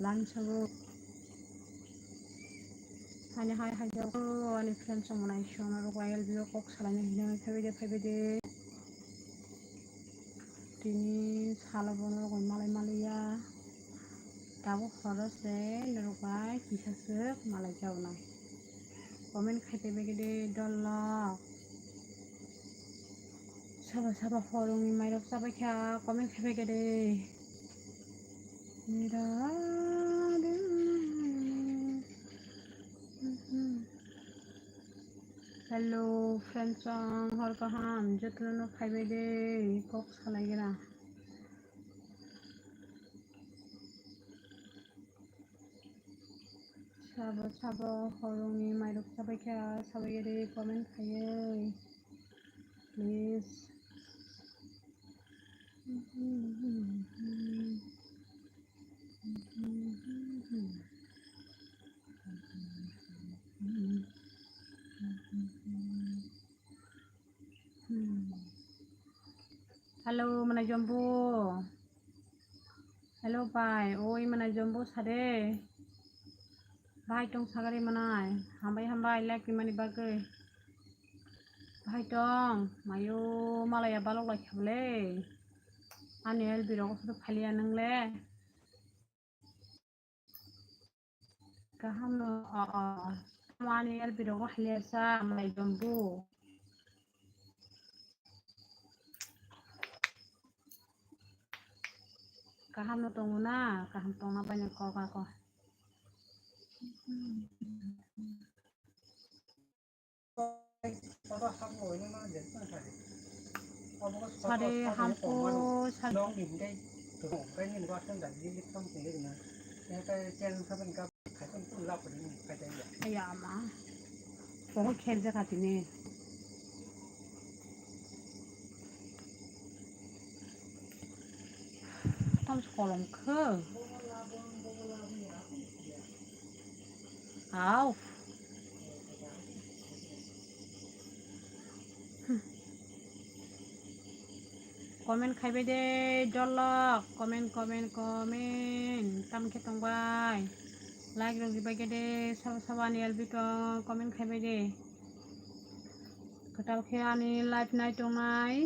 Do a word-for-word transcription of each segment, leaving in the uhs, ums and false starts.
Lamsogo. Hani hai hai jago ani friends rok mwnai songna rok Y L B o kok salaina hinwi phaibai de phaibai de. Tini salo bono rok malai maliya. Tabuk horo se norok bai kisa swk malai jago nai. Comment khai phaibai de dol lok. Sabo sabo horongni mairok chabai kha comment khai phaibai de. Hello friends, ang hor kaham jotono phaibai de kok salai gira. Sabo sabo horongni mairok chabai kha sabai gira comment khaiwi please. Hello mwnai jombo. Hello bai, oi mwnai jombo sade. Bai tong sagari mwnai. Hambai hambai like rimani bagwi. Hai tong, mayo malaya balok lai khablei. Ani L B rok suru phaliya nang le. Kaham no, o, o. Ani L B rok phaliya sa, mai jombo. Kaham no tongo na, kaham tongna bai no kok ako. Sade hampo, sade. Aya ma. Pogo kher jaga tini. Tam kolom khe. Au. Comment khaibai de, dolok. Comment, comment, comment. Tam khe tongbai. Like rok ribai khe de, sabo sabo ani L B tong comment khaibai de. Kwtal khe ani live nai tongnai,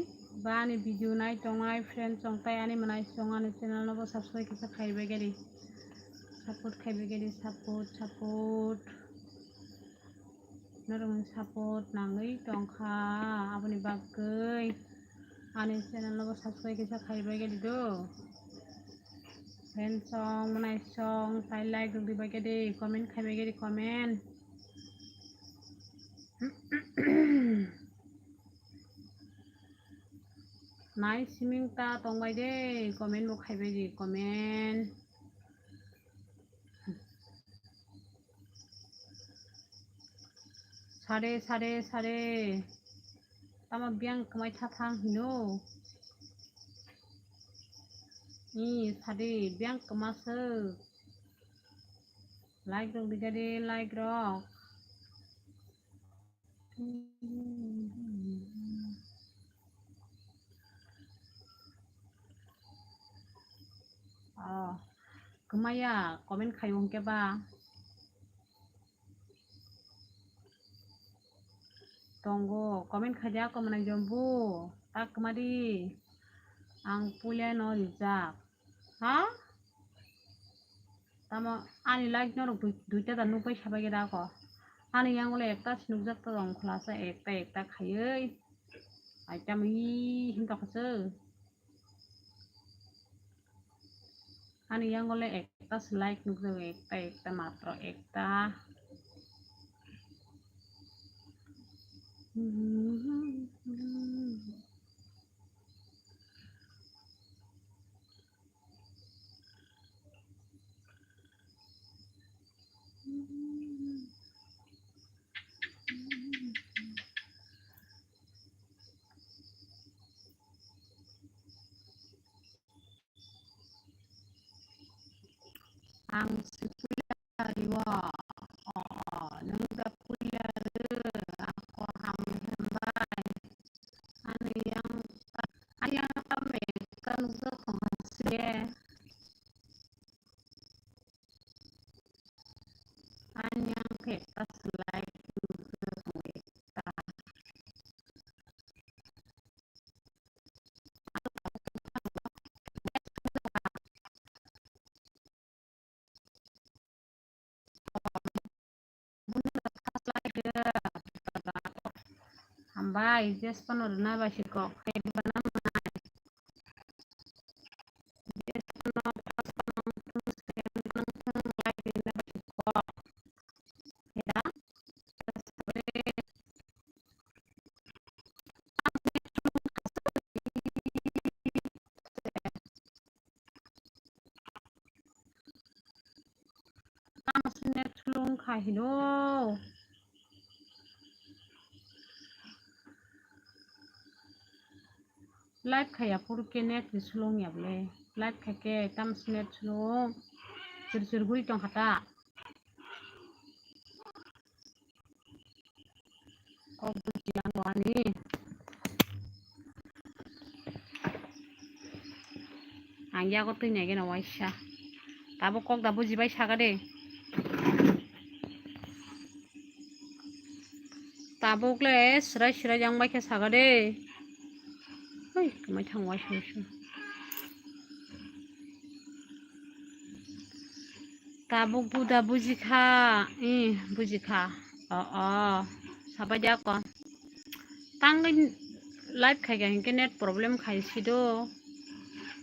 ba ani video nai tongnai, friend chong tai ani mwnai chong ani channel no bo subscribe kisa khaibai khe de. Support khaibai khe de, support, support. Norokni support nangwi tongkha, aboni bagwi ani channel no bo subscribe kisa khaibai khe de do. Friend chong, mwnai chong, tai like rok ribai khe de, comment khaibai khe de, comment. Nai siming ta tongbai de, comment bo khaibai de, comment. Sade, sade, sade. Tamo biyang kwmai tha thang hino. Ni sade biyang kwma se. Like rok rijadi, like rok. Oh, kwmaya comment khayo hwnkhe ba. Tongo, comment khaidi ako mwnai jombo, tak kwmadi. Ang puila no rijak. Ha? Tamo ani like norok dui-, duita da nukbai sabai khe da ako. Ani yang le ekta se nukjak ta tong khwlasa ekta ekta khaiwi. Ai tamo hi him tokha se. Ani yang le ekta se like nukjak ekta ekta matro ekta. Ang se puila rio. O, nwng da puila rio, ako hambai hambai. Ani yang, ani yang tamo ekta nukjak tongkha se. ta slide. Hambai, jesphano rwna bai si kok, khaidi bana manai. Jesphano, jesphano, Tamo se net slow wngkha hino. Live khaiya phuru khe net ni slow wngya bole. Live khaikhe tamo se net slow. Chir chir guri tongkha ta. Kok bujiya no ani. Ang yago twi nai geno waisa. Tabuk kok da bujibai saka de. Tabuk le srai srai jang bai khe saka de. Hoi, kwmai thang waisa waisa. Tabuk buda bujikha, i, bujikha. O, o, sabai de ako. Tangwi live khaikha hinkhe net problem khai sido.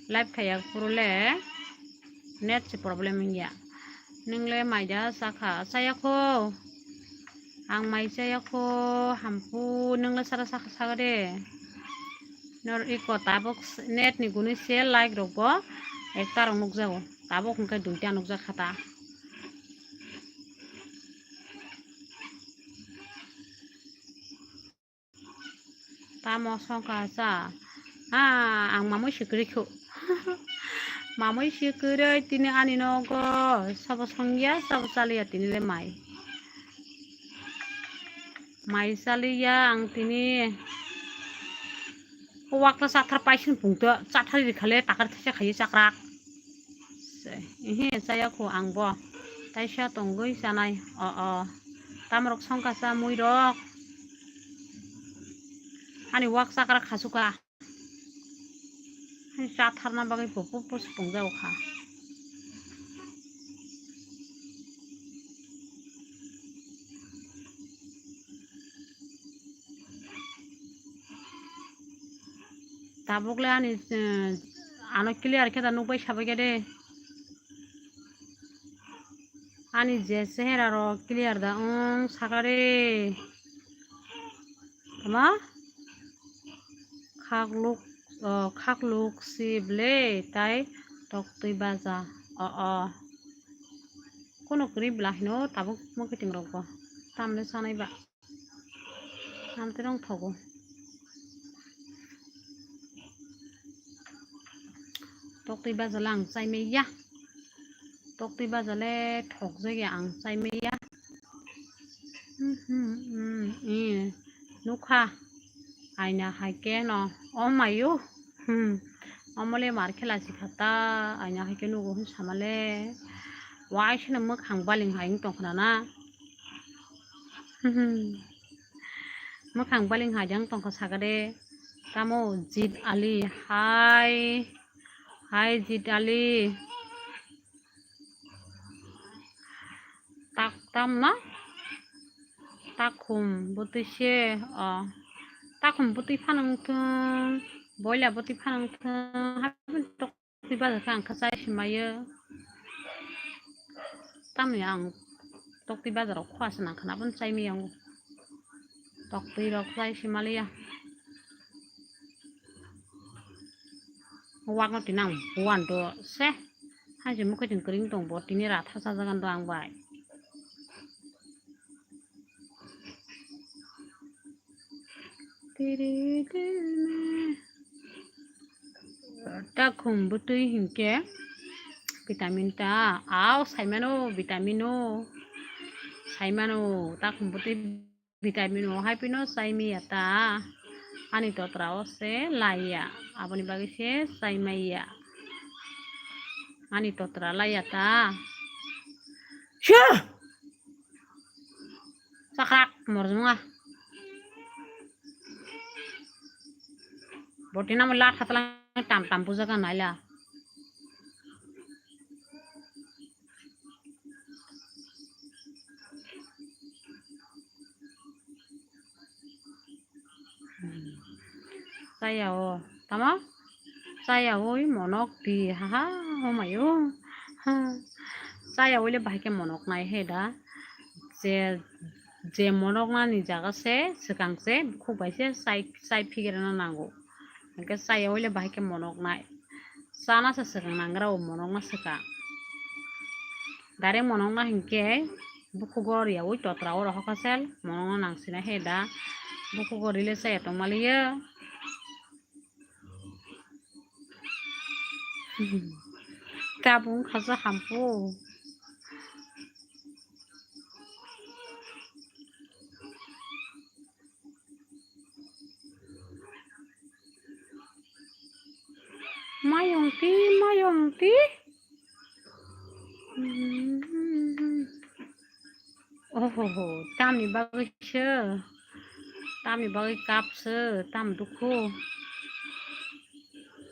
Live khaiya phuru le net se problem wngya. Nwng le mai da chakha, chaya kho. Ang mai chaya kho, hampu, nwng le sara chakha, chakha de. Nor iko tabuk net ni guni se live rok bo ekta rok nukjago. Tabuk hwnkhe duita nukjak kha ta. Tamo songkha cha. Ah, ang mamui si kwrwi khu. Mamui si kwrwi tini ani nogo sabo songya, sabo chaliya tini le mai. Mai chaliya ang tini. O wakla chathar paising pungto, chathar ri khale takar thaisa khaye chakrak. Ehe, chaya khu ang bo. Taisa tongwi chanai. O, o. Tamrok songkha cha muirok. Ani wak chakra khasuka. Ani chatharna bagwi pupu pusi pungjago kha. Tabuk le ani, eh, ano clear khe da nukbai sabai khe de. Ani je chehera rok clear da wng sakare. Tama? Khakluk, oh, khakluk si ble tai toktwi baja. Oh, oh. Kono kwrwi bwla hino tabuk mwkhwtwng rok bo. Tamle sanai ba. Amtwrwng thogo. Toktwi bajale ang chaimaya. Toktwi bajale thokjakya ang chaimaya. Hmm, hmm, hmm, eh, nukha. Aina hai khe no. O mayo. Hmm. Omole mar khela sikha ta. Aina hai khe nugo hwn samale. Waisano mwkhang baling hai wng tongkhna na. Mwkhang baling hajang tongkha sakade. Tamo Jit Ali. Hai. Hai Jit Ali. Tak tam na? Takhum bwtwi se. O. Takhum bwtwi phanang thung. Boila bwtwi phanang thung. Twi bazar khe ang kha chai se maiyo. Tamni ang toktwi bazar o khua se nang khna, aboni chai maya ang. Toktwi rok chai se maliya. Wak no tini ang buan do se. Hai se mukhai tong kwrwng tong bo tini ra tha sa jagan do ang bai. Takhum bwtwi hinkhe vitamin ta, au saimano vitamin o, saimano takhum bwtwi vitamin o, hai phano chai maya ta, ani totra o se laiya, aboni bagwi se chai maya, ani totra laiya ta. Sha! Sakrak morjwnga. Boti namo lat hatlang tam tam puja ka naila. Chaya o tamo? Chaya oi monok di, ha ha, homai o. Ha. Chaya oi le bahai khe monok nai he da. Je, je monok nani jaga se swkang se bukhuk bai se chai, chai phigirana nango. Hingke chaya oi le bahai khe monok nai. Chana se swkang nangra o monok no swkang. Direct monok no hingke bukhugo riyaui totra oro hokasel monok no nang sina he da. Bukhugo rile chaya tongma liya. Tabung khaja hampu. Mayong ti, mayong ti. Ohoho, tamni bagwi se, tamni bagwi kap se, tam dukhu.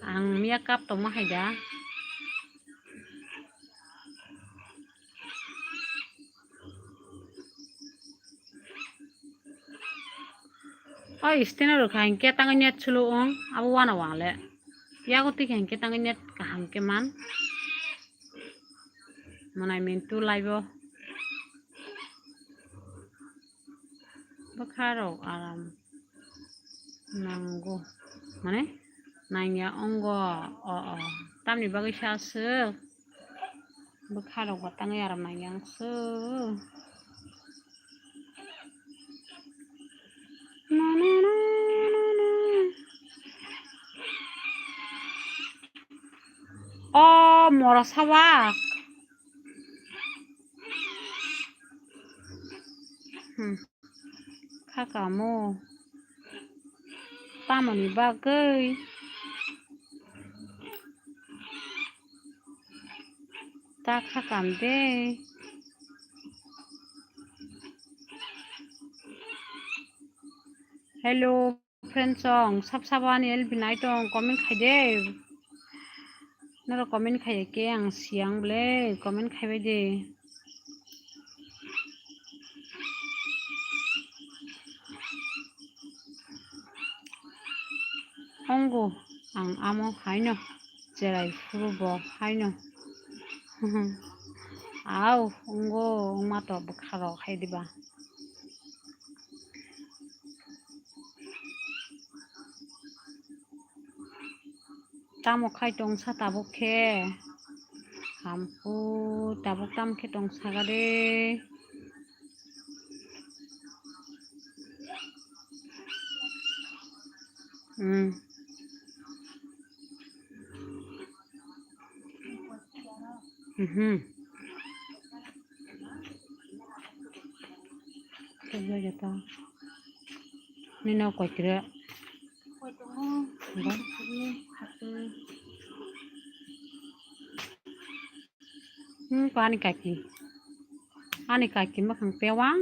Ang miya kap tongma hai da. O stand rok hai hingke tangwi net sulu ong, abo wana wang le. Yago twi hai hingke tangwi net kaham ke man. Manai mintu laibo. Bwkha rok aram nango. Mane nangya ongo. O, o. Tamni bagwi sa aswk. Bwkha rok bo tangwi aram nangya ang sw. O mora sawak. Hmm. Kha kamo. Tamoni bagwi. Ta kha kam de. Hello. Friend song, sab sabo ani L B nai tong, comment khai de. Noro comment khai ke ang siang ble, comment khai bai de. Ongo ang amo haino, cherai phuru bo haino. Au, ongo, ongma to bwkha rok hai diba. Tamo khai tongsa tabuk khe? Hampu tabuk tam khe tongsa gade. Hmm. Mhm. Kebla jata. Nino koi kira. Ba. Hmm, pani kaki. Ani kaki makhang pewang.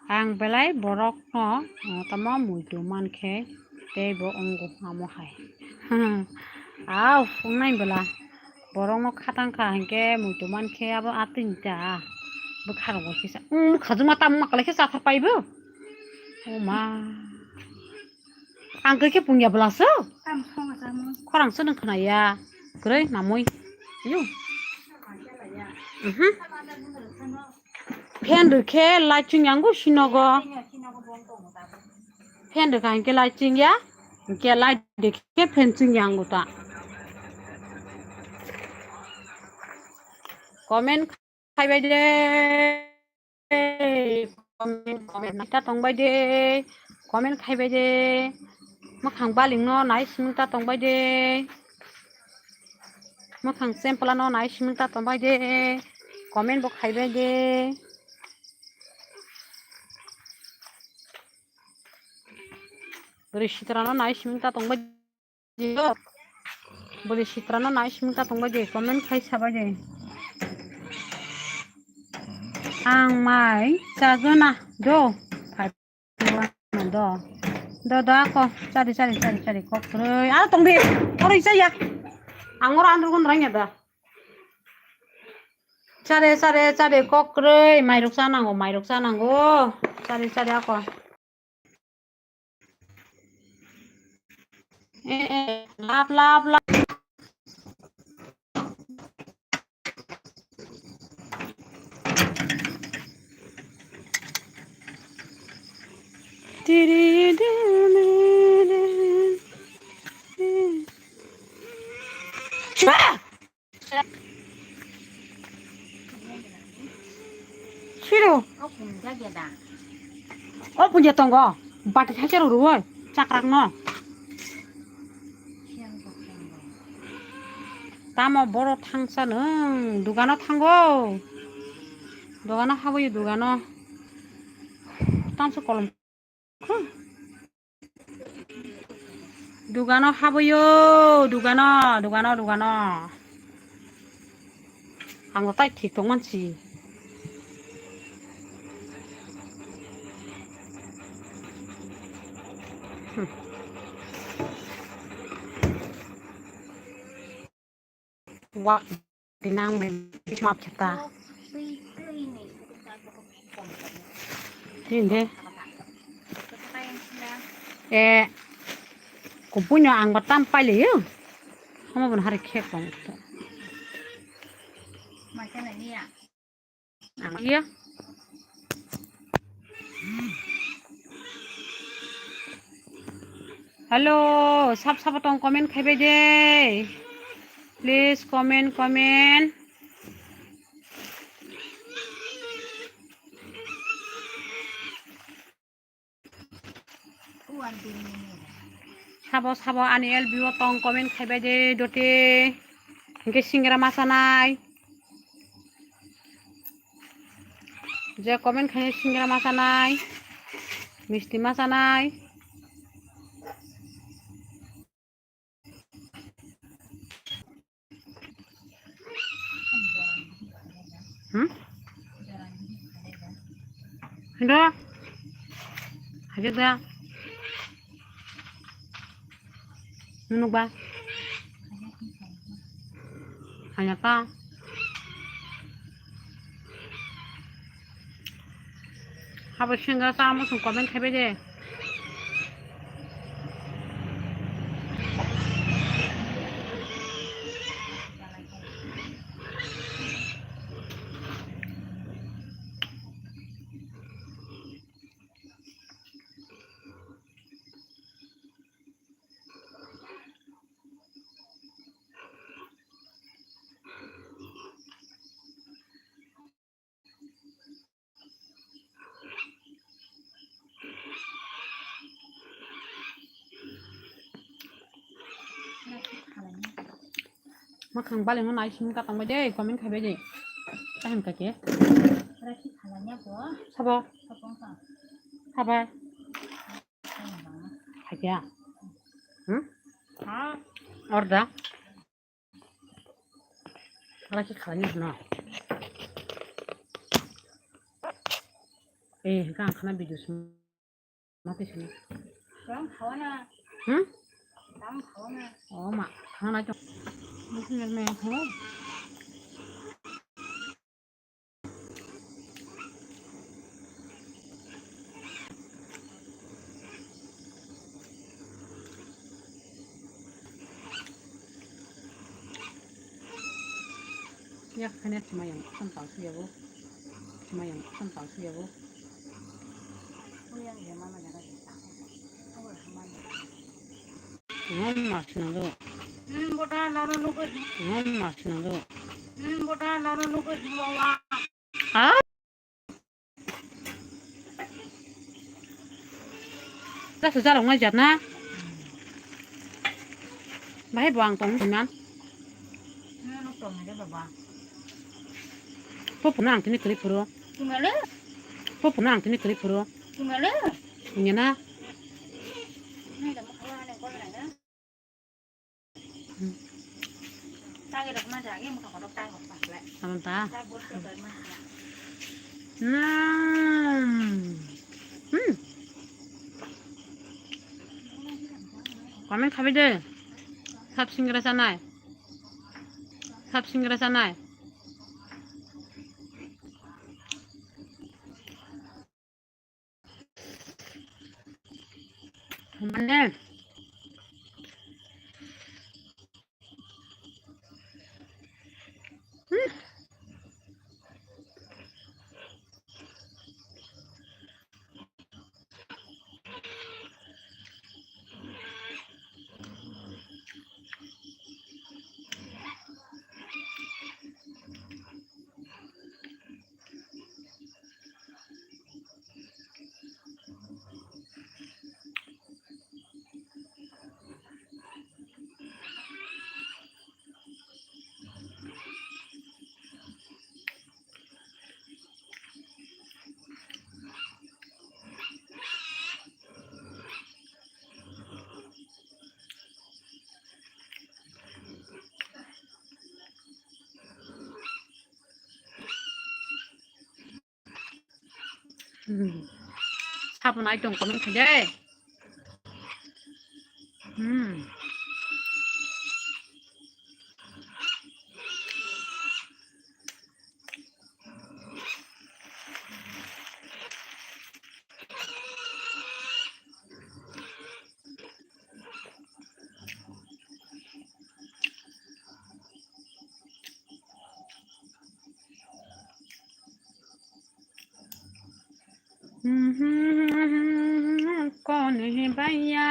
Ang belai borok no, eh, tamo muitu mankhe tei bo ongo amo hai. Au, wngnai bela. Borok no khatang kha hinkhe muitu mankhe abo atwini ta. Bwkha rok bo kisa. Wng, khajuma tam makalai khe chathar pai bo. O ma. Ang khe pungya bwlaso. Khorang se nung khna ya. Kwrwi namui. Yu. Mhm. Fan rwkhe light chwng yango sinogo. Fan rwkha hinkhe light chwng ya. Hinkhe light rwkhe fan chwng yango ta. Comment khaibai de. Comment, comment nai ta tongbai de. Comment khaibai de. Makhang baling no nai simi ta tongbai de. Makhang sempla no nai simi ta tongbai de. Comment bo khaibai de. Bwrwi sitra no nai simi ta tongbai. Bwrwi sitra no nai simi ta tongbai de, comment khai sabai de. Ang mai chagwna do. Five one do. Do do ako. Chari chari chari chari kok kwrwi. Aro tong di. Oro isa ya. Ang oro andro gon rangya da. Chare chare chare kok kwrwi. Mairok chanango, mairok chanango. Chare chare ako. Eh, eh, lap, lap, lap. Siro. O punja tongo. Bati thaisa rw rw chakrak no. Tamo boro thangsa nwng dugano thango. Dugano habwi dugano. Tamsa kolom. Dugano haboyo, dugano, dugano, dugano. Ang tai thik tong mansi. Hmm. Wak dinang mai bismap chata. Tinde. Eh, kupunya ang batam paile yo. Hama bon hari khek kong. Iya. Hello, sab sab tong comment khaibai de. Please comment, comment. Sabo sabo ani L B o tong comment khaibai de dote. Hingke singra masanai. Je comment khaini singra masanai. Misti masanai. Hmm? Hendo. Hajak da. Nunuk ba. Hanya ka. Habo singa ta musung comment khaibai de. Makhang bali no nai simi katang bai de comment khaibai de. Taham kake. Sabo. Sabo. Haikya? Hmm? Orda? Ala ki khalani hwno? Eh, hwnkhe ang khana video sima twi sini. Hmm? Oh, ma, khana nai tong. Musi nang me, ho. Yak khane chumayang sam tau suya bo. Chumayang sam tau suya bo. Ngom mas nang do. Ngom mas nang do. Ha? Jasa jalok nai jat na. Bahai bo ang tong man. Popo na ang tini kri puro. Popo na ang tini kri puro. Nya na. Ano ta? Hmm. Hmm. Comment khabai de. Sap singra chanai. Sap singra chanai. Mane. Hmm. Hmm. Sabon item comment khai de. Hmm. कौन है भैया?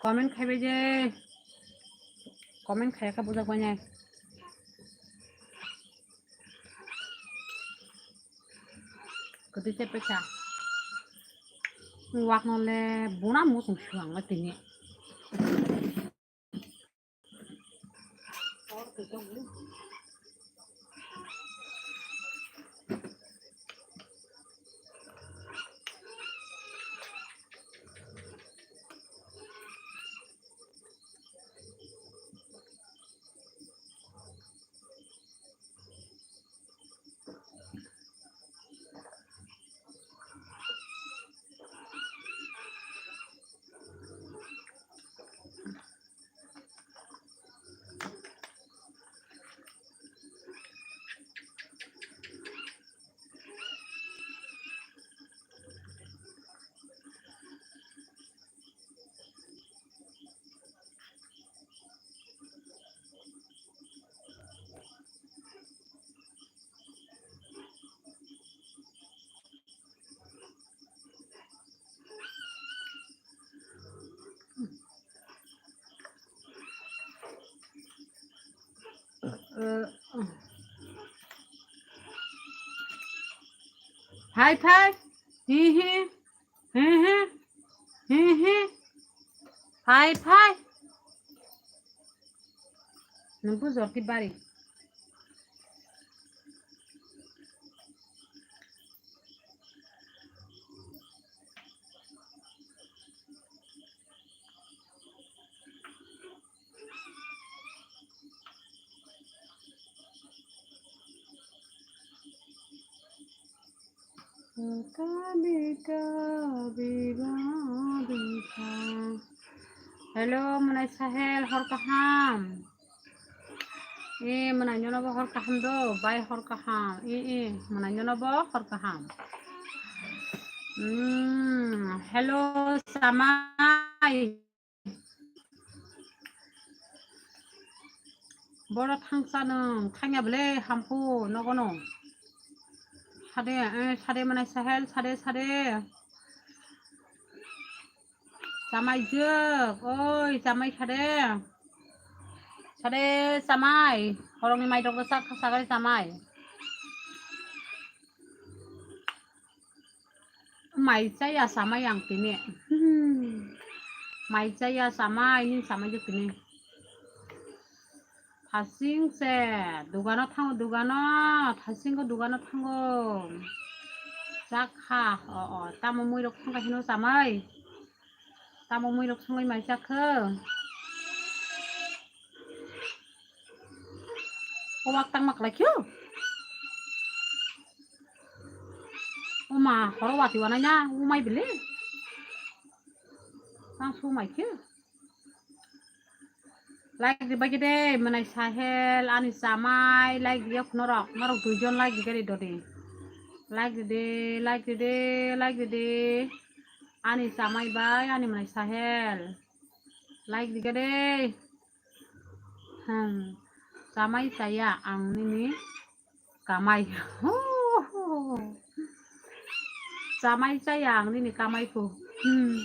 Comment khaibai je. Comment khaiyakha bujak bai nai. Kwtwi se pesa. Wak no le bona muchung suang le tini. Hai phai. Hi hi. Hi hi. Hi hi. Phai phai. Nungku jorti bari. Hello, mwnai Sahel, hor kaham. E, mwnai nono bo hor kaham do, bai hor kaham. E, e, mwnai nono bo hor kaham. Hmm, hello, Samai. Boro thangsa nwng, thangya bwle hamphu nogo no. Sade, eh, sade mwnai Sahel, sade, sade. Chamai jwk, oi, chamai sade. Sade chamai, horongni mai rok sak, sagai chamai. Mai chaya samai ang tini. Mai chaya samai, nini samai je tini. Thasing se, dugano thango, dugano, thasingo dugano thango. Chak kha. O, o, tamo muirok songkha hino chamai. Tamo muirok songwi mai chak kho. O wak tang mak lai kho. O ma, horo wati wanai na, o mai bile. Tang su mai khe. Like di bagi de, mwnai Sahel, ani chamai, like di yok norok, norok duijon like di gari dodi. Like di de, like di de, like di de. Ani chamai bai, ani mwnai Sahel. Like di gari. Hmm. Chamai chaya ang nini kamai. Chamai chaya ang nini kamai ko. Hmm.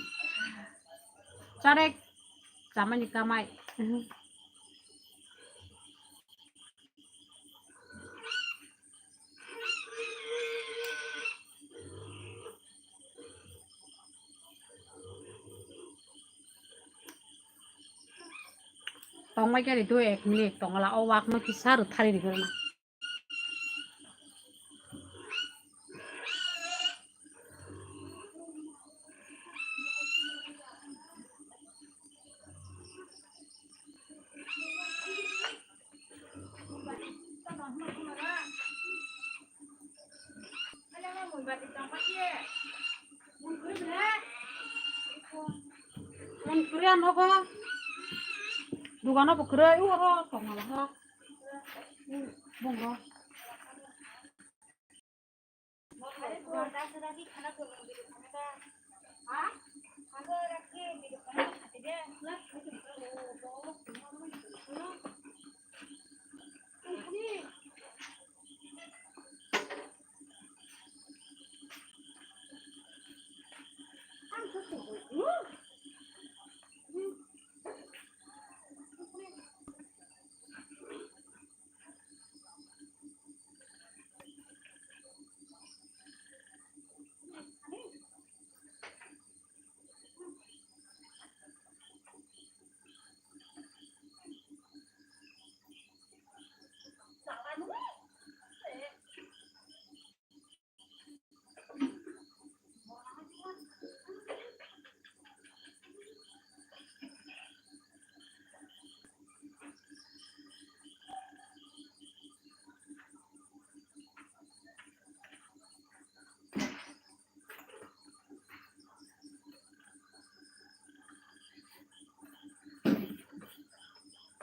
Charek chamai ni kamai. Tongmai khe ri tu ek minute tongla o wak no kisa rwthari ri na. Mon kuri ano ko. Dugano bo kuri, u oro tongma ha. Bongo.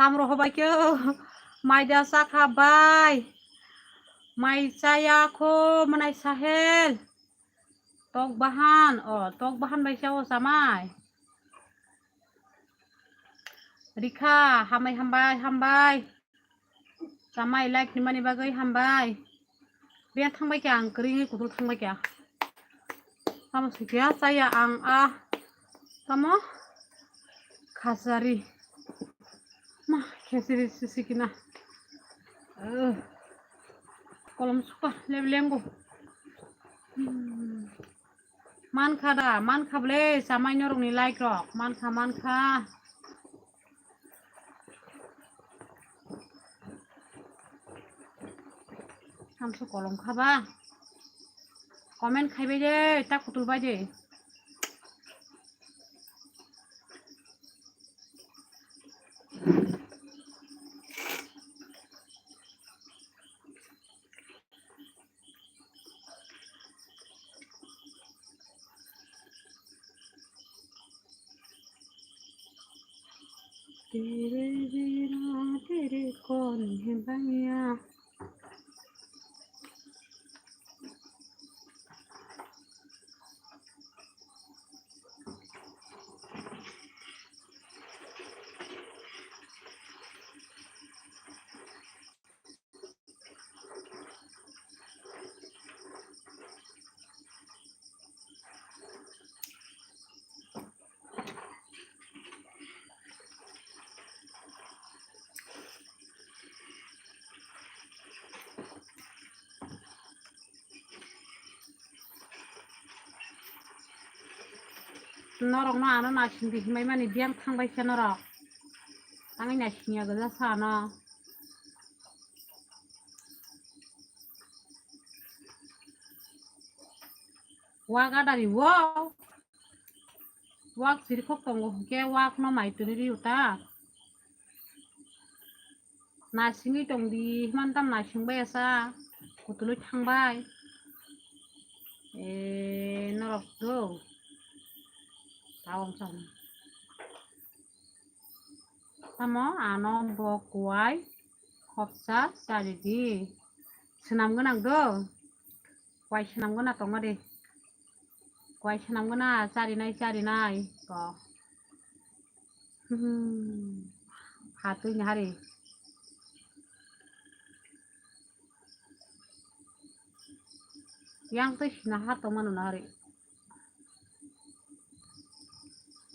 Tamro hobai khe mai da sakha bai. Mai chaya kho mwnai Sahel. Tok bahan, o, tok bahan bai chao chamai. Rikha, hambai, hambai, hambai. Chamai like ni mani bagwi hambai. Bia thangbai kya ang kring kutul thangbai kya. Tamo sikya chaya ang a. Tamo khasari. Ma khesiri sisikina. Eh. Kolom suka leb lengo. Hmm. Mankha da, mankha ble, chamai norokni like rok, mankha, mankha. Hamso kolom khaba. Comment khaibai de, tak kutul bai de. तेरे बिना तेरे कौन है भैया। Norok no ano naising di himai mani biyang thang bai khe norok. Tangwi naising ya gwja sa ano. Wak adari wo. Wak sirikhok tongo hwnkhe wak no mai twi ri uta. Nasingwi tong di himani tam nasing bai asa. Kutulwi thang bai. E norok do. Tawang chong. Tamo ano bo kuai khopsa chari di. Swnam gwnang do. Kuai swnam gwnang tongo de. Kuai swnam gwnang charinai charinai ko. Hmm. Hatwi ni hari. Yang twi sina ha tongmano na hari.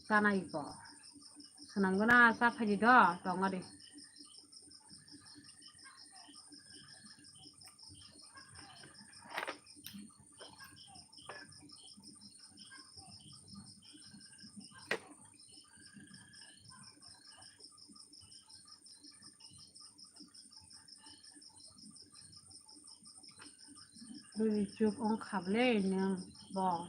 Chanai ko. Swnam gwnang cha phaidi do, tongo de. Bwrwi chuk wng kha bwle nwng bo.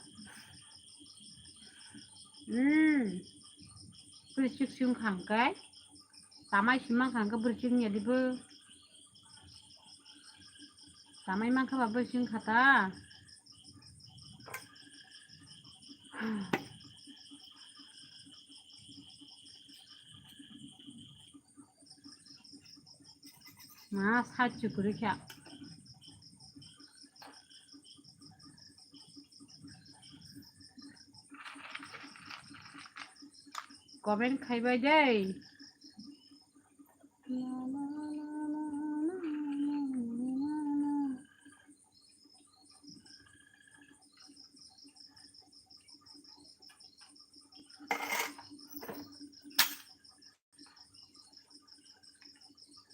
Hmm. Bwrwi chuk si wng kha hwnkhe. Tamai si mankha hwnkhe bwrwi chuk wngya dibo. Tamai mankha ba bwrwi chuk wng kha ta. Ma sa chukuri kha. Comment khai bai dei.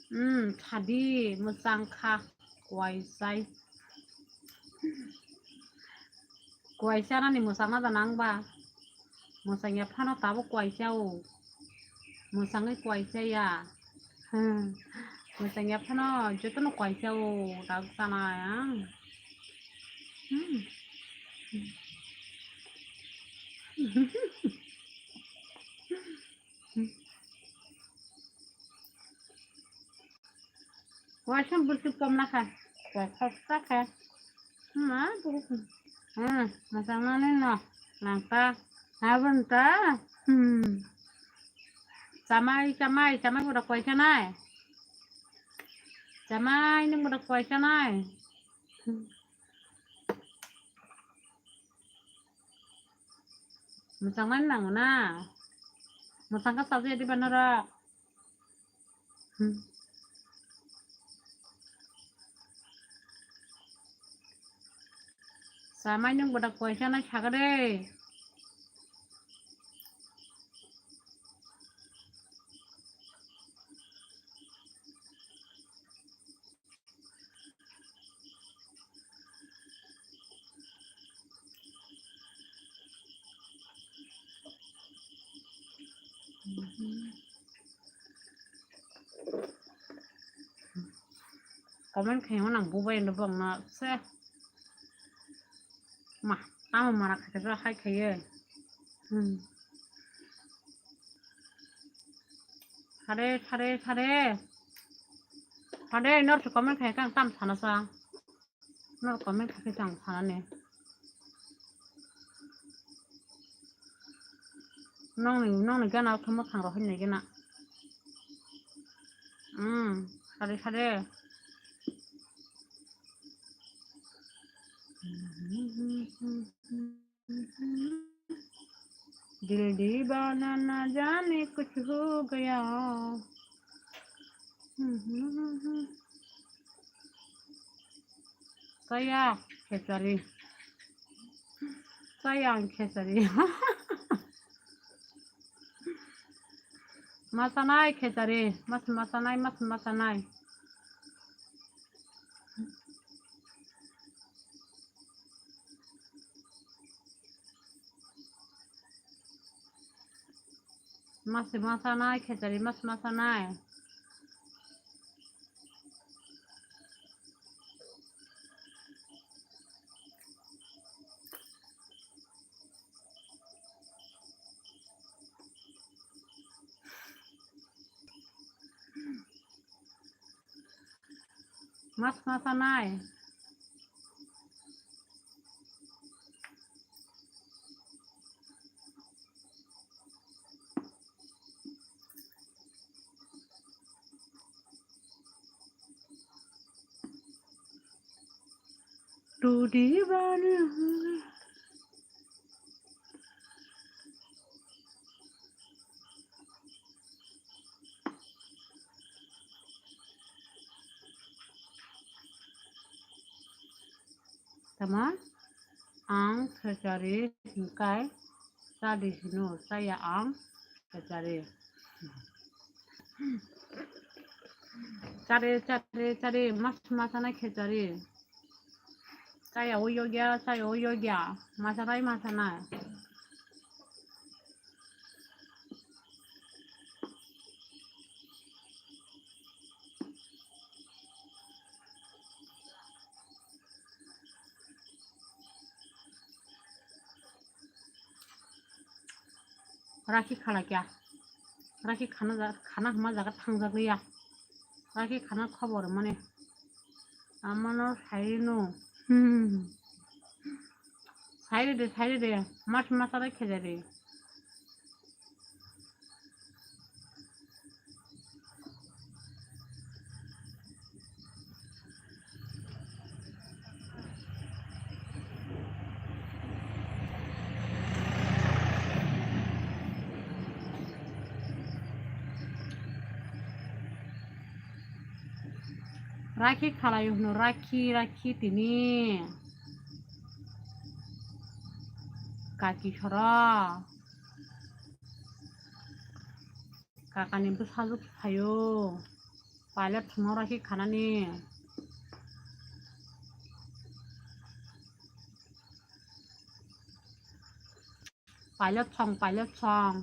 Hmm, thadi mwchang kha, kuai chai. Kuai chanani mwchangna da nang ba? Mwchang ya phano tabuk kuai cha o. Mwchangwi kuai cha ya. Hmm. Mwchang ya phano jotono kuai cha o, tabuk chana ya. Hmm. Waisa bwswk komla kha. Kokhoksa kha. Ma bwswk. Hmm, mwchangmani no. Nangta. Habon ta. Hmm. Chamai, chamai, chamai boda koisa nai. Chamai, nwng boda koisa nai. Hmm. Mwchangmani nango na. Mwchang kha sabi adi banara. Hmm. Chamai nwng boda koisa nai saga de. Comment khaima nang bubai ndo bongno se. Ma, tamo mara khaikhe hai khaiye. Hmm. Thare, thare, thare. Thare, nor se comment khai kang tam sana sa. Nor comment khai kang sana ne. Nongni, nongni gana thamo thang rohoi nai gana. Hmm, thare, thare. दिल दीवाना ना जाने कुछ हो गया। Saya khechari. Saya khechari. Masanai khechari. Mas masanai, mas masanai. Mas masanai khechari, mas masanai. Mas masa nai. Tudi bana. Tama ang khechari hingkai chadi hino, chaya ang khechari. Chari, chari, chari, mas, masana khechari. Chaya o yogya, chaya o yogya, masanai, masanai. Rakhi khalakya. Rakhi khana ja-, khana hama jaga thangjakliya. Rakhi khana khobor mane. Amano saino. Hmm. Sairede, sairede. Mas masare khejede. Rakhi khalai hwno, rakhi, rakhi tini. Kaki soro. Kakani bwsajwk phaio. Pailot thwngno rakhi khanani. Pailot song, pailot song.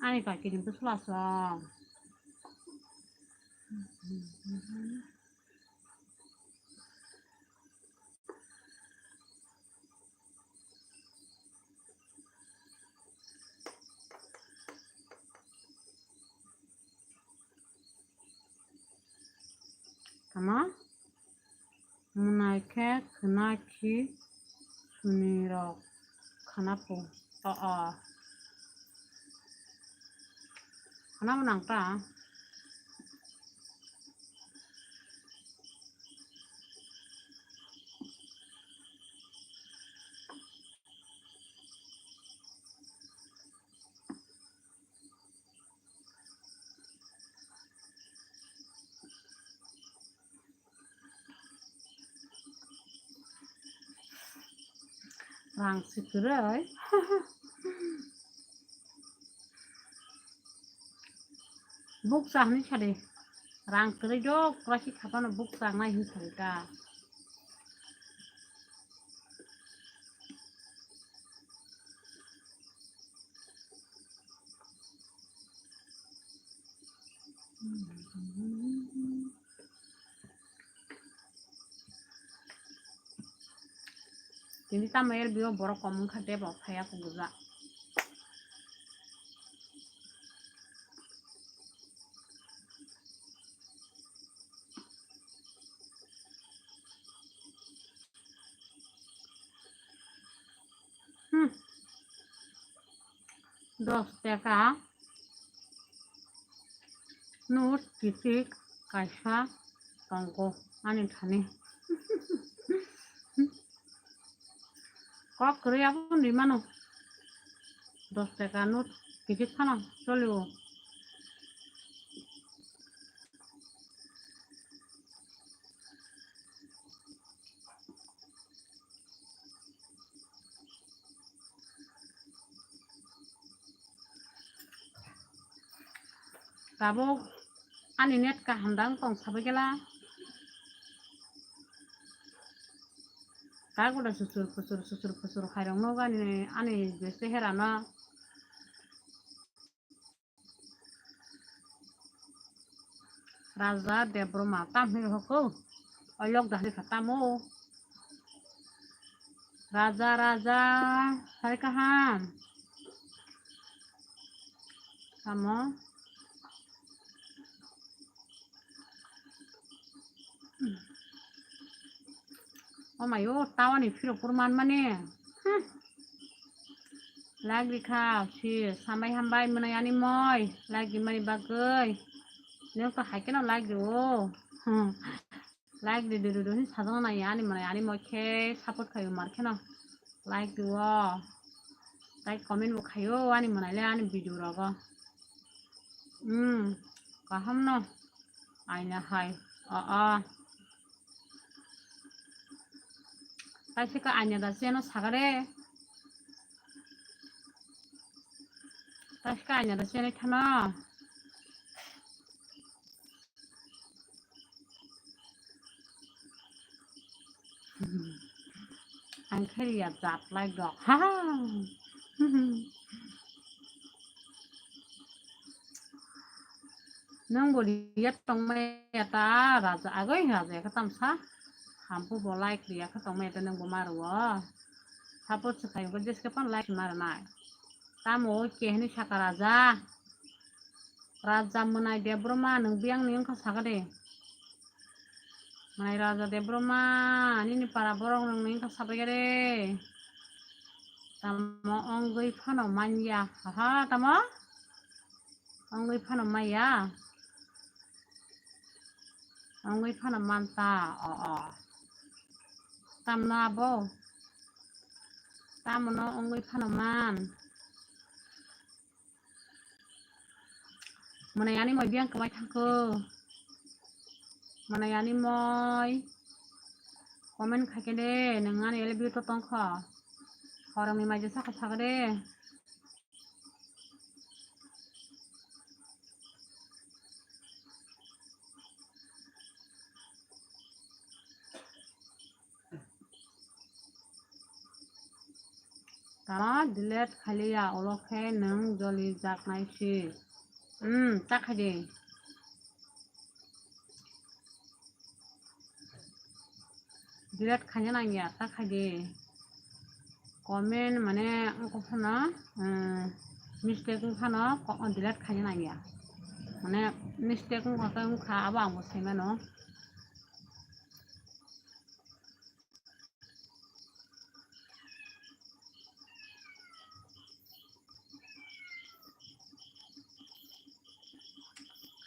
Ani kakini bwsla song. Tama? Mwnai khe khwna khi suni rok khwna phu. O, o. Khwna bo nang ta. Rang si kwrwi. Bukcha hwnwi sa de. Rang kwrwi dok, kwrwi kha phano bukcha wngnai hwnwi sa de ta. Tini tamo L B o borok kom wngkha de bo phaiya kugujak. Hmm. Dos taka note kichik kaisa tongo ani thani. Kok kwrwi abo ni mano. Dos taka note kichik phano cholio. Tabuk ani net kaham da wng tong sabai kela. Kagoda susur pusur susur pusur khairok nogo ani, ani je chehera no. Raja Debroma, tam hinwi hoko. Oilok dahri kha tamo. Raja, Raja, sai kaham. Tamo. O mayo, tawani phirok pur man mani. Hmm. Like rikha, si sambai hambai mwnai ani moi. Like rimani bagwi. Neng to hai keno like rio. Hmm. Like ri ri ri ri sajana nai ani mwnai ani moi khe support khayo mar kheno. Like rio. Like comment bo khayo ani mwnai le ani video rogo. Hmm. Kaham no. Aina hai. O o. Taisika aina da seno sagare. Taisika aina da seno thano. Ang khe ya jat lai dok. Ha ha. Nwng bo riya tongmaya ta raja agoi raja khe tamsa. Hampu bo like riya khe tongmaya ta nwng bo maruo. Support se khayo jeske pan like maranai. Tamo kehni saka raja. Raja mwnai Debroma nwng biyang ni wngkha saka de. Mwnai Raja Debroma nini para borok nwng ni wngkha sabai de. Tamo ongoi phano manya. Aha, tamo? Ongwi phano maya. Ongwi phano manta. O, o. Tamno abo? Tamono ongwi phano man. Mwnai ani moi biyang kwmai thangkho. Mwnai ani moi. Comment khaikhe de, nwng ani ele biyo to tongkho. Horongni mai jesa kha sakha de. Tama delete khailiya, ulo khe nwng joli jak nai si. Hmm, ta khaidi. Delete khaina nangya, ta khaidi. Comment mane wngkha phano, eh, mistake wngkha phano ko-, delete khaina nangya. Mane mistake wngkha khe wngkha, abo ang bo sai mano.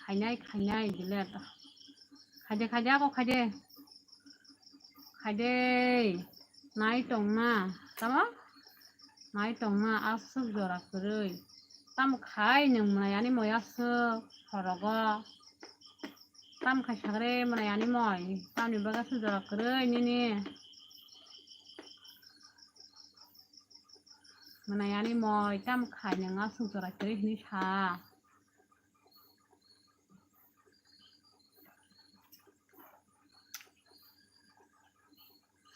Khainai, khainai, delete. Khaide, khaide, ako khaide. Khaide. Nai tongna. Tamo? Nai tongna, aswk jora kwrwi. Tamo khai nwng mwnai ani moi aswk horogo. Tam khai sagre mwnai ani moi. Tamni bagwi aswk jora kwrwi nini. Mwnai ani moi tam khai nwng aswk jora kwrwi hwnwi sa.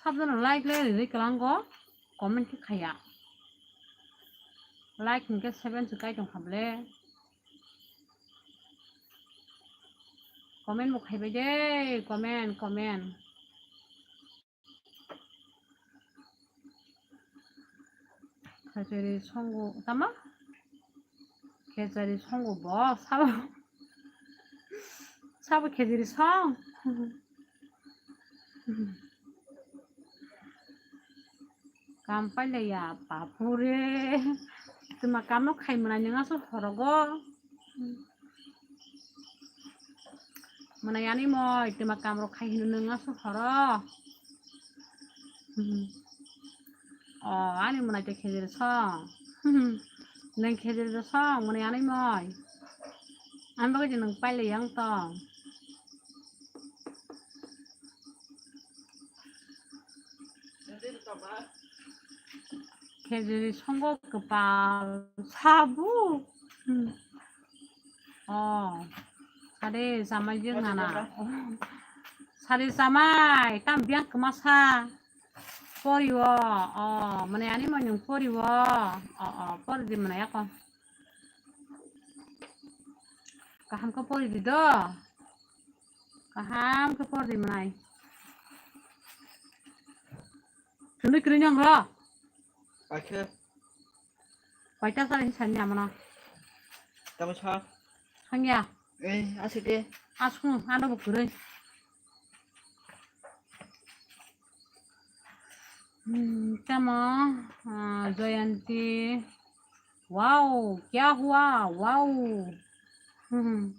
Sabjano like le ri kwlango, comment khe khaya. Like hwnkhe seven se kai tong kha ble. Comment bo khaibai de, comment, comment. Khachari songo tama? Khachari songo bo sabo. Sabo khachari song. Kam pailaiya bapure. Tuma kamo khai mwnai nang aswk horogo. Mwnai ani moi, tuma kamrok khai hino nwng aswk horo. O, ani mwnai tei khejeri song. Nwng khejeri song, mwnai ani moi. Ani bagwi je nwng pailai yang tong. Khejeri songo kwpal sabu. Hmm. Oh. Sari samai jeng nana. Sari samai tam biang kemasa. Poriwo. Oh, mane ani manyung poriwo. Oh, oh, pori di mane ako. Kaham ka pori di do. Kaham khe por di manai. Sundui kri nyong ro. Paikhe. Paita sa hin sanya mana. Tamo sa. Hangya. Eh, asik de. Asung, ano bukuri. Hmm, tamo, ah, Jayanti. Wow, kya hua? Wow. Hmm.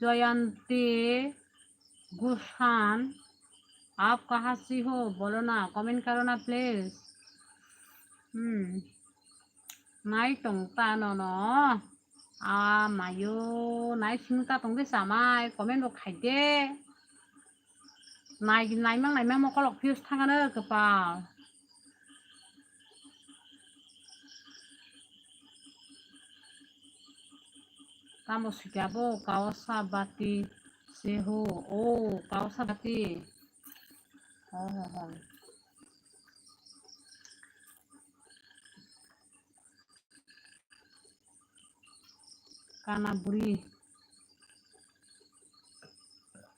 Jayanti Gushan, aap kahan se ho? Bolo na, comment karo na, please. Hmm. Nai tong ta nono. A mayo, nai sing ta tong de samai, comment bo khai de. Nai, naimang, naimang mokolok views thangano kwpal. Tamo sikya bo, kausa bati se ho. O, kausa bati. Ho, ho, ho. Kana buri.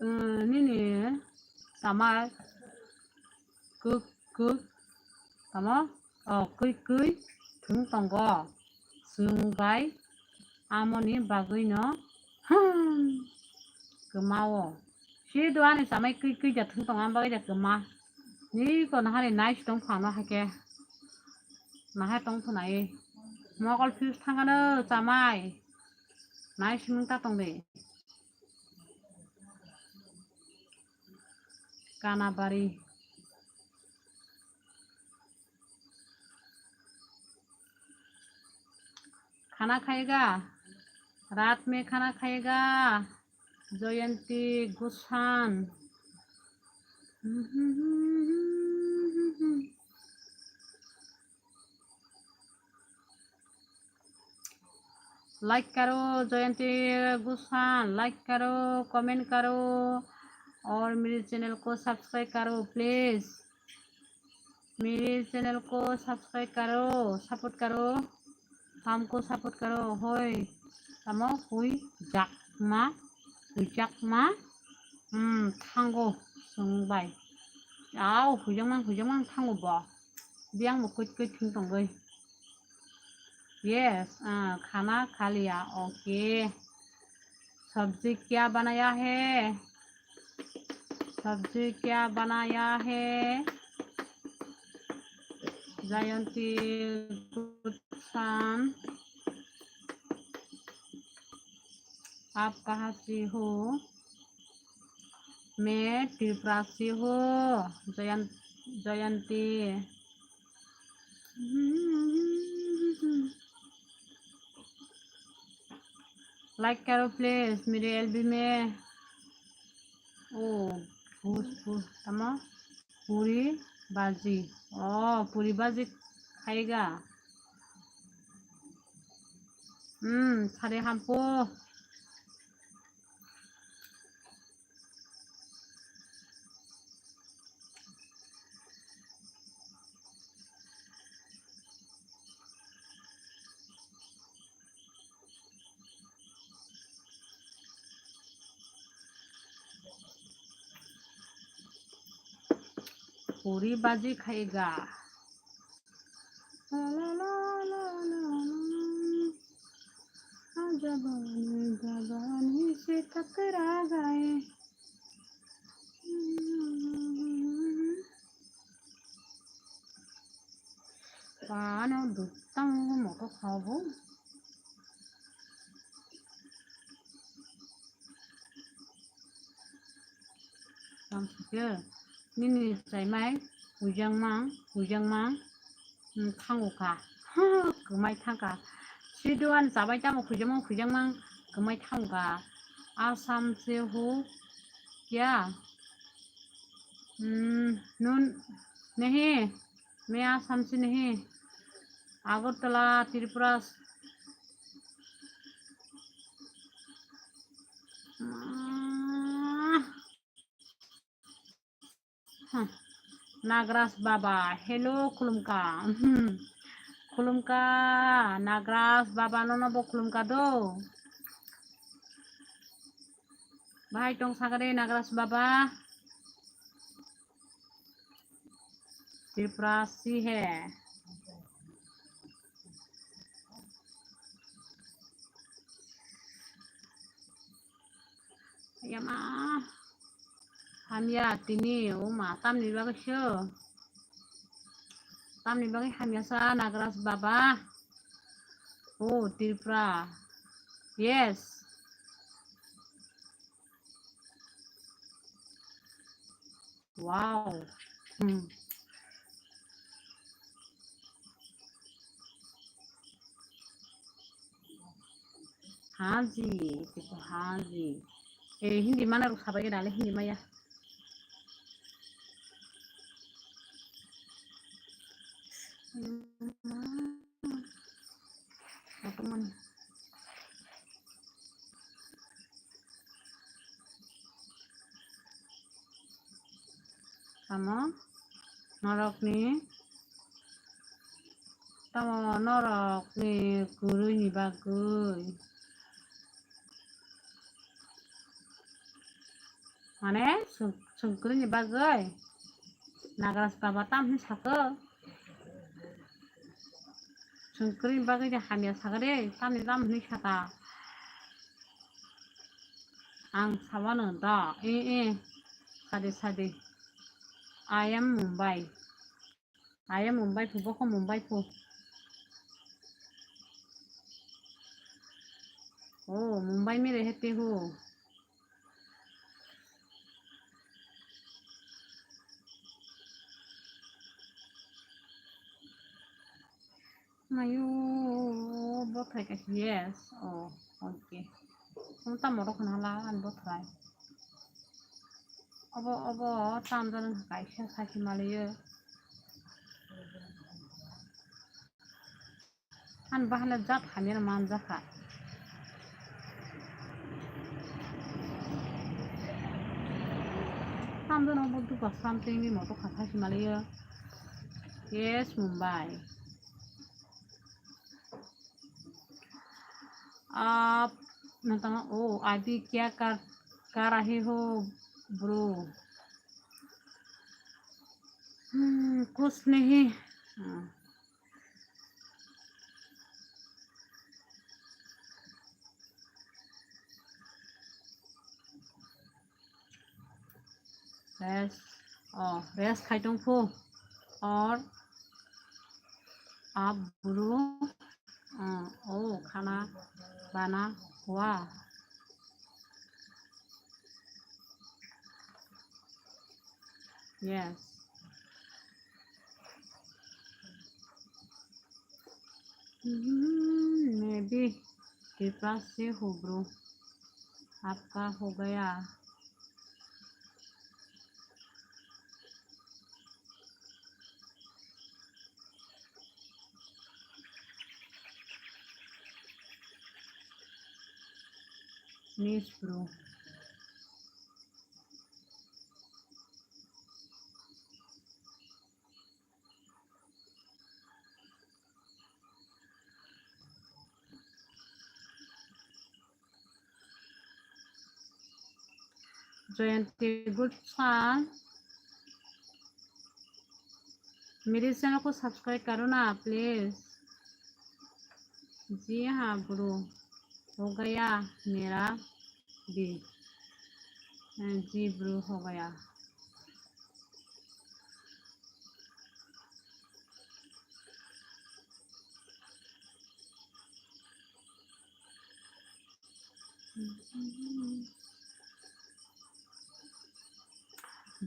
Eh, nini tama kuk, kuk, tamo? Oh, kui, kui, thung tongo. Sung bai amoni bagwi no, hmm, kwmao. Si do ani samai kui, kui ja thung tongo, ang bagwi ja kwma. Ni ko nahari nice tong phano hake. Nahai tong phunai. Mokol fuse thangano chamai. Nai simung ta tong de. Kanabari. Khana khayega. Rat mein khana khayega. Jayanti Gushan. Like करो जयंती गुस्सान, like करो, comment करो और मेरे चैनल को सब्सक्राइब करो प्लीज। मेरे चैनल को सब्सक्राइब करो, सपोर्ट करो, हमको सपोर्ट करो। Hoi, tamo hui jakma, hui jakma, hmm, thango, sung bai. Au, hui jakma, hui jakma thango bo. Biang bo kuit kuit thung tongoi. Yes, ah, khana kha liya, okay. सब्जी क्या बनाया है? सब्जी क्या बनाया है? जयंती गुस्सान, आप कहाँ से हो? मैं त्रिपुरा से हूँ, जयंत, जयंती। Like करो प्लीज मेरे एलबी में। ओ, भूस, भूस, tamo? Puri baji. Oh, puri baji khaiga. Hmm, sare hampo. Puri baji khaiga. Ajabani jabani se takra gaye. Pano dutang moto khabo. Tang sikhe nini chaimai huijang mang, huijang mang, hmm, thango kha. Ha, kwmai thang kha. Sidu ani chabai tamo huijang mang, huijang mang, kwmai thango kha. Assam se ho kya? Hmm, nun nahi. मैं आसाम से नहीं, अगरतला, Tripura. Hmm. Huh. Nagraj Baba, hello, khulumkha. Hmm. khulumkha, Nagraj Baba nono bo khulumkha do. Bahai tong sagade Nagraj Baba. Tripura si he. Yama. Hamya tini, o ma, tamni bagwi sw. Tamni bagwi hamya sa Nagraj Baba. O Tripura. Yes. Wow. Hmm. हाँ जी, देखो, हाँ जी। ए, हिंदी माना रुक साबाई के डाले, हिंदी माया। Tamo norokni, tamo norokni kwrwini bagwi. Mane, chwng, chwng kwrwini bagwi? Nagraj Baba tam hwnwi sakho? Chwng kwrwini bagwi de hamya sakha de, tamni tam hwnwi sakha. Ang sawano da, eh, eh, sadi, sadi. I am Mumbai. I am Mumbai phu, bokho Mumbai phu. Oh, Mumbai mein rehte ho. Mayo, bothai kaisa, yes. Oh, okay. Ang tamo rok hwnna hala, ang bothai. Obo, obo, tamjani kaisa sakhi maliyo. Ang bahai jat hamya manjakha. Tamjani obo duka something ni moto kha sakhi maliyo. Yes, Mumbai. आप, मैं तमा, ओ, अभी क्या कर, कर रहे हो, bro? Hmm, कुछ नहीं। हाँ। Rest. Oh, rest khai tong phu. Or up, bro. Uh, oh, khana bana hua. Yes. Hmm, maybe Tripura se ho, bro. आपका हो गया। Yes, bro. Jayanti, good song. मेरे चैनल को सब्सक्राइब करो ना प्लीज। जी हाँ ब्रो, हो गया मेरा भी। जी ब्रो, हो गया।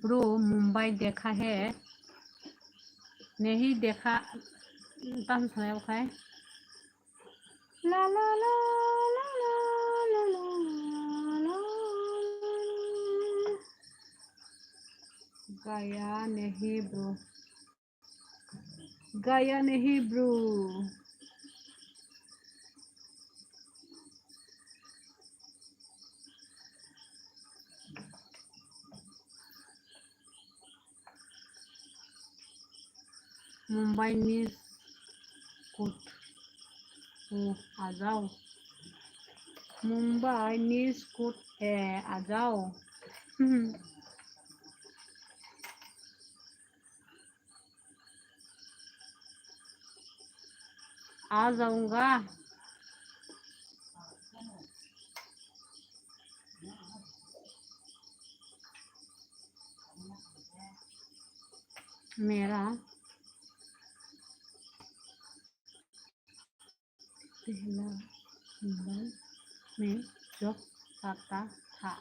Bro, Mumbai dekha hai, nahi dekha, tam sanai okhai. La la la la la la la la la. Gaya nahi bro. Gaya nahi bro. Mumbai ni Kut. O, ajao. Mumbai ni Kut e ajao. Ajaunga. Mera. Pehla Mumbai mein job karta tha.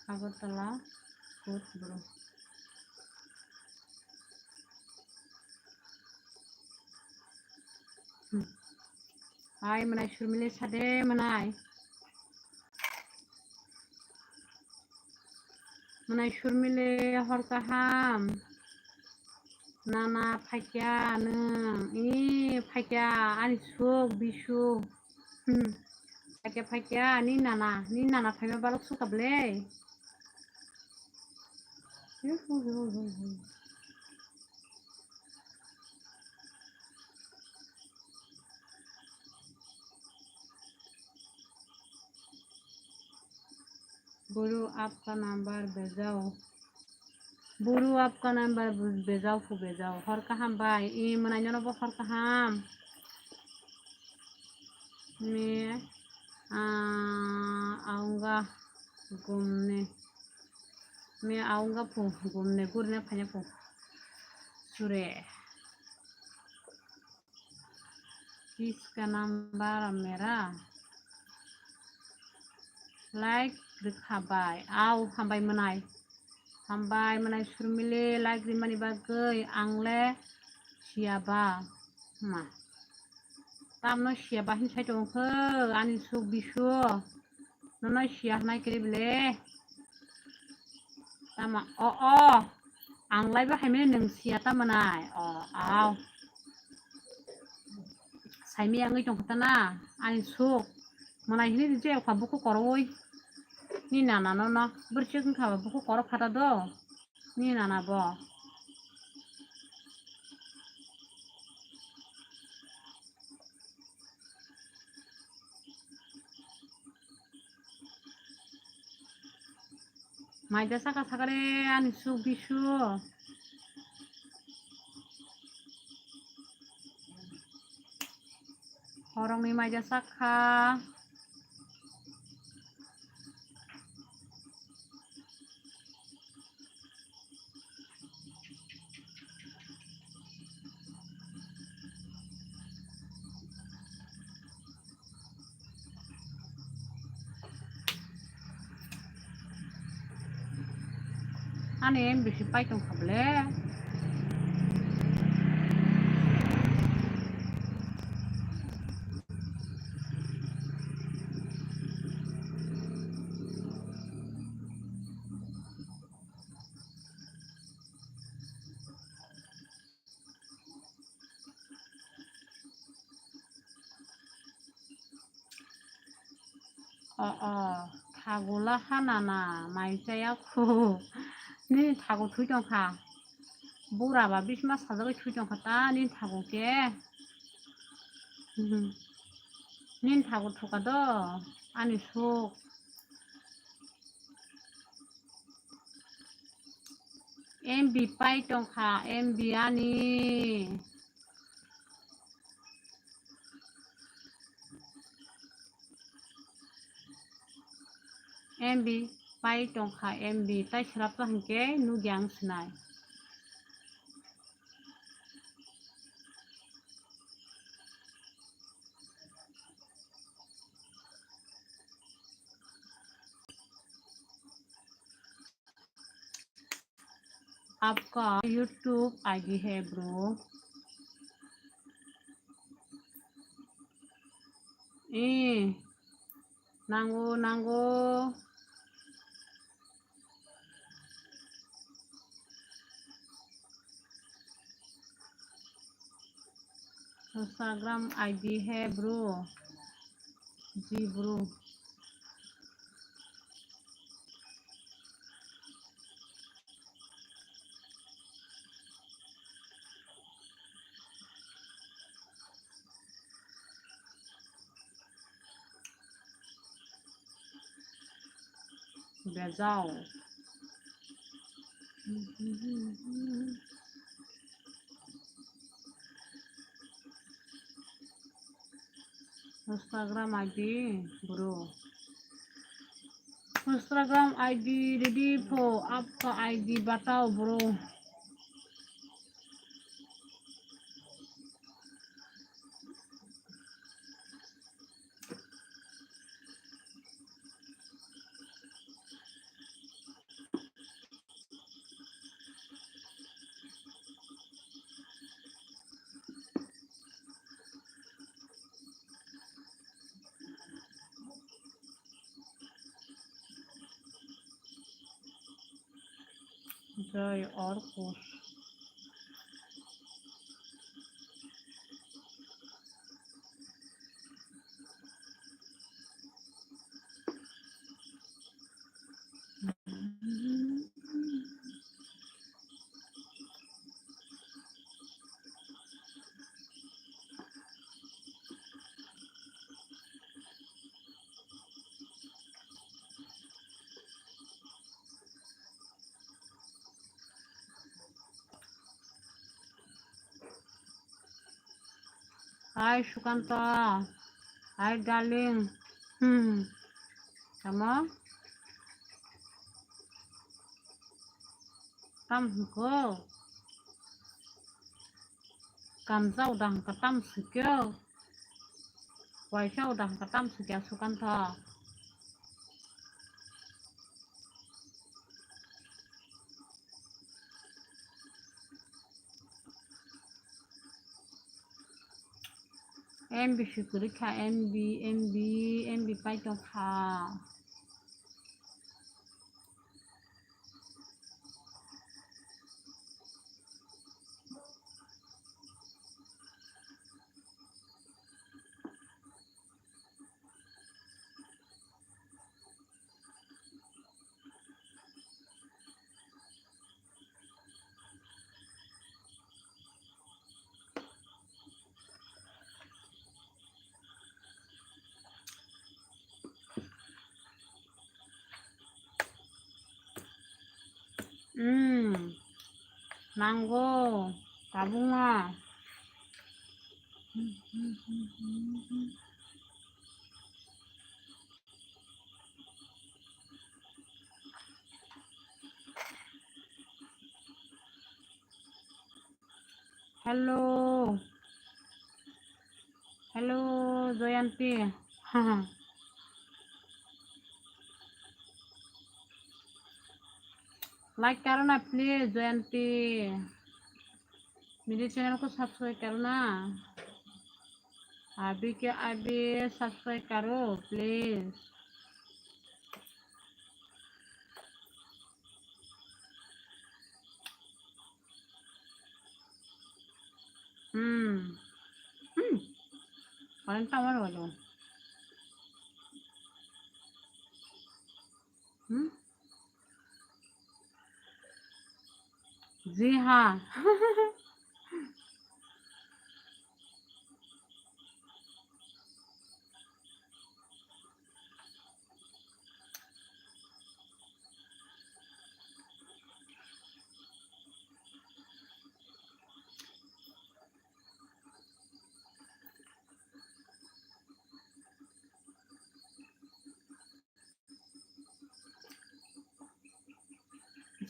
Agartala Kut bro. Hmm. Hai, mwnai Surmili sade mwnai. Mwnai Surmili hor kaham. Nana phaikya nwng. Ee, phaikya ani suk bisuk. Hmm. Phaikya, phaikya, ni nana, ni nana phaima balok sukha ble. Buru apka number bejao. Buru apka number bejao phu bejao. Hor kaham bai. I mwnai nono bo hor kaham. Me, ah, aunga gumne. Me aunga phu gumne gurine phanya phu. Sure. Kiska number mera. Like rikha bai. Au, hambai mwnai. Hambai mwnai Surmili, like rimani bagwi angle siyaba. Ma. Tamno siyaba hin sai tongkho, ani suk bisu. Nono siya hnai kiri bile. Tama, o, o. Ang laiba haimani nwng siya tamo nai. O, au. Saimi angwi tongkha ta na. Ani suk. Mwnai hini je kha buku koroi. Ni nana nono. Bwrchik wngkha ba buku koro phata do. Ni nana bo. Maida saka sakare ani suk bisu. Horongni maida sakha. Ani M B si pai tongkha ble. O, o, thagula hanana mai chaya khu. Nini thagu thui tongkha. Bura ba bisma sajagwi thui tongkha ta nini thagu khe. Mhm. Nini thagu thuka do ani suk. M B pai tongkha, M B ani. M B pai tongkha, M B tai swrapsa hinkhe nukya ang sinai. आपका YouTube ID है bro? ए, nango, nango. Instagram ID है bro. जी bro. Bejao. Instagram I D, bro. Instagram I D ready pho, aapka I D batao, bro. Joy Orkus. Hi Sukanta, hi darling. Hmm. Tamo? Tam hwnkhe? Kamjak da hwnkhe tam swikhe? Waisa da hwnkhe tam swikhe Sukanta? M B si kwrwi kha, M B, M B, M B pai tong kha. Hmm, nango, tabukma. Hello. Hello, Jayanti. Like karo na, please, Jayanti. मेरे channel ko subscribe karo na. Abhi ke abhi subscribe karo, please. Hmm. Hmm. Paling tawar wajah. Hmm? Ji ha.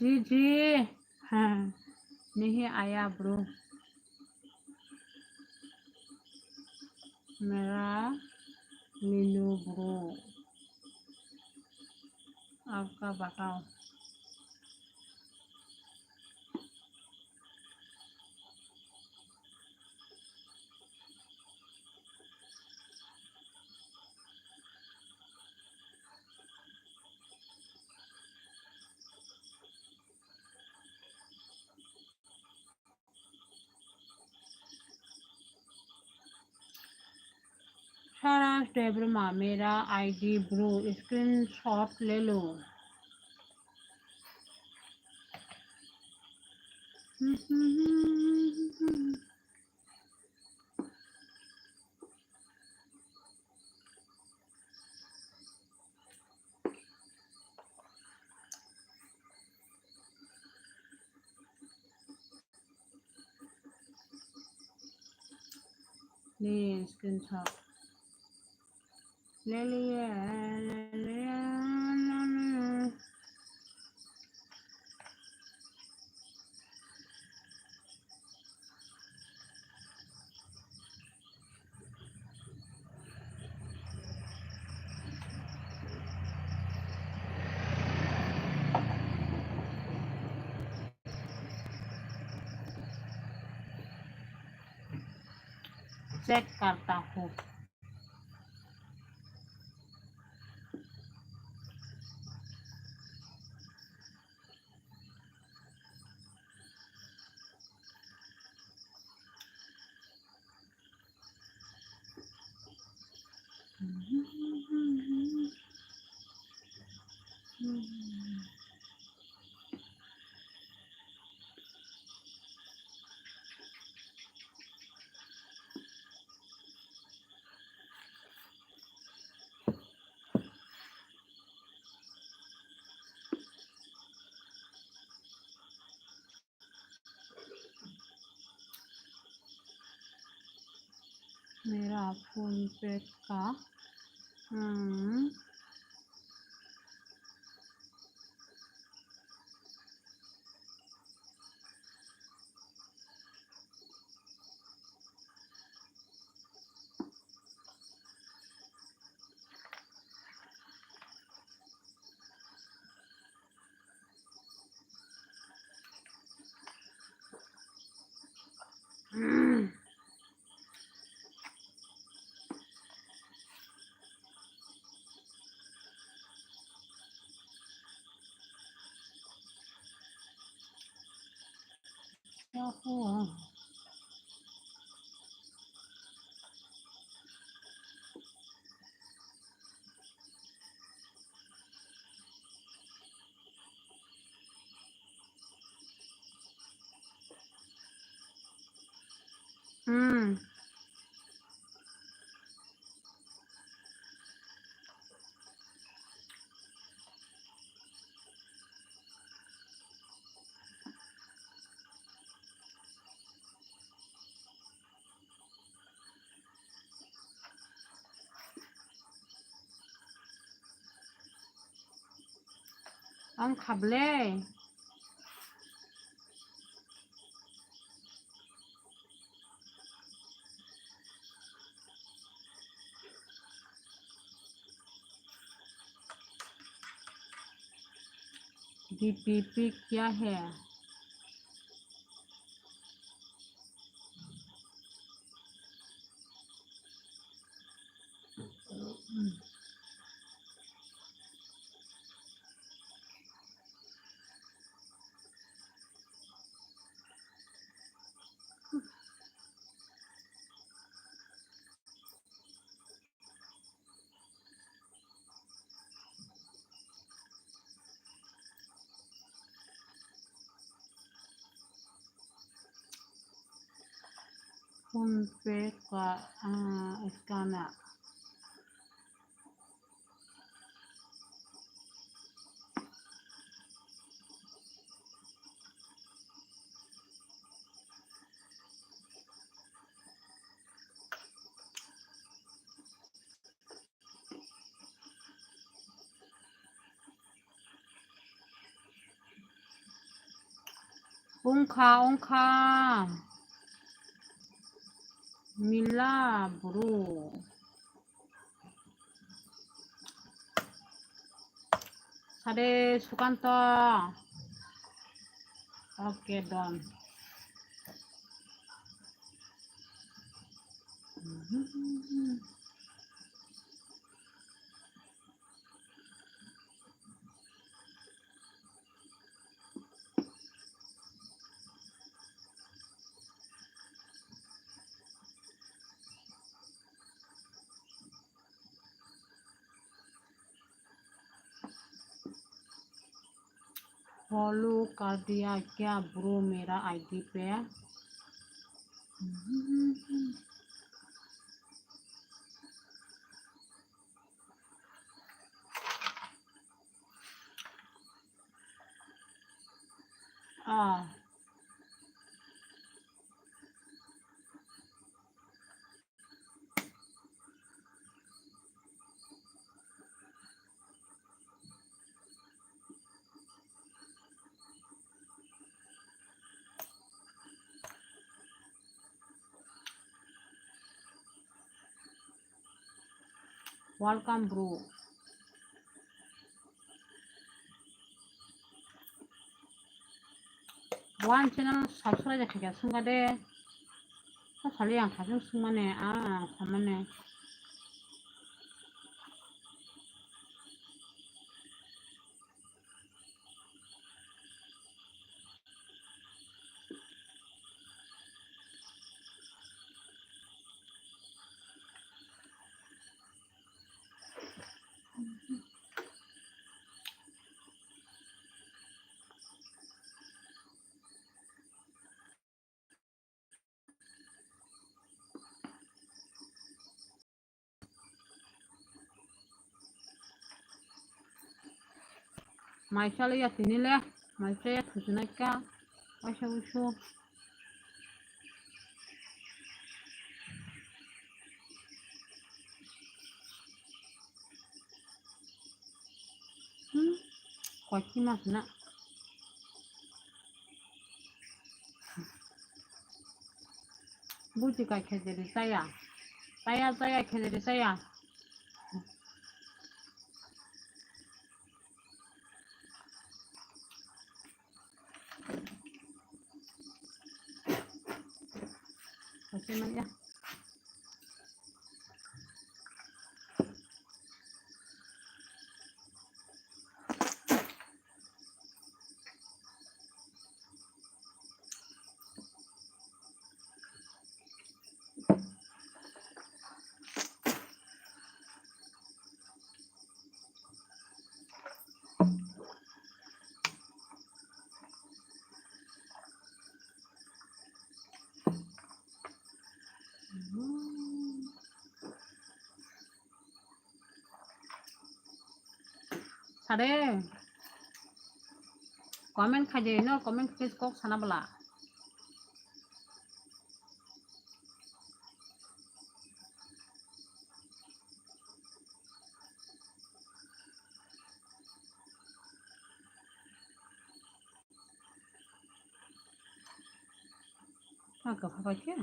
जी जी। हाँ, नहीं आया ब्रो। मेरा मीनू ब्रो, आपका बताओ। Saraj Debbarma, मेरा ID bro, screenshot ले लो। Ni screenshot. Lele, lele, lele. Check karta hu. मेरा फोन पे का, हम्म। Hmm. Ang khablai. डीपीपी क्या है? PhonePe ka, ah, scanner. Ongkha, ongkha. Mila bro. Sade Sukanto. Okay, done. Follow कर दिया क्या bro मेरा आईडी पे? Ah. Welcome, bro. One channel subscribe khaikha sungkha de. Sa sali ang thajung sungmane, ah, samane. Mai chalwi ya tini le, mai cha ya thuchunai ka, waisa wusu. Hmm, kochi mas na. Buji ka khejeri chaya. Chaya, chaya, khejeri chaya. Kochi manya. Sade. Comment khaide no, comment khaide kok sana bala. Aga phabaikhe.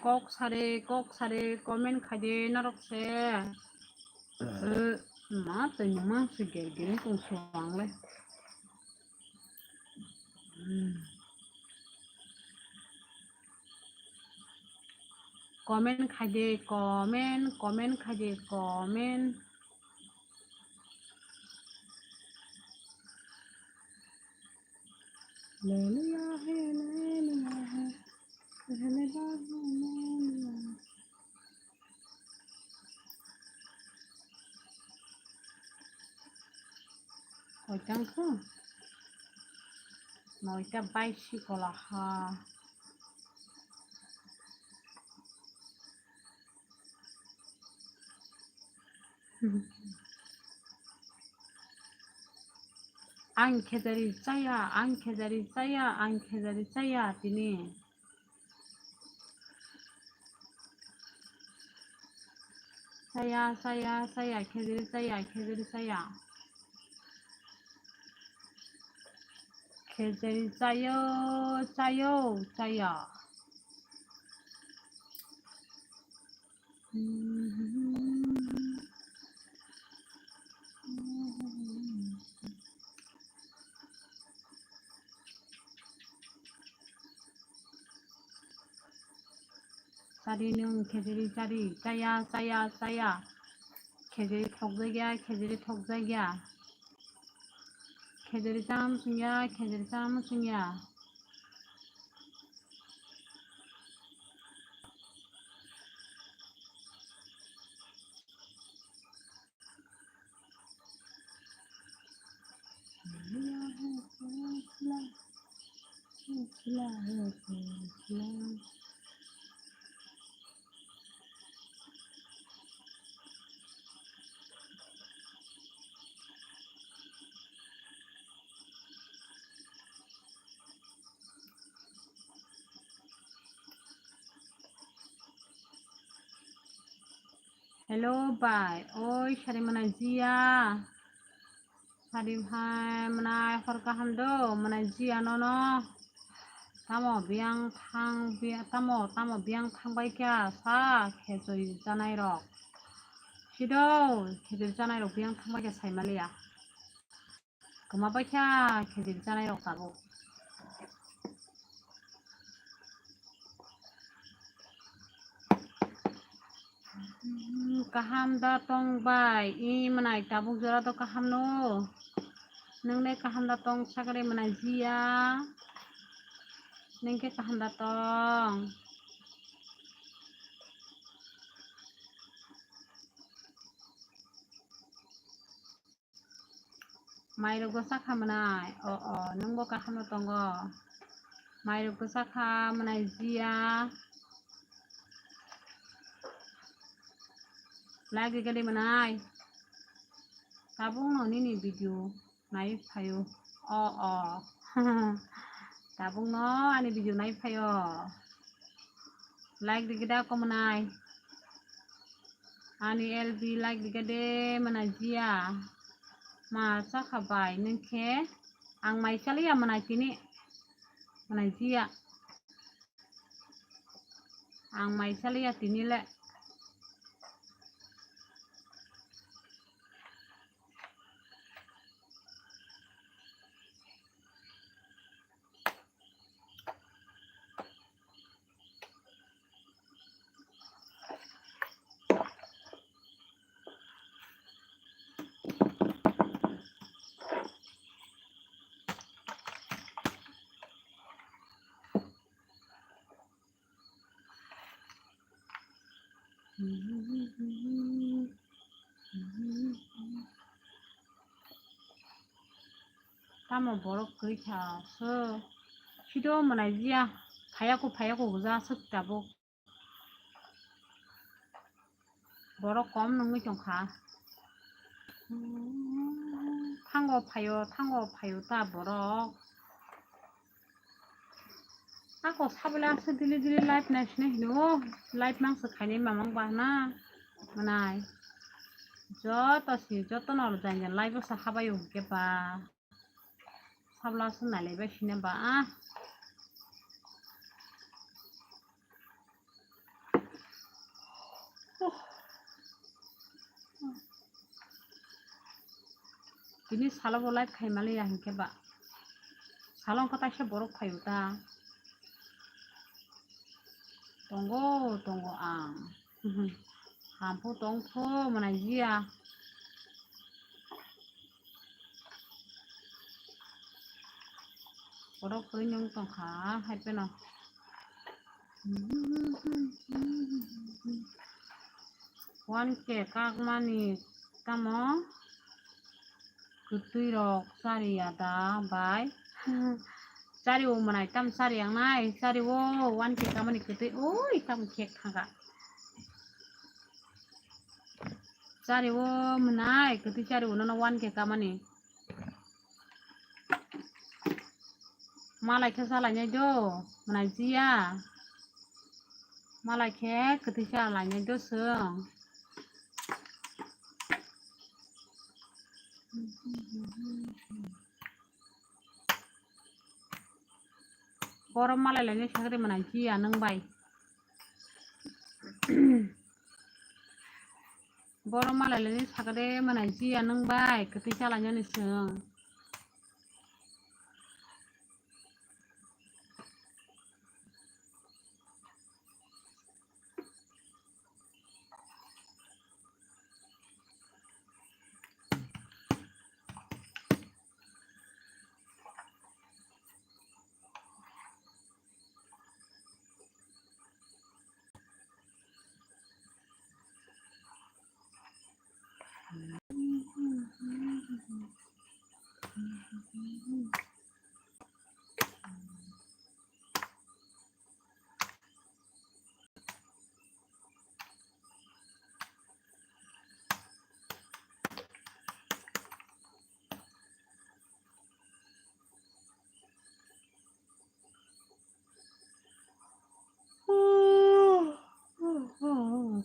Kok sare, kok sare, comment khaide norok se. Eh, ma twi ma se ger ger tong suang le. Hmm. Comment khaide, comment, comment khaide, comment. Hallelujah, hallelujah, hallelujah, hallelujah. Koitang kho? Noita baisi kola ha. Ang khejari chaya, ang khejari chaya, ang khejari chaya tini. Chaya, chaya, chaya, khejari chaya, khejari chaya. Khejari chayo, chayo, chaya. Chari nwng khejari chari, chaya, chaya, chaya. Khejari thokjakya, khejari thokjakya. Khejari chama sungya, khejari chama sungya. Hello bai, oi sari mana jiya. Sadi hai mwnai hor kaham do, mwnai jiya nono. Tamo biyang thang, biya-, tamo, tamo biyang thang bai kya sa khejoi janai rok. Sido khejoi janai rok biyang thang bai kya sai maliya. Kwma bai kya khejoi janai rok tabuk. Hmm, kaham da tong bai, i mwnai tabuk jora do kaham no. Nwng le kaham da tong sakre mwnai jiya. Nwng khe kaham da tong. Mairok bwsa kha mwnai. O, o, nwngbo kaham no tongo. Mairok bwsa kha mwnai jiya. Like rikadi mwnai. Tabuk no nini video nai phaio. O, o. Tabuk no ani video nai phaio. Like rikida ko mwnai. Ani L B like rikade mwnai jiya. Ma sakha bai nwng khe ang mai chaliya mwnai tini. Mwnai jiya. Ang mai chaliya tini le. Tamo borok kwrwi kha so. Sido mwnai jiya. Phayako, phayako gwja swk tabuk. Borok kom nungwi tongkha. Thango phaio, thango phaio ta borok. Ako sabole aswk dili dili live naisine hino, live mangsa khainai mamang bahna mwnai. Joto si, joto no jang jang live o sa habai o hwnkhe ba. Sabla aswk nailai bai sine ba. Tini salo bo live khai maliya hinkhe ba. Salo wngkha taisa borok phaio ta. Tongo, tongo ang. Hamphu tongphu mwnai jiya. Borok kwrwi nwng tongkha hai pheno. One K kakmani tamo kwtwi rok chari ya da bai. Chari o mwnai tam chari ang nai chari o one K kamani kwtwi oi tam khek thangka. Chari o mwnai kwtwi chari o nono one K kamani. Malai khe salainai do mwnai jiya. Malai khe kwtwi salainai do chwng. Borom malai lainai sakri mwnai jiya nwng bai. Borom malai lainai sakri mwnai jiya nwng bai kwtwi salainani chwng.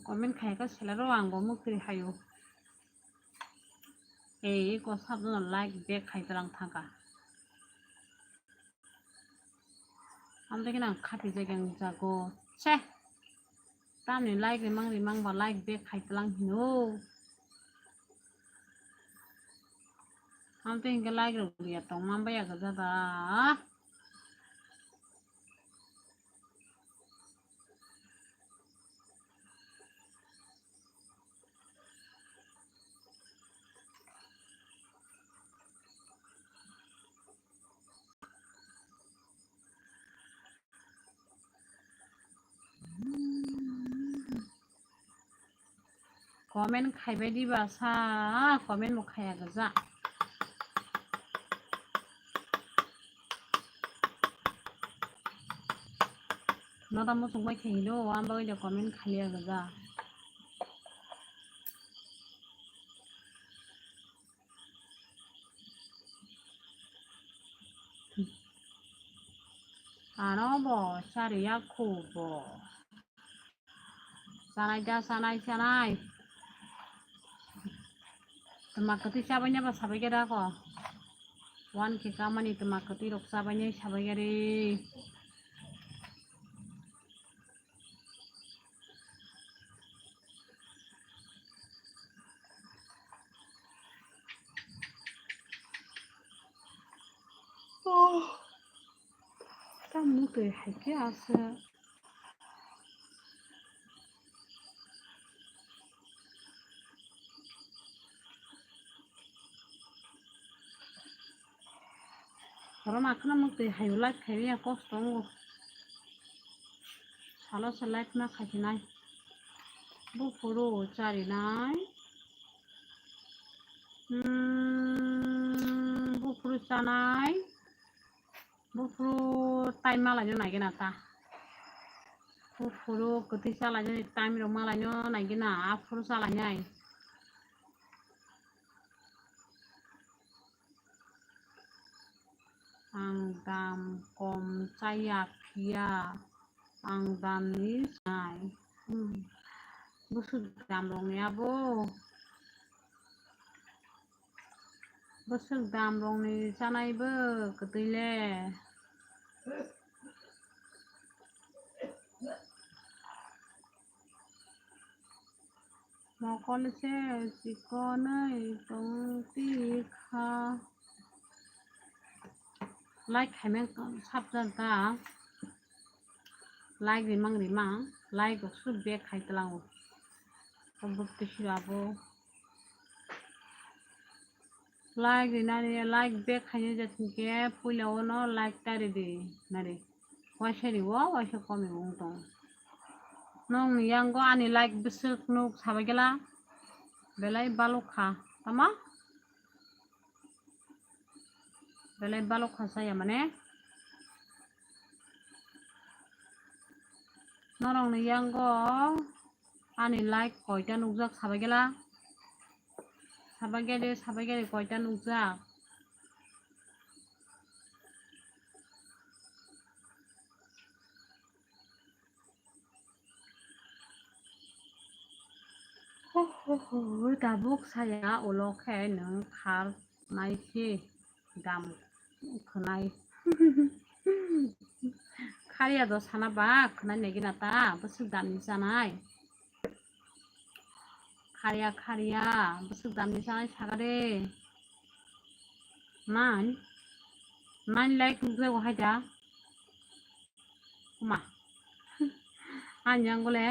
Comment khai kha selero ang bo mukri hayo. Ei, ko sabjano like back khai tlang thangka. Amtwi kheno ang khati jageng jago. Che. Tamni like rimang rimang ba like back khai tlang hino. Amtwi hinkhe like rok riya tong man baya gajada. Comment khaibai diba sa, comment bo khaiya gajak. Noda muchung bai khaino, ang bagwi de comment khaiya gajak. Ano bo chariya khubo. Chanai da, chanai, chanai. Tma kwtwi chabaina ba sabai khe da ko. Wan khe kamani tma kwtwi rok chabainai sabai khe re. Oh, ta mutwi hai khe asa. Oro ma kheno mukti hayo light khaiya kosto wngo. Salo se light ma khaikhe nai. Buphuru charinai. Hmm, buphuru chanai. Buphuru time malaino naigena ta. Buphuru kwtwi chalainani time rok malaino naigena aphuru chalainai. Ang dam kom chaya phiya, ang damni chanai. Hmm. Bwswk dam rokni abo? Bwswk dam rokni chanai bo kwtwi le. Mokol se chikonwi tong tikha. Like khaimang sabjak ta. Like rimang rimang. Like rok sub back khai tlango. Tabuk tisi abo. Like rinani, like back khaina jat hinkhe puila ono like ta ridi nari. Waisa riwo, waisa komi wng tong. Nong ni yango ani like bwswk nuk sabai gela. Belai balok kha, tama? Belai balok kha saya mane. Norok ni yango ani like koita nukjak sabai gela. Sabai gede, sabai gede koita nukjak. Ho, ho, ho, tabuk saya ulo khe nwng khar nai khe dam khwnai. Khariya do sana ba khwnai nai gina ta bwswk dam ni chanai. Khariya, khariya, bwswk dam ni chanai saga de. Nine, nine like nukjago hai da. Kuma. Ani yango le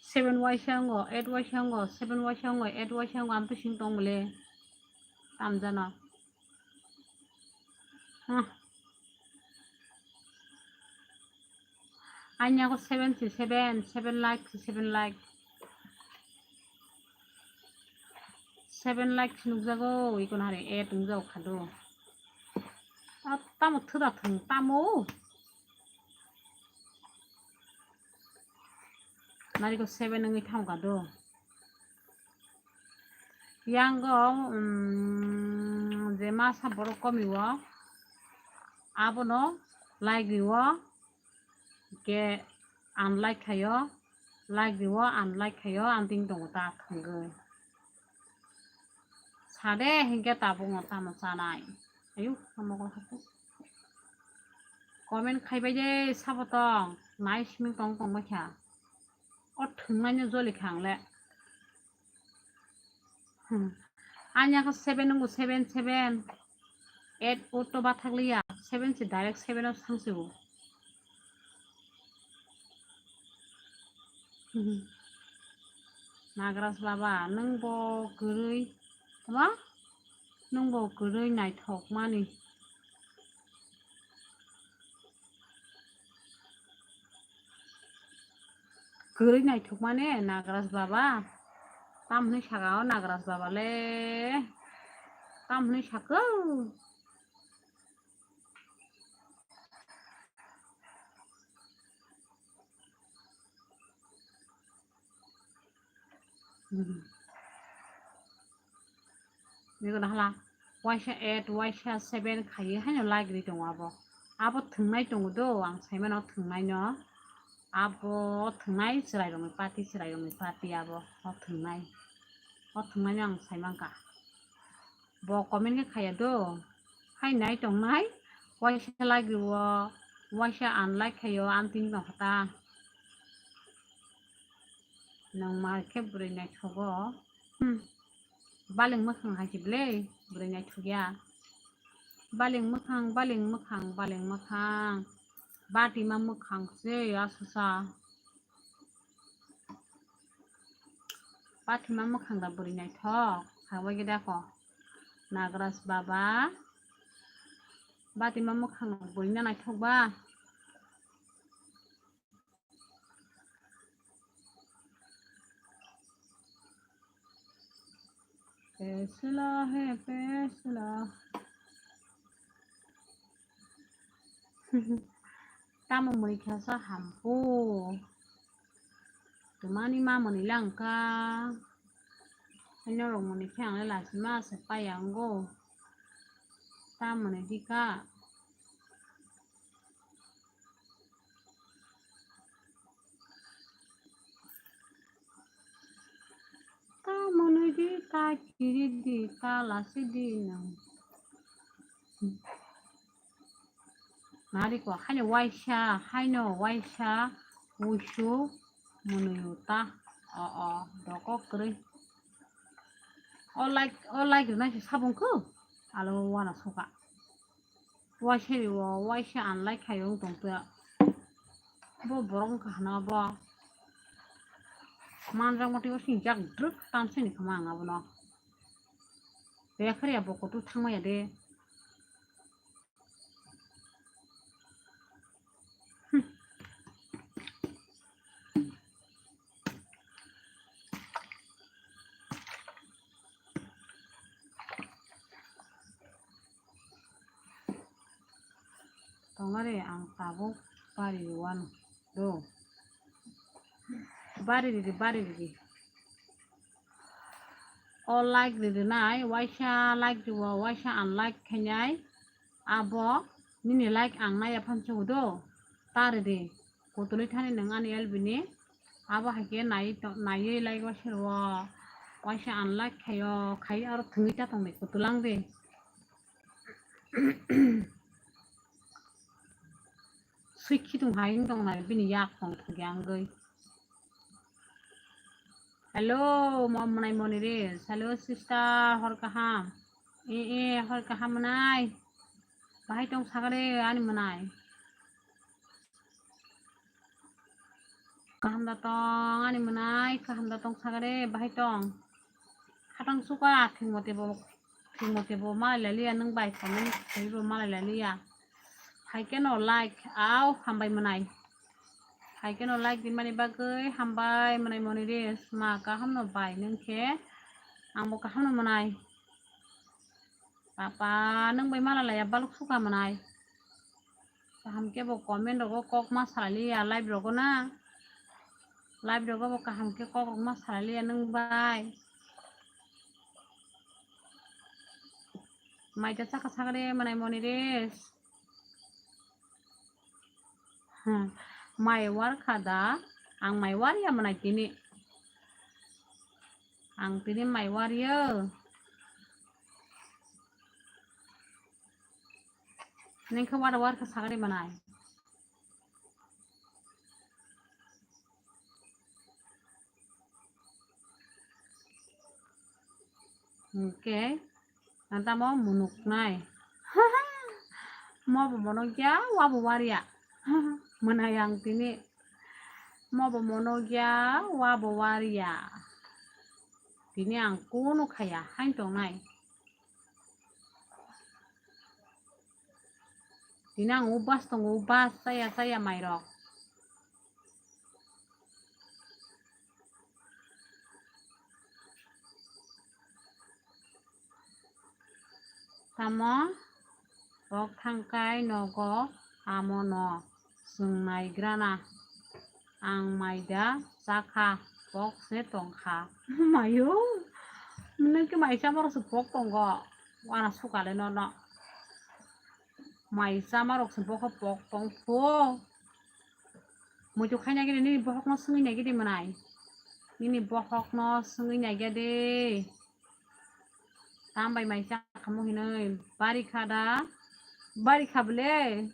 seven waisa wngo, eight waisa wngo, seven waisa wngo, eight waisa wngo, ang bising tong le. Tam jano. Huh. Ani yango seven si seven, seven like si seven like. Seven like si nukjago, ikon hari eight nukjago khado. Ah, tamo thwda thwng, tamo. Nariko seven wngwi thangkha do. Yango, um, je masa borok komiwo, abono like riwo, ke unlike khayo, like riwo, unlike khayo, ang ting tongo ta thangwi. Sade hinkhe tabukno tamo chanai. Ayu, tamo ko hapu. Comment khaibai de sabo tong. Nai simi tong tong bai kha. O thwngnaino joli kha ang le. Hmm. Anya kha seven nungo, seven, seven. Eight o to bathak liya. Seven se direct seven o sangsigo. Nagraj baba, nwng bo kwrwi, tama? Nwng bo kwrwi naithok mani. Kwrwi naithok mani, Nagraj baba. Tam hwnwi saka o Nagraj baba le? Tam hwnwi saka o? Hmm. Nini hala waisa eight, waisa seven khaiwi haino like ri tongo abo. Abo thwngnai tongo do, ang saimano thwngnaino. Abo thwngnai chwrairokni party, chwrairokni party abo. O thwngnai. O thwngnaino ang saimankha. Bo comment khe khaiya do. Hai nai tongnai. Waisa like rio, waisa unlike khaio, ang tini tongkha ta. Nang ma khe bwrwi naithogo. Hmm. Baling mwkhang hai se ble, bwrwi naithokya. Baling mwkhang, baling mwkhang, baling mwkhang. Batima mwkhang se aswsa. Batima mwkhang da bwrwi naithok, sawi gede ko. Nagraj baba. Batima mwkhang bwrwi na naithok ba. Pesla he pesla. Tamo muni khe sa hampu. Tumani ma muni langka. Ino rok muni khe ang le lachima se pai ango. Tamoni dika. Ta mwnwi di, ta kiri di, ta lasi di nwng. Nari ko haino waisa, haino waisa, wuisu, mwnwi ta, o, o, doko kwrwi. O like, o like rwna se sabung kho, alo wana soka. Waisa rio, waisa unlike khai wng tong tia. Bo borok wngkha hwnba bo. Manjak mati o sinjak drwk tamsini khama ang abono. Bekhariya bo kutu thangmaya de. Tongare ang tabuk bari rwano do. Bari ridi, bari ridi. O like ridinai, waisa like riwo, waisa unlike khainai. Abo nini like ang naiya phan chugo do. Ta ridi. Kutulwi thani nwng ani L B ni. Abo hai khe nai to-, naiwi like waisa rwo. Waisa unlike khaio, khai aro thwngwi ta tongdi kutulang di. Swi khitung hai wng tong nai bini yak tong thwngya wngwi. Hello, mo mwnai moni re. Hello, sister, hor kaham. E, e, hor kaham mwnai. Bahai tong sagare ani mwnai. Kaham da tong ani mwnai, kaham da tong sagare, bahai tong. Khatang suka, thwngmo tebo, thwngmo tebo malai liya, nwng bai comment khaibo malai liya. Hai keno like, au, hambai mwnai. Hai keno like di mani bagwi, hambai mwnai moni re, sma kaham no bai, nwng khe, angbo kaham no mwnai. Papa, nwng bai malai ya, baluk suka mwnai. Kaham khe bo comment rogo kok ma salai liya, live rogo na. Live rogo bo kaham khe kok rok ma salai liya nwng bai. Mai ta saka saka de mwnai moni re. Hmm. Mai war kha da. Ang mai war ya mwnai tini. Ang tini mai war ya. Nengkhe wara wara khe sagari manai. Hwnkhe ang tamo munuknai. Mo bo monokya, wa bo warya. Mwnai ang tini. Mo bo monokya, wa bo warya. Tini ang kunu khaya, hain tongnai. Tini ang ubas tongo, ubas, chaya, chaya mairok. Tamo? Kok thangkai nogo amono chwng naigrana. Ang maida chakha, kok se tongkha. Mayo, nokhe mai chamarokse kok tongo. Wana sukale nono. Mai chamarokse bokho kok tongpho. Muitu khaina gini nini bohokno swngwi naigidi mwnai. Nini bohokno swngwi naigidi. Tambai mai chakhamu hinwi barikha da? Barikha bole?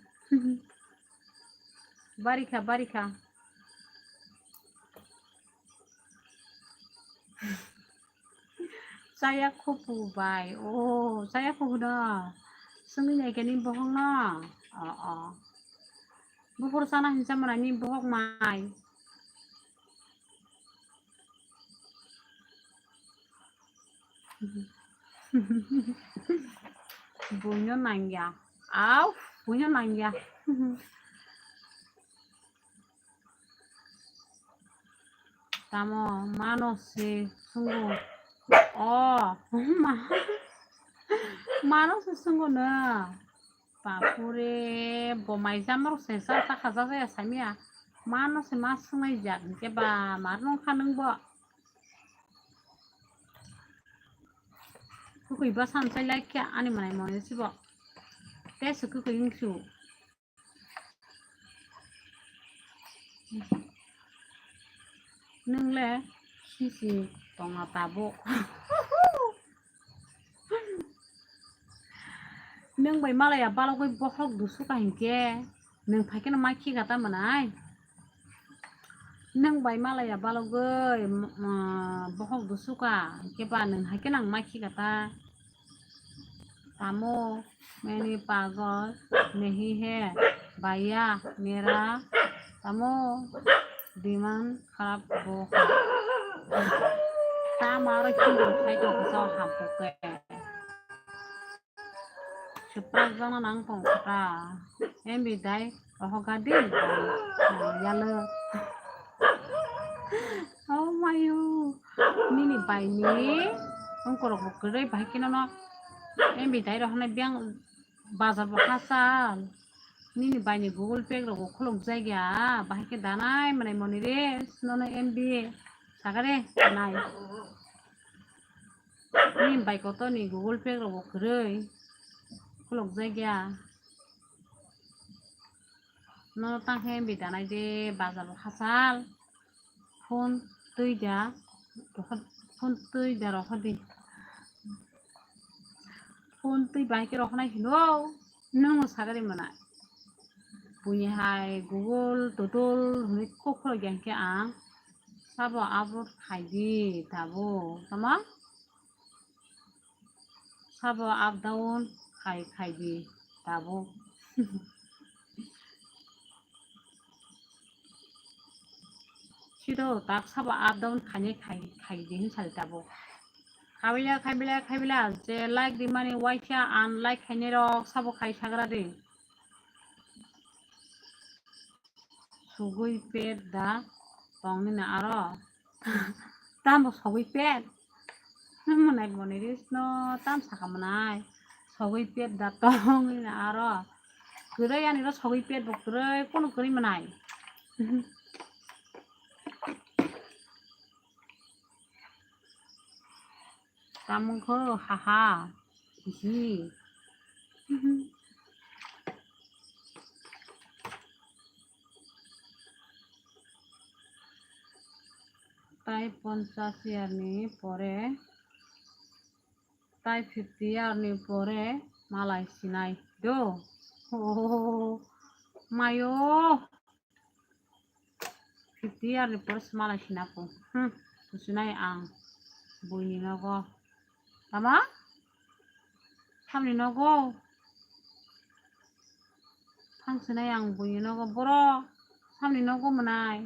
Barikha, barikha. Chaya khupu bai. Oh, chaya khupu no. Swngwi naikha ni bohok no. Oh, oh. Buphuru chana hinsa mwnai ni bohok mai. Buino nangya. Au, buino nangya. Tamo, mano se sungo. Oh, ma-, mano se sungo na. Bapure, bo mai jamarok se sa, sa khaja jaya samya. Mano se ma sungai jak, ke ba, mar nung kha nung bo. Kukui ba san sai lai kya, ani manai mone si bo. Te se kukui wng su. Nwng le sisi tongna tabuk. Nwng bai malaya balogwi bokhok dusu ka hinkhe nwng phaikhe no ma khika ta mwnai. Nwng bai malaya balogwi, mm, bokhok dusu ka hinkhe ba nwng haikhe nang ma khika ta. Tamo, maini pagol nahi hai, bhaiya mera, tamo, dimaag kharap bahut hai. Tamo aro chini khai to kisa ham to ke. Supra jana nang tong kata. Em bi dai. Rohok gadi, yalo. Oh mayu. Nini bai ni ongkorok bo kwrwi bahai khe nono. Em bi dai rohonai biyang bazar bo hachal. Nini bai ni Google Pay rok bo khuluk jagya. Bahai khe danai mwnai moni re. Nono em bi. Sagare nai. Nini bai kotor ni Google Pay rok bo kwrwi. Khuluk jagya. No tang khe em bi danai de bazar bo hachal. Phone twi da, phone twi da rohor di. Phone twi bai khe rohornai hino, nwng sagari mwnai. Buini hai Google, Total hwnwi kok khulok ya khe ang. Sabo upload khai di, tabo, tamo? Sabo up down khai khai di tabuk. Sido tak sabo up down khainai khai khai di hin sali tabuk. Khaibila khaibila khaibila je like di mani waisa unlike khainai rok sabo khai sagra di. Sogwi pet da tong nini aro. Tamo sogwi pet? Mwnai mwnai ris no tam saka mwnai. Sogwi pet da tong nini aro. Kwrwi ani ro sogwi pet bo kwrwi, kono kwrwi mwnai. Tamung kho haha. Hi. Tai ponchas year ni pore, tai fifty year ni pore malai sinai do. Oh, mayo. Fifty year ni pore se malai sina po. Hmm, kusunai ang buini nogo. Tama? Samni nogo. Thang sinai ang buini nogo. Boro samni nogo mwnai.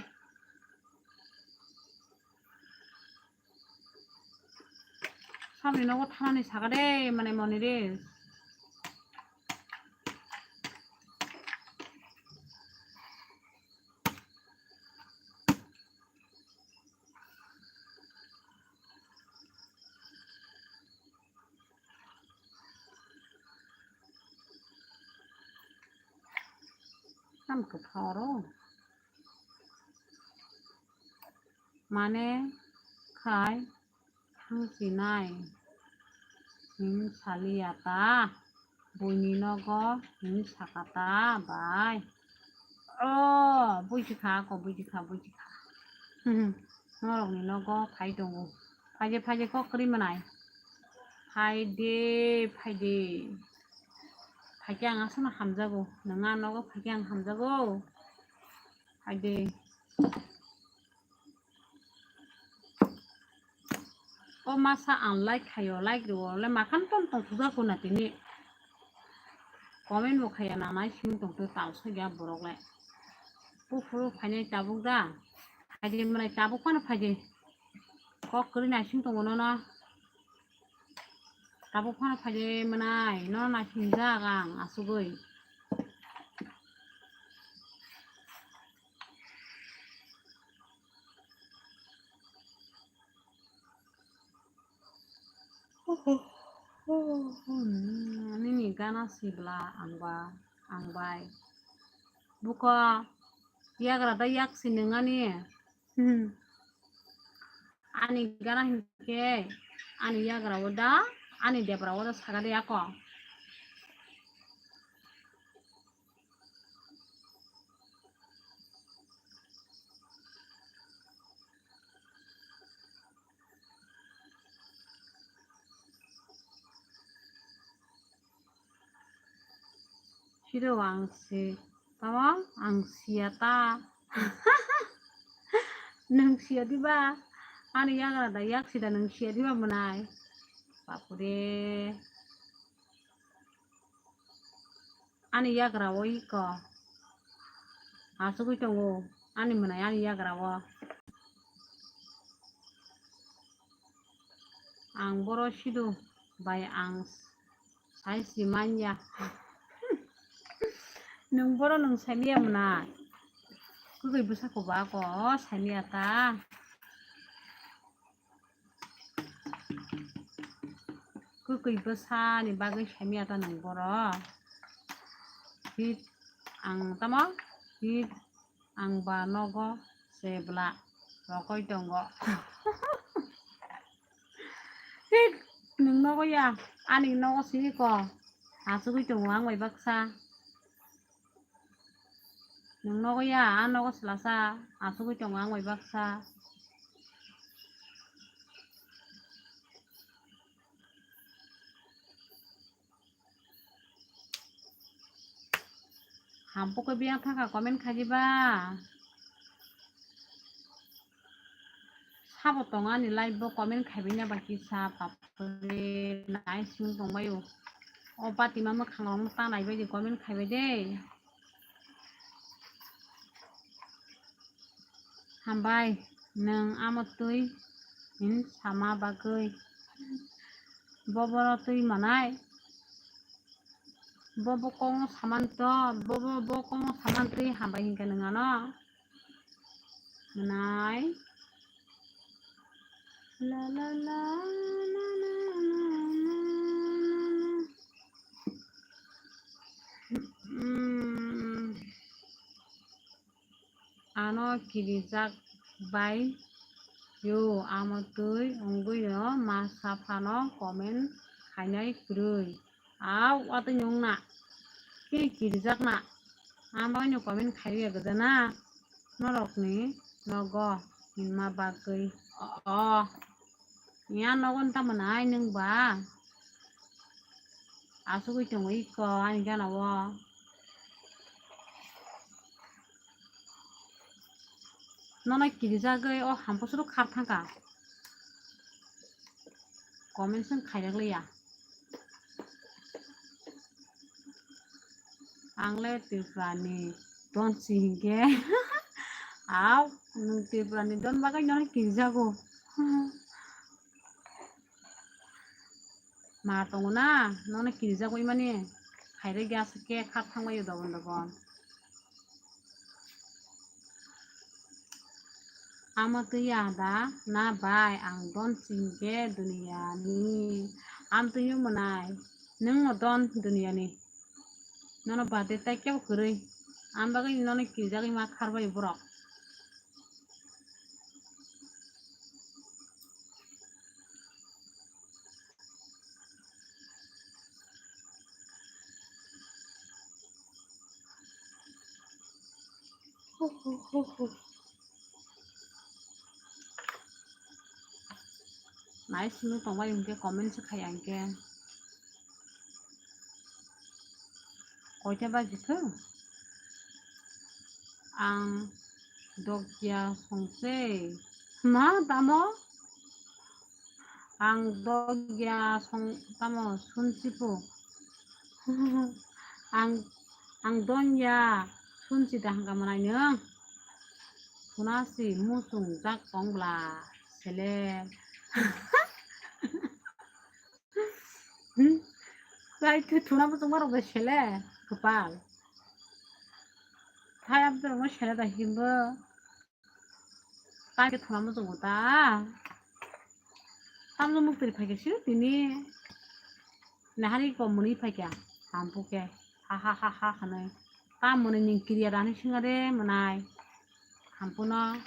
Samni nogo thanani saka de, mane moni de. Tam kwtharo. Mane khai thangsinai hin saliya ta, buini nogo hin saka ta bai. O, buji kha, ako buji kha, buji kha. Norokni nogo phai tongo. Phaide, phaide kok kwrwi mwnai. Phaide, phaide. Phaikhe ang aswkno hamjago. Nwng a nogo phaikhe ang hamjago. Phaide. O masa ang like khaio, like rwo, le makhan ton tong thujak kuna tini. Comment bo khaya na nai sing tong to tal so ya borok le. Buphuru phainai tabuk da. Phaidi mwnai tabuk phano phaidi. Kok kwrwi naising tongo nono. Tabuk phano phaidi mwnai, nono naisingjak ang asugwi. Nini gana sibla ang ba, ang bai. Buko yagra da yak si nung ani. Hmm. Ani gana hinkhe ani yagra o da, ani debra o da saga de ako. Siro ang si, tamo ang siya ta. Nung siya diba? Ani yagra da yak sida nung siya diba mwnai? Bapure. Ani yagra o iko. Asugwi tongo. Ani mwnai ani yagra o. Ang boro sidu bai ang sai si manya. Nung boro nung sai manya mwnai. Kwkwi bwsa ko ba ko sai manya ta. Kwkwi bwsani bagwi saimya ta nung boro. Hit ang tamo? Hit ang ba nogo sebla rokoi tongo. Hit nung nogo ya, ani nogo sini ko. Asugwi tongo ang bai baksa. Nung nogo ya, a nogo selasa, asugwi tongo ang bai baksa. Hampoko biyang thangkha comment khajiba. Sabo tongo ani live bo comment khaibaina ba kisa bapre nai sing tongbaio. O Patima mwkhang rok ta naibaidi comment khaibai de. Hambai nwng amo twi hin sama bagwi. Bo boro twi manai. Bo bo kongno saman to, bo bo bo kongno saman twi hambai hinkhe nwng ano. Mwnai. La la la la la la la la. Mm. Ano kirijak bai yo amo twi wngwi no ma saphano comment khainai kwrwi. Au watwi nwng na kiri kirijak na. Ang bagwi no comment khaiwi ya gwja na. Norokni nogo hinma bagwi. O, o. Ya nogo nta mwnai nwng ba. Asugwi tongo iko ani gana o. Nono kirijagwi o hampu suru khar thangkha. Comment song khairak liya. Ang le Tripura ni don si hinkhe. Aw, nwng Tripura ni don bagwi nono kirijago. Ma tongo na, nono kirijagwi mani. Khairwi gas khe khar thangbai o dogon dogon. Amo twi ya da? Na bai, ang don chingke duniya ni. Am twi yo mwnai, nwng no don duniya ni. Nono bade tai kebo kwrwi. Am bagwi nono kirijagwi ma kharbai borok. Nai simi tongbai hwnkhe comment se khai ang khe. Koita baji khe? Ang dogya songse. Ma, tamo? Ang dogya song, tamo, sunsipo. Ang, ang donya sunsi da hangka manai nung. Sunasi musung jak tong bla sele. Hmm? Lai khe thuna muchung marok bai sele, kwpal. Thai abdurok no sele da himbo. Tai khe thuna muchungo ta. Tamno muktwi phaikhe sir tini. Nahari ko mwnwi phaikha. Hampu khe. Ha ha ha ha hwnwi. Tam mwnwi ning kiriya dani singa de mwnai. Hampu no.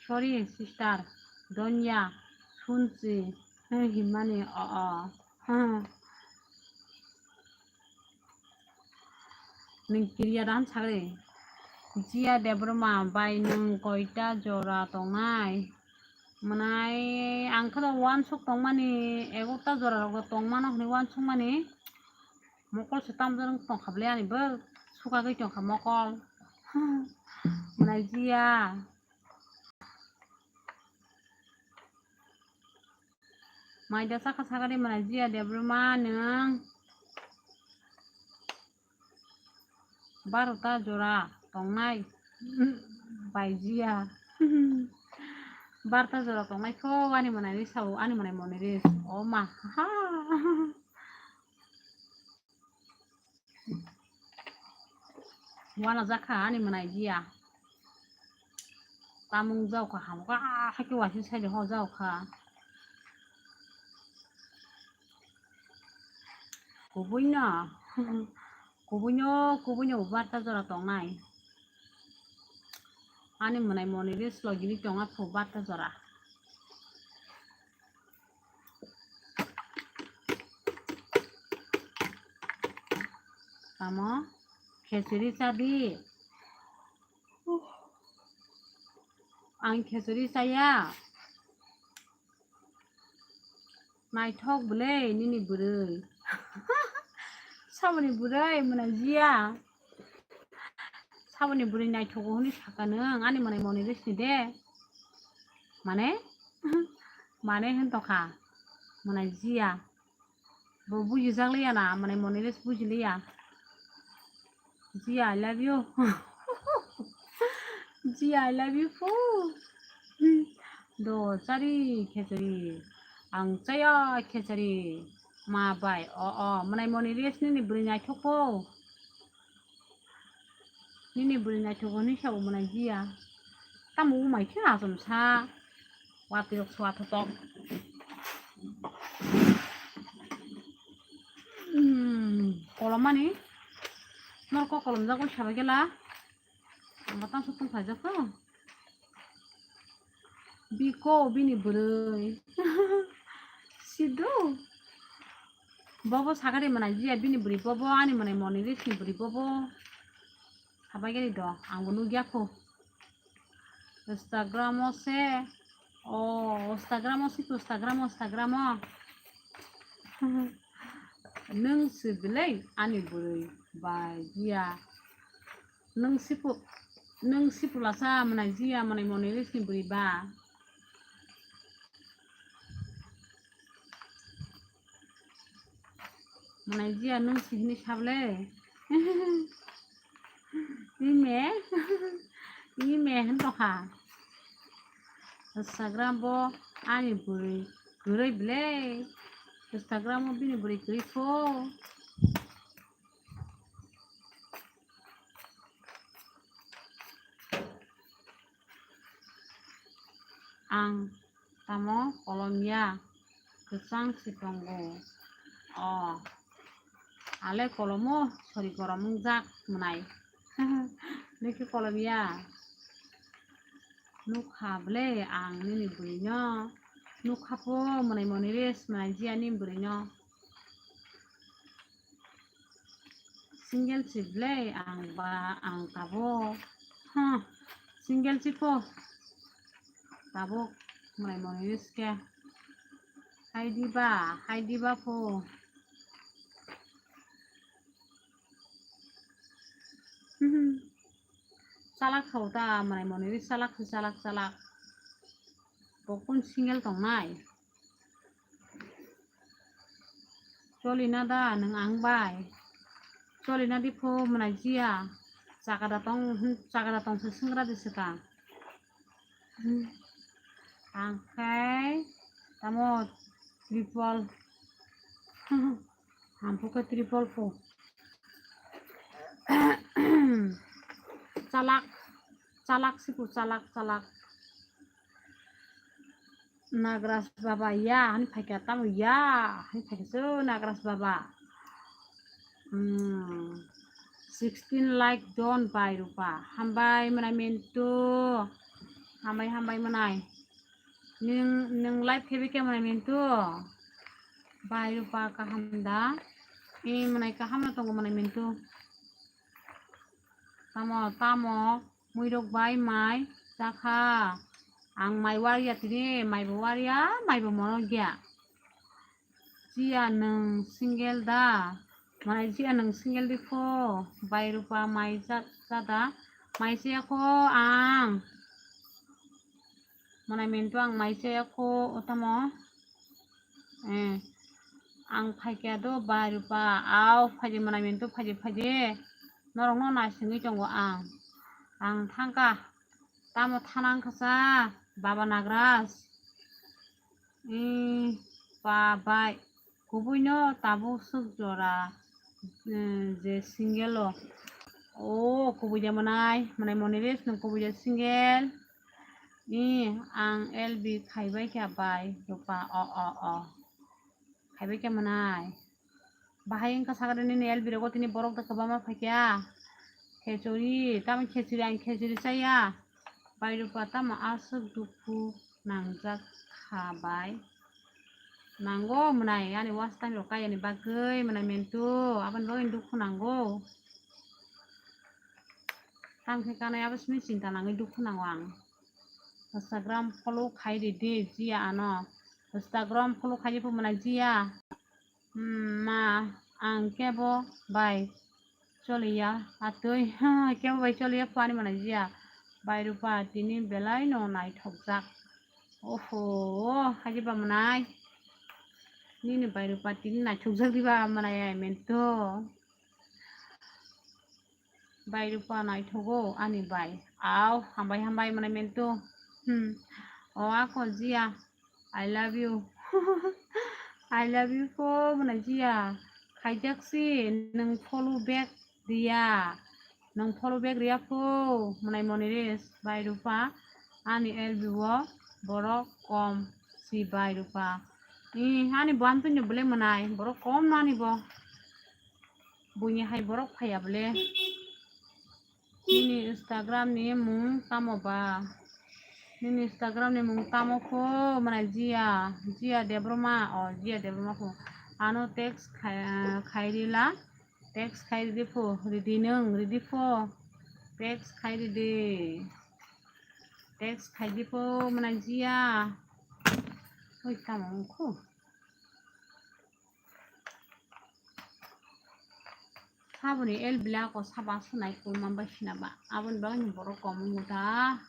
Sorry sister. Donya. Sunsi. Hwnwi himmani o o. Hmm. Nwng kiriya dan sagri. Jiya Debbarma bai nwng koita jora tongnai? Mwnai ang khe uansuk tongmani, egota jora rok tongmano hwnwi uansukmani. Mokol se tamjani tongkha bwle ani bo sukagwi tongkha mokol. Mwnai jiya. Maida saka sakani mwnai jiya Debbarma nwng barota jora tongnai bai jiya. Barota jora tongnai kho ani mwnai ri sao ani mwnai moni ri o ma ha. Wana jakha ani mwnai jiya. Tamung jaukha hamkha hakhe waising side ho jaukha. Kubui no, kubui no, kubui no barta jora tongnai. Ani mwnai moni ri slow gini tongma phu barta jora. Tamo khechuri chadi. Ang khechuri chaya. Naithok bwle nini bwrwi. Saboni bwrwi mwnai jiya. Saboni bwrwi naithogo hwnwi saka nwng ani mwnai moni ri sini de. Mane? Mane hwn tokha. Mwnai jiya. Bo bujijak liya na, mwnai moni ri buji liya. Jiya, I love you. Jiya, I love you fu. Do chari khechari. Ang chaya khechari. Ma bai, o, o, mwnai moni ri nini bwrwi naithok po. Nini bwrwi naithogo hwnwi sa bo mwnai jiya. Tamo umai khe achomsa. Watwi rok swa thotok. Hmm, kolomani. Norok kolomjak bai sabai gela. Ang bo tangsa tong phaijak kho. Biko bini bwrwi. Sido. Bobo sakari mwnai jiya bini bwrwi bobo ani mwnai moni ri sini bwrwi bobo. Sabai gari do ang bo nugya kho. Instagram o se. O Instagram o se Instagram o Instagram o. Nwng si belai ani bwrwi bai jiya. Nwng sipu. Nwng sipulasa mwnai jiya mwnai moni risni bwrwi ba. Mwnai jiya nwng sihini sable. Ime, ime hwn tokha. Instagram bo ani bwrwi kwrwi ble. Instagram bo bini bwrwi kwrwi kho. Ang tamo kolom ya, kwchang si tongo. O, ale kolomo sori gorom wngjak mwnai. Nokhe kolom ya. Nukha ble ang nini bwrwino. Nukha po mwnai moni res mwnai jiya nini bwrwino. Single si ble ang ba ang tabuk. Huh, single si po. Tabuk mwnai moni res khe. Hai diba, hai diba po. Chalak kha ta mwnai moni res chalak kha chalak chalak. Bo kun single tongnai. Cholina da nwng ang bai. Cholina di pho mwnai jiya. Chakada tong, chakada tong se swngra di swkang. Ang khai tamo triple. Ang pho khe triple pho. Chalak, chalak siku, chalak, chalak. Nagras baba ya, hani phaikha tamo ya, hani phaikha so Nagras baba. Hmm, sixteen like don bai rupa. Hambai mwnai mentu. Hambai, hambai mwnai. Nung, nung live khe bikhe mwnai mentu. Bai rupa kaham da. I mwnai kaham no tongo mwnai mentu. Tamo, tamo. Muirok bai mai chakha. Ang mai waria tini, mai bo waria, mai bo mono gya. Jiya nwng single da? Mai jiya nwng single di pho. Bai rupa mai cha, cha da? Mai chaya kho ang. Mwnai mentu ang mai chaya kho, o tamo. Eh, ang phaikya do bai rupa, au phaidi mwnai mentu phaidi phaidi. Norokno naisingwi tongo ang. Ang thangkha. Tamo thanang kha sa, Baba Nagras. Ih, pa bai. Kubuino tabuk swk jora, eh, je single o. O, kubui de mwnai, mwnai moni res nwng kubui de single. Ih, ang L B khaibai kha bai, rupa, o, o, o. Khaibai khe mwnai. Bahai wngkha sakha de nini L B rogo tini borok da kwbangma phaikha. Khechuri, tamo khechuri, ang khechuri chaya. Bai rupa tamo aswk dukhu nangjak kha bai. Nango mwnai ani watch time rok kayani bagwi mwnai mentu aboni bagwi dukhu nango. Tamo khe kanai abo simi chinta nangwi dukhu nango ang. Instagram follow khai ridi jiya ano. Instagram follow khai phu mwnai jiya. Hmm, ma, ang kebo bai choliya, atwi, kebo bai choliya, phani mwnai jiya. Bai rupa tini belai no naithokjak. Oho, haji ba mwnai. Nini bai rupa tini naithokjak diba mwnai ai mentu. Bai rupa naithogo ani bai. Au, hambai hambai mwnai mentu. Hmm. O ako jiya. I love you. I love you ko mwnai jiya. Khaijak si nwng follow back riya. Nwng follow back riya ko mwnai moni res bai rupa. Ani L B o borok kom si bai rupa. Ih, ani bo amtwino bole mwnai. Borok kom no ani bo. Buini hai borok phaiya bole. Nini Instagram ni mung tamo ba? Nini Instagram ni mung tamo kho mwnai jiya, jiya Debroma, o jiya Debroma kho. Ano text khai, khai rila, text khai ridi pho, ridi nwng, ridi pho. Text khai ridi. Text khai di pho mwnai jiya. Oi tamo kho. Saboni el bila ko saba sunai kulma bai sinaba. Aboni bagwi ni borok kom wngkha.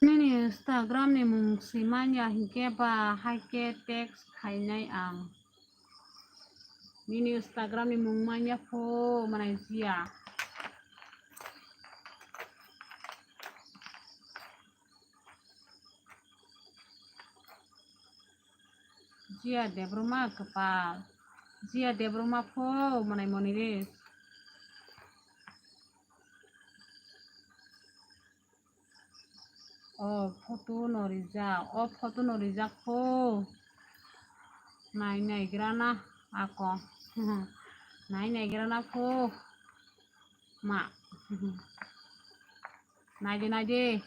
Nini Instagram ni mung swi manya hinkhe ba haikhe text khainai ang. Nini Instagram ni mung manya pho manai jiya. Jiya Debbarma kwpal. Jiya Debbarma pho manai moni re. O photo no rijak, o photo no rijak pho. Nai naigrana ako. Nai naigrana pho. Ma. Naidi, naidi.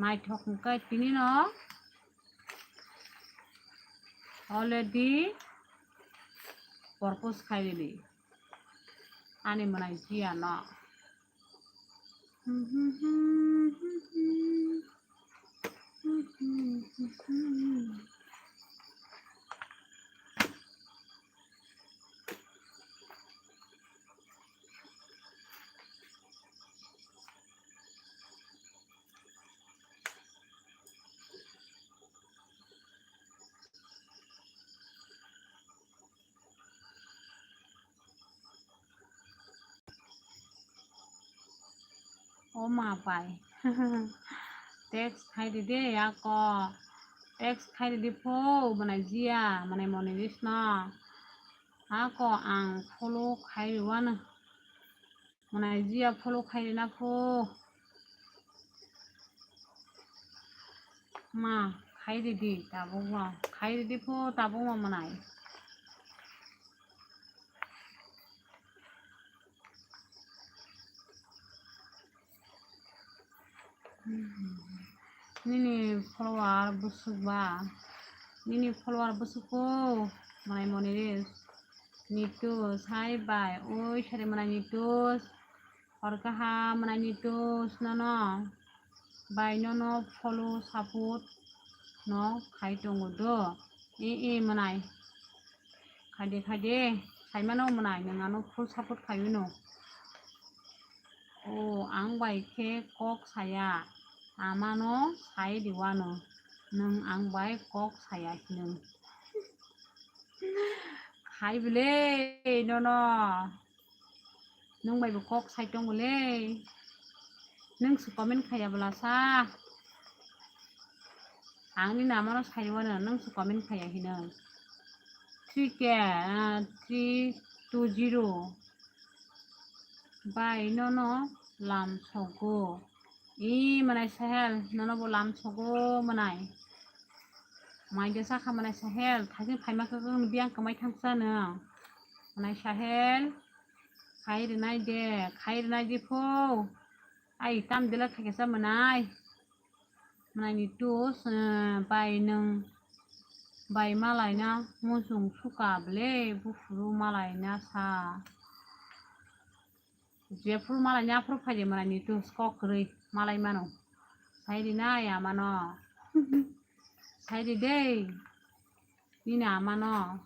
Naithok hwnkhe tini no already propose khairidi. Ani mwnai jiya no. O ma pai. Text khai di de ako. Text khai di de pho, mwnai jiya, mwnai moni ris no. Ako ang follow khai ri wano. Mwnai jiya follow khai ri na pho. Ma, khai di di, tabuk no. Khai di di pho, tabuk no mwnai. Nini follower bwswk ba? Nini follower bwswk o? Mwnai moni re. Nitu, sai bai. Oi, sari mwnai nitu. Hor kaham mwnai nitu, nono. Bai nono follow support no khai tongo do. E, e, mwnai. Khaide, khaide, saimano mwnai, nwng ano full support khaiwino. O, ang bai khe kok saya, amano sai diwano, nwng ang bai kok saya hinwi. Khai bwle, nono. Nwng bai bo kok sai tongo le. Nwng se comment khaiya bwla sa. Ang ni namano sai wano, nwng se comment khaiya hino. Three K, ah, three two zero. Bai nono lam sogo. I mwnai Sahel, nono bo lam sogo mwnai. Mai de sakha mwnai Sahel, thajin phaima khe khe biyang kwmai thangsa no. Mwnai Sahel, khai rinai de, khai rinai de pho. Ai tam dela khaikhe sa mwnai. Mwnai ni tus, eh, bai nwng, bai malai na muchung suka bwle, buphuru malai na sa. Jephuru malai ni aphuru phai de mwnai ni tus kok kwrwi malai mano. Sai rinai amano. Sai ri dei. Nini amano.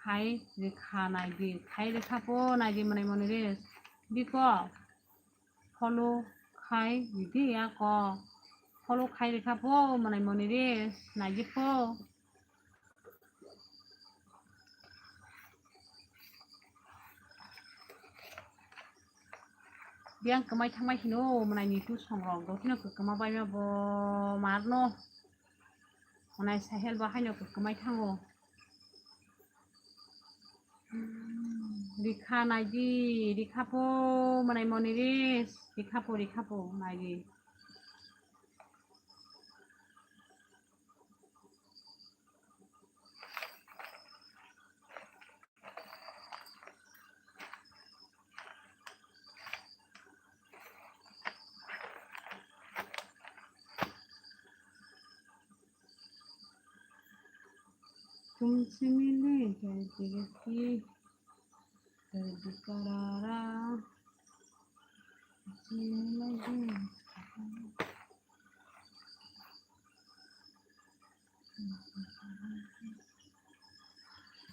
Khai rikha nai di. Khai rikha pho nai di mwnai moni re. Biko. Follow khai di ako. Follow khai rikha pho mwnai moni re. Nai di pho. Biyang kwmai thangmai hino mwnai ni tu songrok, do kheno kwkma bai ma bo mar no. Mwnai Sahel bo haino kwkma thango. Rikha nai di, rikha pho mwnai moni re, rikha pho, rikha pho nai di. Kum chimili, dari direki, dari dikarara, chimili.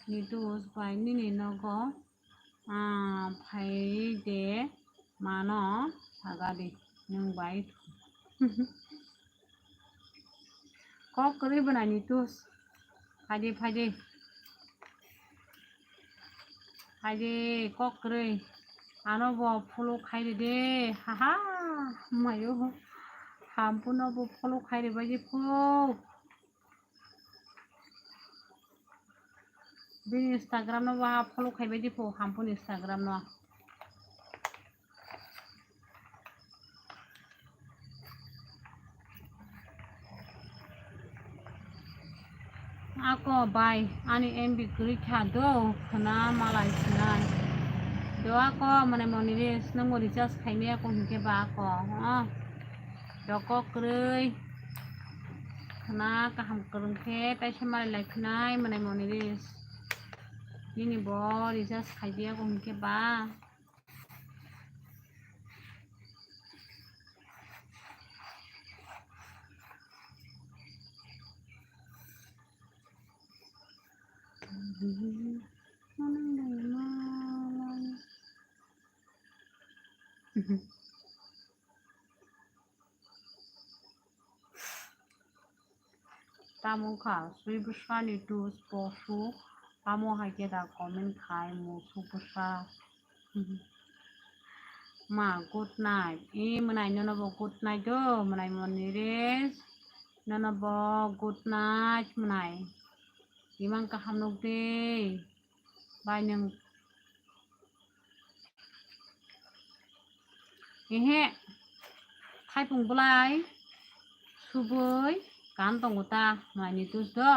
Nitus bai nini nogo, ah, phai de mano sagadi nwng bai. Kok kwrwi bwnai Nitus. Phaidi, phaidi. Phaidi, kok kwrwi. Ano bo follow khaidi de. Haha, mayo. Hampuno bo follow khaidi baidi pho. Bini Instagram no ba follow khai baidi pho, hampun Instagram no. Ako bai, ani M B kwrwi kha do, khwna malai sinai. Do ako, mane moni re, nang bo recharge khaimaya ko hinkhe ba ako, oh. Do kok kwrwi. Khwna kaham kwrwng khe taisa malai lai khwnai mwnai moni ris. Nini bo recharge khai diya ko hinkhe ba. Tamo wngkha swi bwsani tus posu, tamo hai khe da comment khai musuk bwsa. Ma good night. E mwnai nono bo good night do, mwnai moni res. Nono bo good night mwnai. Imang kaham nuk de. Bai nwng. Ehe. Thaipung bwlai subui kan tongo ta, mwnai ni tus do.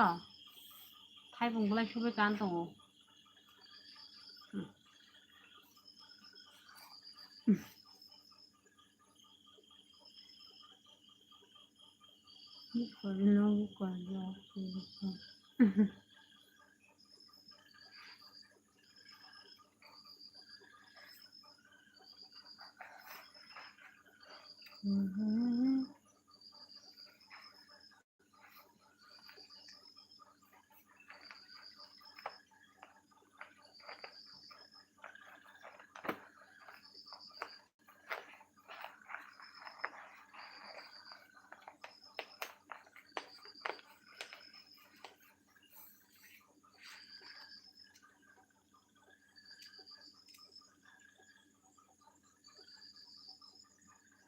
Thaipung bwlai subui kan tongo.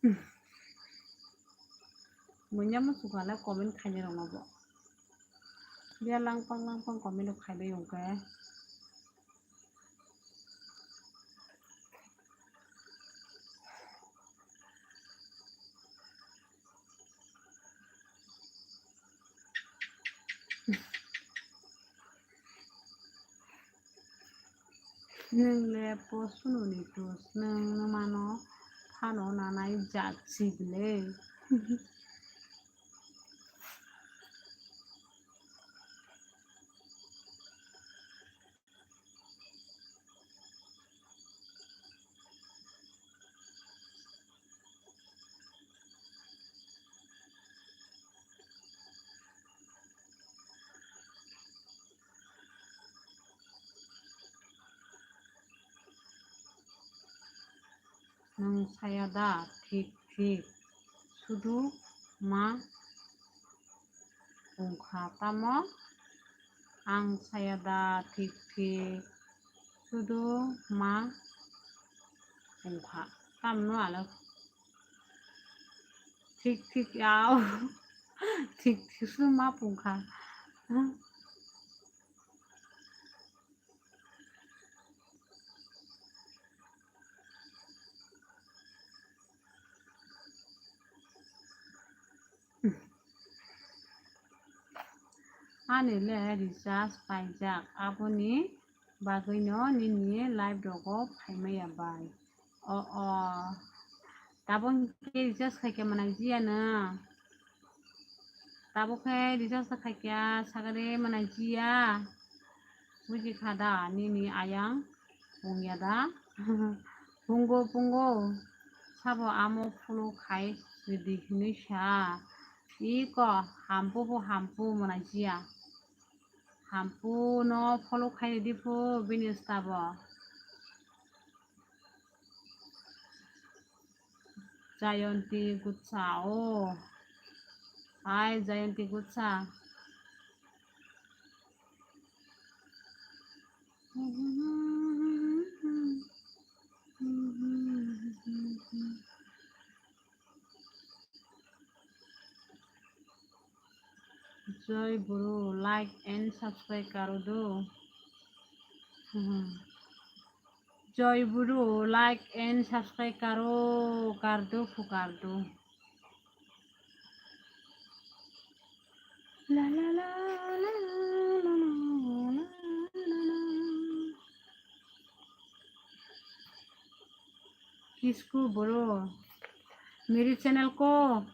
Hmm. Munya musugo le comment khainai rok no bo. Biya langpang langpang comment rok khainai rok khe. Nwng le post phunukni tus, nwng nwmano phano nanai jat si bwle. Nwng saya da, thik, thik. Sudu ma wngkha tamo? Ang saya da, thik, thik. Sudu ma wngkha. Tamno alo thik, thik yao. Thik, thik sudu ma wngkha. Ani le recharge paijak, aboni bagwino nini live rogo phaimaya bai. O, o. Tabok hwnkhe recharge khaikhe mwnai jiyano. Tabuk khe recharge khaikya sagade manai jiya. Buji kha da nini ayang pungya da? Pungo, pungo. Sabo amo follow khai ridi hinui sa. Iko hampu bo hampu manai jiya. Hampu no follow khai ridi phu bini stabo. Jayanti Gutsa, oh. Hi, Jayanti Gutsa. Joy Bru, like and subscribe karo do. Hmm. Joy Bru, like and subscribe karo, kardu phu kardu. La la la la la la la la la. Kisko bro, meri channel ko,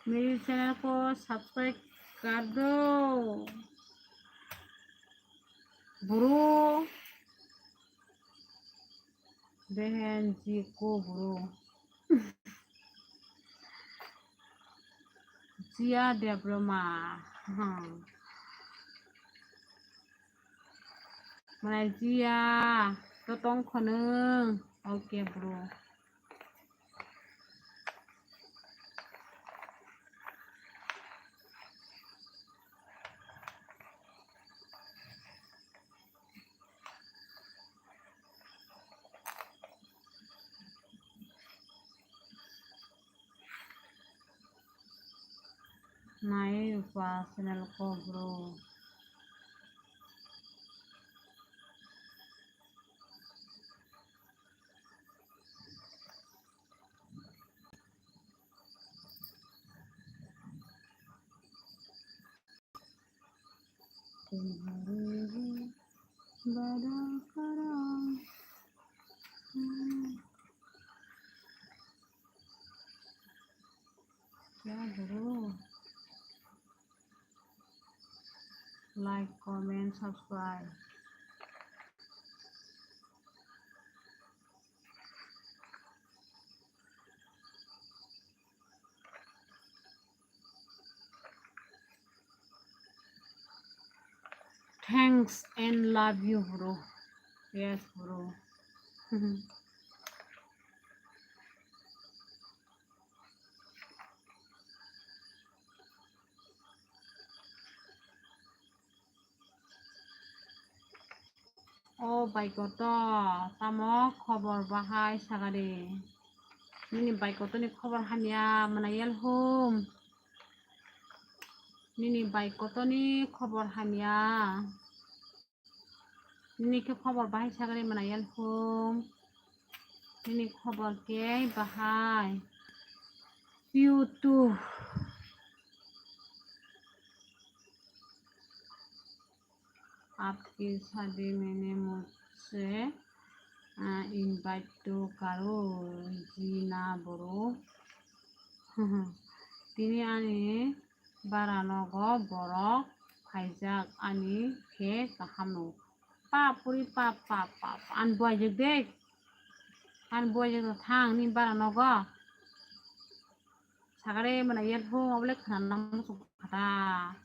meri channel ko subscribe kar do bro. Behen ji ko bro. Jia Debroma. Hmm. Malaysia, to tong khonung. Okay, bro. Nai rupa channel ko bro. तुम्हारे ही बड़ा करम। क्या करूँ? Like, comment, subscribe. Thanks and love you, bro. Yes, bro. O bai koto, tamo khobor bahai sagadi? Nini bai kotoni khobor hamya mwnai yal hum? Nini bai kotoni khobor hamya? Nini khe khobor bahai sagadi mwnai yal hum? Nini khobor khe bahai? YouTube. आपकी शादी मैंने मुझसे, आ, invite to karo, ji na bro. Tini ani bara nogo borok phaijak ani khe kaham no. Pap puri pap, pap, pap. Ani buaijak de. Ani buaijak thang ni bara nogo. Sagare mana yel ho, obole khana nang musu khata.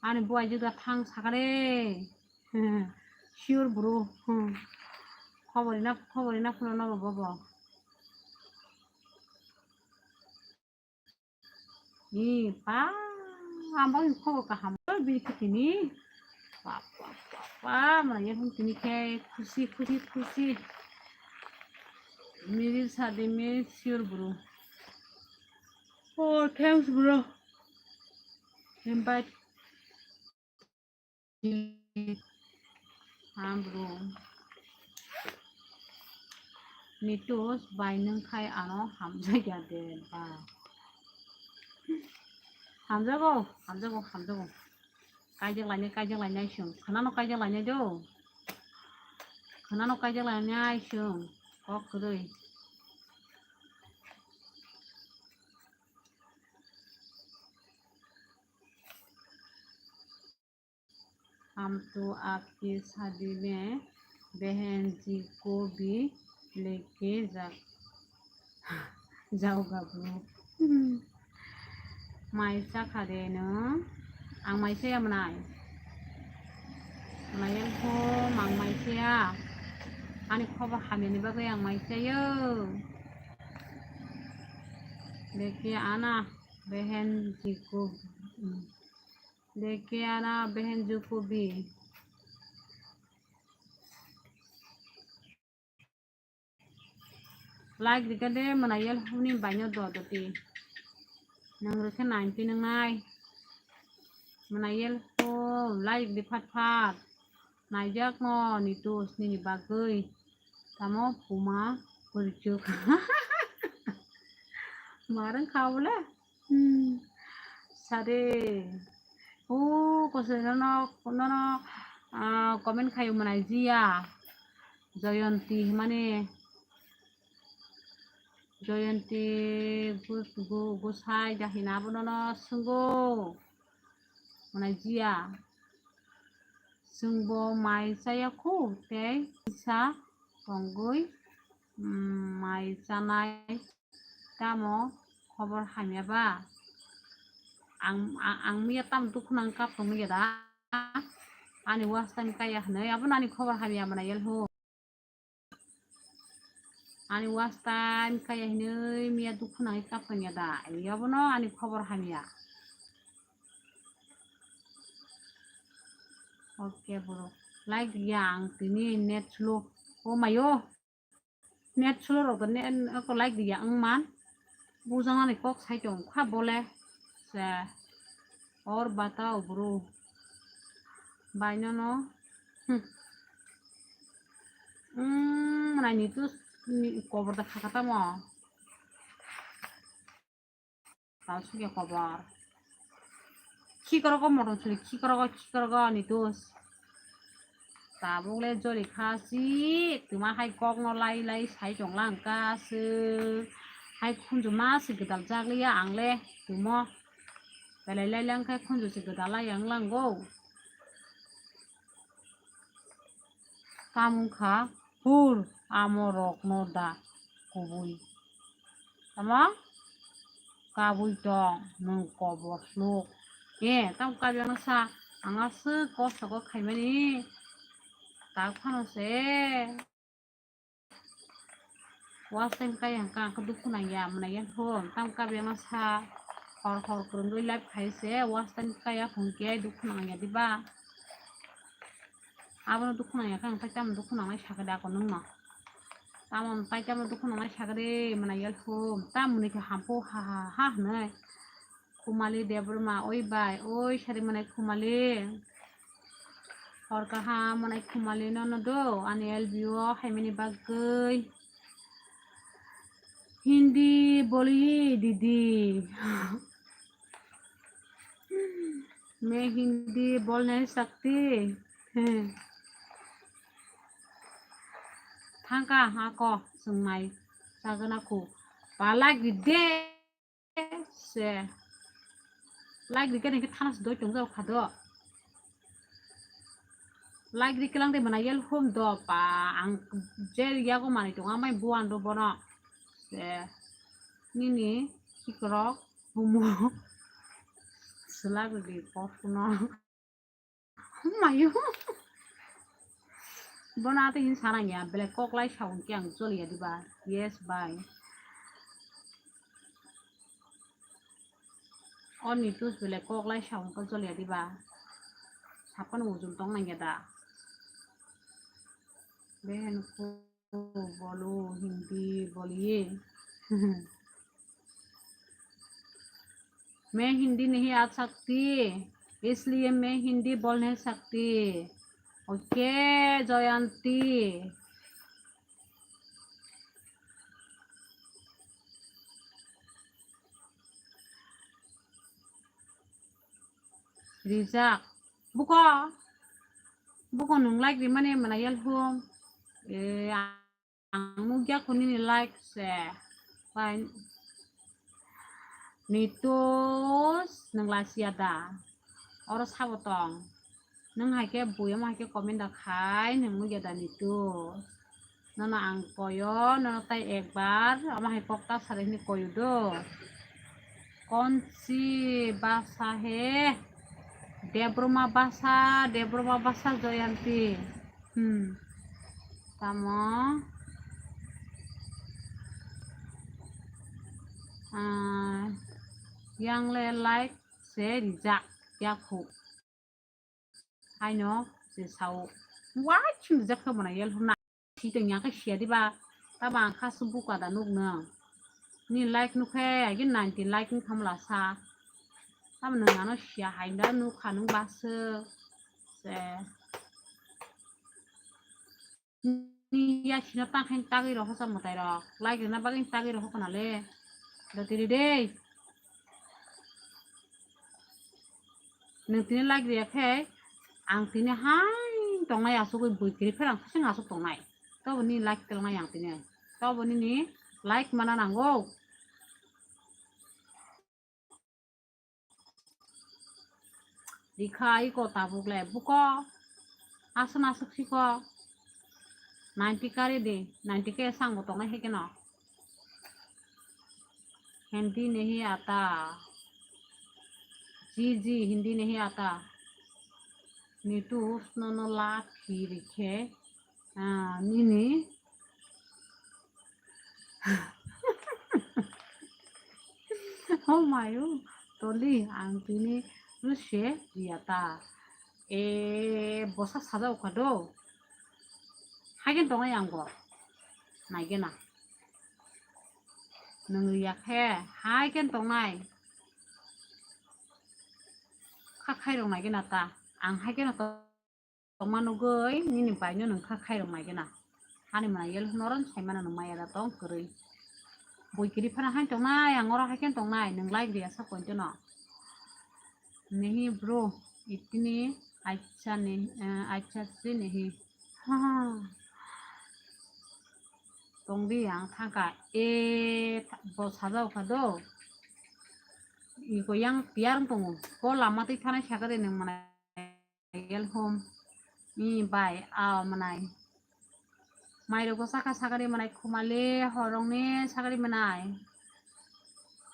Ani buaijak da thang sagare. Sure bro. Khobor ina, khobor ina phuno no bobo. Ni pa, ambang khobor kaham bini khe tini. Pa, pa, pa, pa, mana yel ho tini khe khusi, khusi, khusi. Meri sadi me sure bro. Oh, thanks, bro. Invite. Ha, bro. Nitus bai nwng khai ano hamjakya de ba. Hamjago, hamjago, hamjago. Kaijak lainai, kaijak lainai sung. Khwnano kaijak lainai do. Khwnano kaijak lainai sung. Kok kwrwi. हम तो आपकी शादी में बहन जी को भी लेके जा, जाऊंगा bro. Mai chakha de no? Ang mai chaya mwnai. Mai yang kho mang mai chaya. Ani khobor hamyani bagwi ang mai chayo. Leke ana behen jiko. Leke ana behen jiko bi. Like rikha de mwnai yel huni baino do do ti. Nang rikha ninety nang nai. Mwnai yel ho like di phat phat. Naijak no ni tus nini bagwi. Tamo puma purchuk. Marang khaule. Hmm. Sare. O kosoi nono nono ah, comment khayo mwnai jiya. Joyonti himani Joyonti gu- gu- gusai jahina abono no swngo. Mwnai jiya. Chwngbo mai chaya khu tei kisa tongwi mm, mai chanai tamo khobor hamya ba? Ang ang ang miya tam dukhu nang kap tong miya da. Ani was time kaya hwnwi abono ani khobor hamya mwnai yel ho. Ani was time kaya hinwi miya dukhu nangwi kap tong ya da. Ai abono ani khobor hamya. Okay bro. Like ya ang tini net slow. O mayo. Net slow rok net ko like ya ang man. Bujang ani kok sai tong kha bole. Se. Or batao bro. Baino no. Hmm. Hmm, mwnai ni tu ni kobor da khakha tamo. Tal suke kobor. Khikorogo motom suri, khikorogo, khikorogo ni tu. Tabuk le joli kha si, tuma hai kok no lai lai sai tong lang ka se. Hai khunju ma se gedal jak liya ang le tumo. Belai lai lang khai khunju se gedal lai ang lang go. Tamung kha hur amo rok no da kubui. Tamo kabui tong nwng kobor sluk. E, tamo kabui ano sa, ang aswk kosto kok khaimani. Tak phano se. Was time kaya hwnkha ang khe dukhu nangya, mwnai ya hwn. Tamo kabui ano sa, hor hor kwrwngwi live khai se, was time kaya hwnkhe dukhu nangya diba? Abono dukhu nangya khe ang tai tamo dukhu nangnai sakha de ako nwngno. Tamo tai tamo dukhu nangnai sakha de, mwnai ya hwn. Tamoni khe hampho ha ha ha hwnwi. Khumali Debbarma, oi bai, oi sari mwnai Khumali. Hor kaham mwnai Khumali nono do, ani L B O haimani bagwi. Hindi boliye didi. मैं हिंदी बोल नहीं सकती. Thangka hako swngnai sagana ku. Palak gide. Se. Like rikhe nangkhe thana se doi tong jao kha do. Like rikhe lang de mwnai yel hum do pa ang je yago manwi tong amai buan do bono. Se. Nini sikrok bumo. Selak di pok no. Mayo. Bono ate hin sana ya, belai kok lai saung ke ang choli ya diba? Yes, bye. Oni tus belai kok lai saung ke choli ya diba? Sapan ujung tong nang ya da? Behen ko bolo Hindi boliye. मैं हिंदी नहीं आ सकती, इसलिए मैं हिंदी बोल नहीं सकती. Okay, Jayanti. Rijak. Buko. Buko nung like rimani mana yel hum. Eh, Ang nukya kho nini like se. Pai. Nitus nung lasia da. Oro sabo tong. Nwng hai khe buiyama hai khe comment da khai, nwng nugya da ni tu. Nono ang koyo, nono tai ekbar, omo hai kok ta sari hwnwi koyo do. Konsi basa he, Debroma basa, Debroma basa Joyanti. Hmm. Tamo? Ah, yang le like se rijak ya khu. Haino se sao. Wai chim rijak khe mona yel huna. Si tong yang khe sia diba. Tamo ang kha su buka da nuk nang. Ni like nuk khe agi ninety like nuk khamla sa. Tamo nang ano sia hai da nuk kha nung ba se. Se. Ni ya sino tang khain tagwi rw hosa mwtai rok. Like rwna bagwi tagwi rw hokna le. Do tiri de. Nwng tini like riya khe ang tini hai tongnai asugwi bui kiri pherang khasing asuk tongnai. Tobo ni like telnai ang tini. Tobo nini like mana nango. Rikha iko tabuk le buko. Aswk aswk siko. Ninety kari di. Ninety khe sang bo tongnai hai kheno. Hindi nahi aata. Ji ji, Hindi nahi aata. Nitu snono la phi rikhe. Ah, nini. Oh my, oh, toli, ang tini ruse riata. E, bosa saja uka do. Hagen tongai ang bo. Naigena. Nung riya khe, hagen tongai. Khakhai rong naigena ta. Ang hagen to. Tongma nugwi nini baino nwng kha khairok naigena. Ani mwnai yel noron saimano nwng maya da tong kwrwi. Bui kiri phano hain tongnai, ang oro haikhe tongnai, nwng like riya sa pointono. Nehi bro, itini acha ni, eh, acha si nehi. Ha. Tongdi ang thangkha. E, bo sajao kha do. Iko yang tiyar tongo. Ko lama twi thanai sakha de nwng mwnai. Yel hum. I bai, a mwnai. Mai rogo saka sakari mwnai khumale horongni sakari mwnai.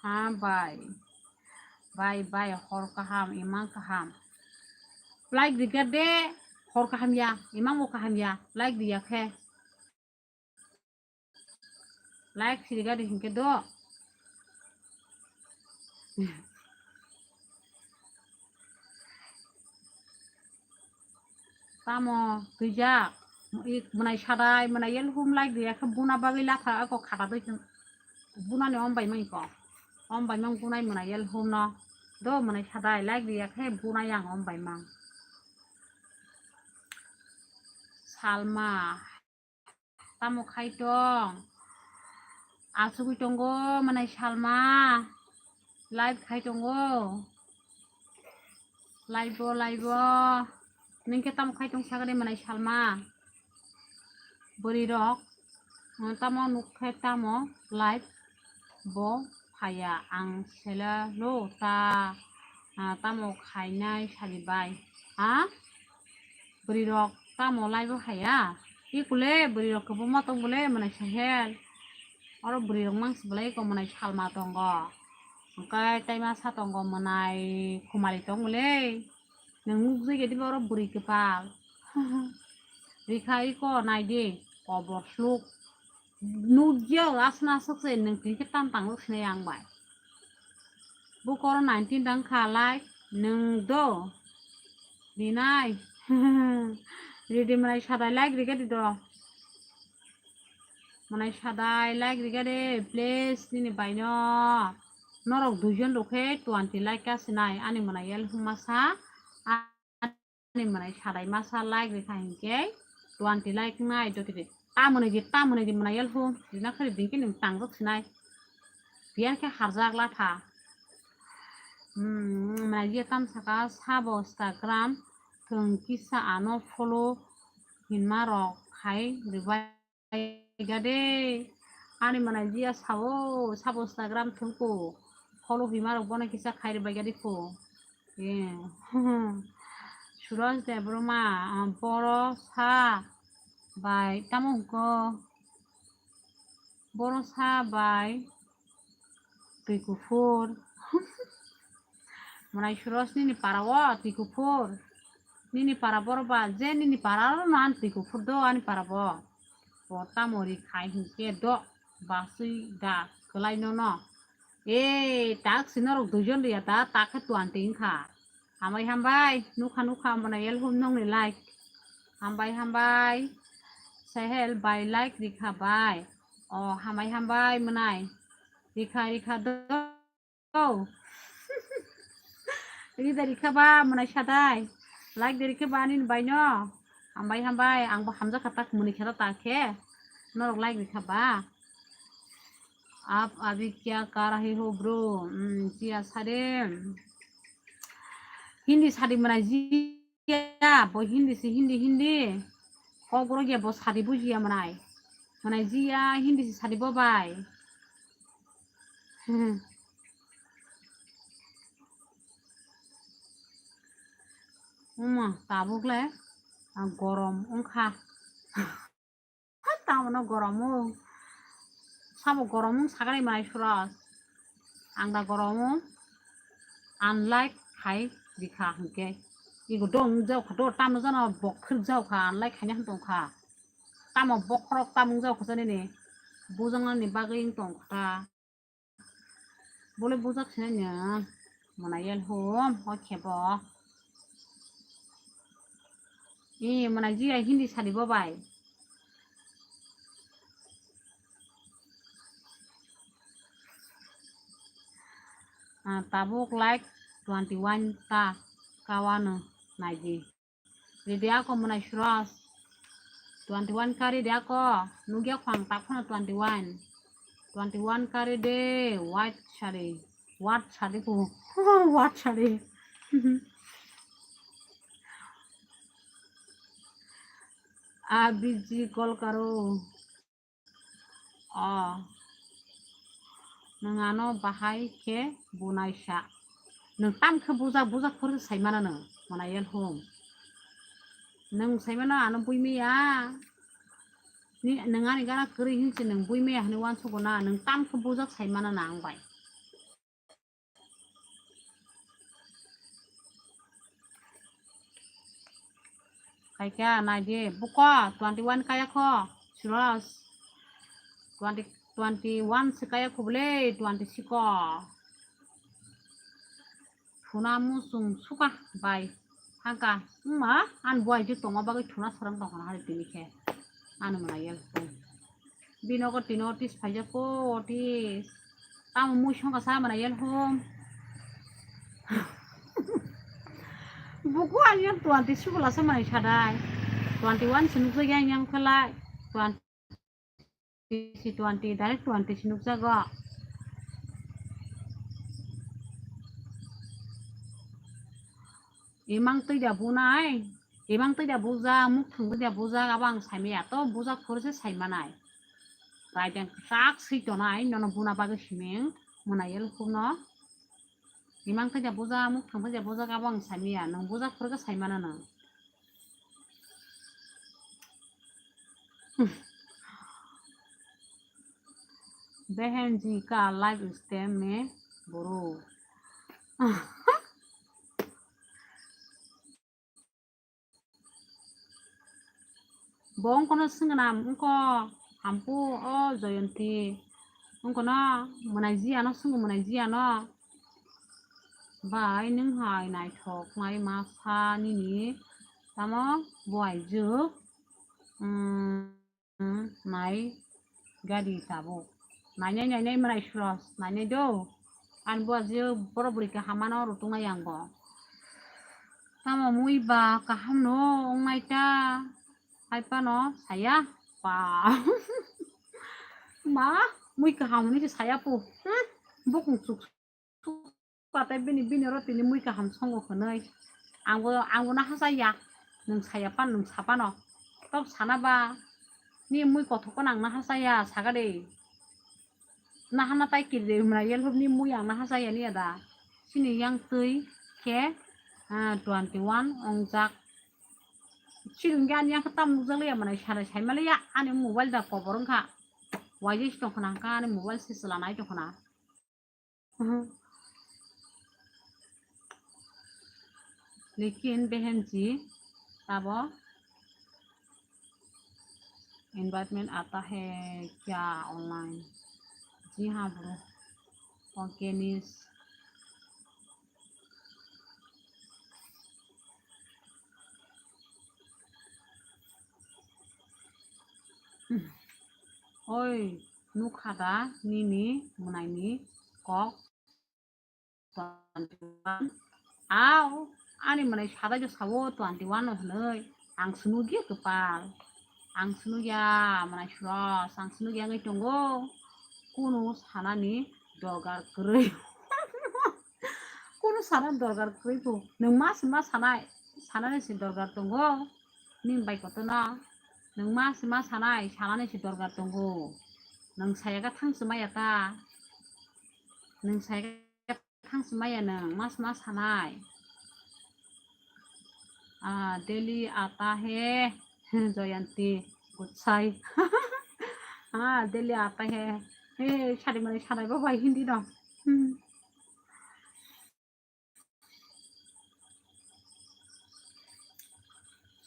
Ha bai. Bai bai hor kaham, imang kaham. Like riga de hor kaham ya, imang bo kaham ya. Like riya khe. Like sirigadi hinkhe do. Tamo twijak. I mwnai sadai, mwnai yel hum like riya khe buna bagwi latha ako khata doi chwng. Bunani om bai mang ko. Om bai mang bunai mwnai yel hum no. Do mwnai sadai like riya khe bunai ang om bai mang. Salma. Tamo khai tong? Asugwi tongo mwnai Salma. Live khai tongo. Live o, live o. Ningkhe tamo khai tong sagani mwnai Salma? Bwrwi rok, tamo nuk khe tamo live bo phaiya ang sela lo ta, ah, tamo khainai sari bai. Ha? Bwrwi rok tamo live o phaiya? Ikule bwrwi rok kwbangma tong bole mwnai sahel. Oro bwrwi rok mangsi bole iko mwnai Salma tongo. Hwnkhe tei masa tongo mwnai Khumali tong bole. Nwng nukjagwi diba oro bwrwi kwpal. Rikha iko naidi kobor sluk. Nukya aswk aswk se nwng tini khe tam tang sinai ang bai. Bukoro nineteen dang kha like nwng do. Rinai. Ridi mwnai sadai like rikhe di do. Mwnai sadai like rikhe de please nini baino. Norok duijon rok khe twenty like ka sinai ani mwnai yel huma sa. Ani mwnai sadai masa like rikha hinkhe twenty like nai jotide. Tamoni di, tamoni di mwnai yel hum. Rina khari dingki ning tangjak sinai. Biyan khe harjak latha. Hmm, mwnai ye tam saka sabo Instagram thwng kisa ano follow hinma rok khai ribai. Gade. Ani mwnai jia sao, sabo Instagram thwngko. Follow hima rok bono kisa khairi bai gade ko. Eh. Suraj Debbarma, ah, boro sa bai tamo hwnkhe, boro sa bai twi kuphur. Mwnai Suraj nini para o twi kuphur. Nini para boro ba je nini para no ani twi kuphur do ani para bo. Bo tamo ri khai hwnkhe do basui da kwlai no no. E tak si norok duijon riya ta, ta khe twenty wngkha. Hambai hambai, nukha nukha mwnai elhum nongni like. Hambai hambai, Sahel bai like rikha bai. O hambai hambai mwnai. Rikha rikha do. Rida rikha ba mwnai sadai. Like de rikha ba nini bai no. Hambai hambai, ang bo hamjakha tak mwnai khe ta khe. Norok like rikha ba. Aap abhi kya kar rahe ho bro? Hmm, jiya sade. Hindi sadi mana jiya, bo Hindi si Hindi, Hindi. Kok boro ya bo sadi bujiya manai. Manai jiya Hindi si sadi bo bai. Uma, tabuk le, ah, gorom wngkha. Ha, tamo no gorom wng. Sabo gorom wng sakani mai Suraj. Ang da gorom wng. Unlike khai rikha hwnkhe. Igo dong wng jao kha do, tamo jano bok phirjao kha, unlike khaina hwn tong kha. Tamo bokhorok tamo wng jao kha jani ni. Bujang nani bagwi wng tong kha. Bole bujak sinai no mwnai elhum hoi khe bo. E mwnai jiya Hindi sadi bo bai. Ah, tabuk like twenty one ta kawano naidi. Ridi ako mwnai Suraj. Twenty one kari de ako. Nugya khwang tak phano twenty one. Twenty one kari de white sari. White sari ko. White sari. Abiji call karo. O. Nwng ano bahai khe bunai sa. Nwng tam khe bujak, bujak phor khe sai mano nwng, mwnai elhum. Nwng sai mano ano bui maya. Ni, nwng ani gana kwrwi hinwi se nwng bui maya hinwi uansugo na, nwng tam khe bujak sai mano na ang bai. Kaikha naidi buko twenty one kaya kho Suraj. Twenty, twenty one se kaya kho bole twenty siko. Thuna musung suka bai hangka wngma ani buai je tongma bagwi thuna sorang tongkha na hari tini khe. Ani mwnai elhum. Binogo tino otis phaijak ko otis. Tamo mui songkha sa mwnai elhum. Buku ani twenty siko lasa mwnai sadai. Twenty one se nukjak yang yang khalai. Twenty si twenty, direct twenty si nukjago. Imang twi da bunai, imang twi da bujak, muk thang twi da bujak, abo ang saimaya to bujak phuru se saimanai. Raideng kwchak swi tonai, nono buna bagwi siming, mwnai elhumno. Imang twi da bujak, muk thang twi da bujak, abo ang saimaya, nwng bujak phuru khe saimano nwng. बहन जी का live stream में bro. Bo wngkono swngwnam wngko hampu o Joyonti. Wngkono mwnai jiya no swngwi mwnai jiya no. Bai nwng hai naithok nai ma sa nini tamo bo aijwk, mm, nai gari tabuk. Nainai nainai mwnai Suraj nainai do. Ani bo aijwk borok bwrwi kaham mano rwtwknai ang bo. Tamo mui ba kaham no wngnai ta. Hai phano saya pa. Ma, mui kaham hwnwi se saya pu. Hmm? Bukung chuk chuk patai bini, bini oro tini mui kaham songo hwnwi. Angbo, angbo na hachaya. Nwng saya pan, nwng sa pano. Tok sana ba. Ni mui kothok pan ang na hachaya, saga de. Nahana tai kiri de mwnai elhum ni mui ang na hachaya ni ada. Chini yang twi khe, ah, twenty one ongjak. Chirung ge ani yang khe tam nukjak liya, manai sanai sai ma liya, ani mobile da kobor wngkha. Waijai se tongkhna hwnkha ani mobile se chwla nai tongkhna. Lekin behenji tabo invite mein aata hai kya online? Ji ha bro. Okay, Nis. Oi, nukha da nini mwnaini kok? Twenty one. Au, ani mwnai sadai jo sao twenty one no hwnwi. Ang swnugya kwpal. Ang swnugya mwnai Suros, ang swnugya wngwi tongo. Kunu sanani dorgar kwrwi. Kunu sana dorgar kwrwi bo. Nwng ma se ma sanai, sanani se dorgar tongo. Nini bai kotono. Nwng ma se ma sanai, sanani se dorgar tongo. Nwng saya khe thang se maya ta. Nwng saya khe thang se maya nwng, ma se ma sanai. Ah, Delhi aata hai, Jayanti, Gutsai. Ah, Delhi aata hai. Hey, sari mani sanai bo bai Hindi no. Hmm.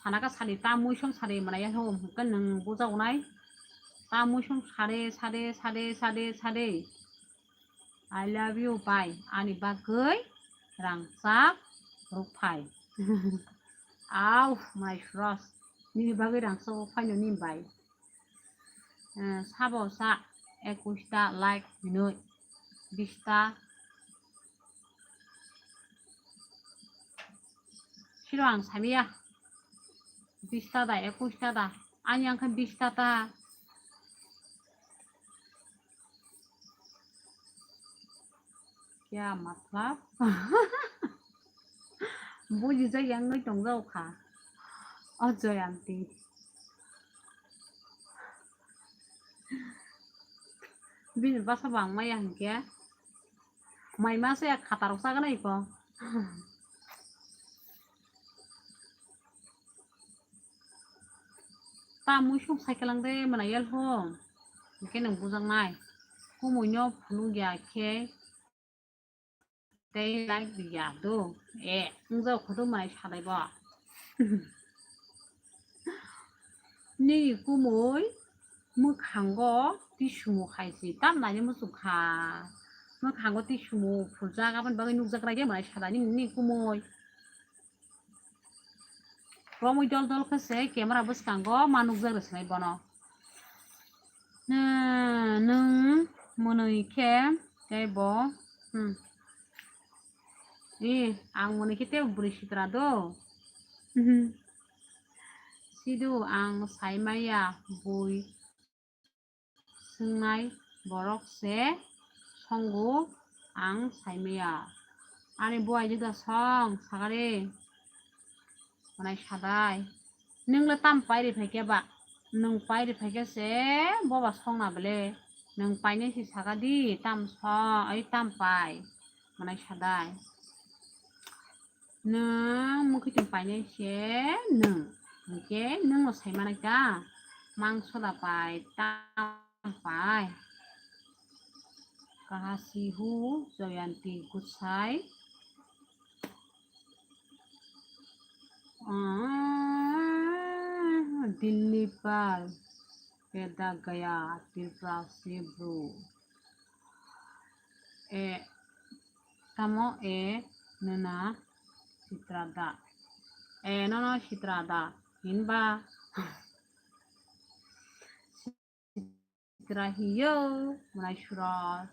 Sana ka sari ta muisong sari manaya ho hwnkhe nwng bujago nai. Ta muisong sari, sari, sari, sari, sari. I love you, bai. Ani bagwi rangchak rwkphai. Au, my Suros. Nini bagwi rangchak rwkphai no nini bai. Eh, sabo sa ekush ta like hinwi, bish ta. Siro ang samiya. Bish ta da, ekush ta da. Ani ang khe bish ta ta. Kya matlab? Bujijak yang noi tongjao kha. O Jayanti. Bini basa bang maya hinkhe. Mai masa ya khatarok sagana iko. Ta muisung saikilang de mana yel ho. Hinkhe nwng bujaknai. Kumui no phunuk ya khe. Tei like ya do. E, wngjago kho do mai salai bo. Nini kumui mwkhango tisumu khai si, tam nai muchung kha. Mwkhango tisumu phuljak, aboni bagwi nukjak rai de mai salai nini kumui. Romwi dol dol khe se camera bwskango ma nukjak rw sinai bono. Nwng mwnwi khe tei bo, hmm. E, ang mwnwi khe tei bwrwi sitra do. Mhm. Sidu ang sai maya bui swngnai borok se songo ang sai maya. Ani buai juda song sagari. Mwnai sadai. Nwng le tam pai ri phai khe ba? Nwng pai ri phai khe se bo ba song na bele. Nwng painai se saga di, tam song, ai tam pai. Mwnai sadai. Nwng mukhuitwng painai se nwng. Hinkhe nwng no sai manai ta. Mangso da pai, tam pai. Kaha si hu, Jayanti Gutsai. Ah, Dilli par, Pedagaya, Tripura se bru. E, tamo e, nona, Sitrada. E, nono Sitrada. Hinba. Sitra hiyo, mwnai Suros.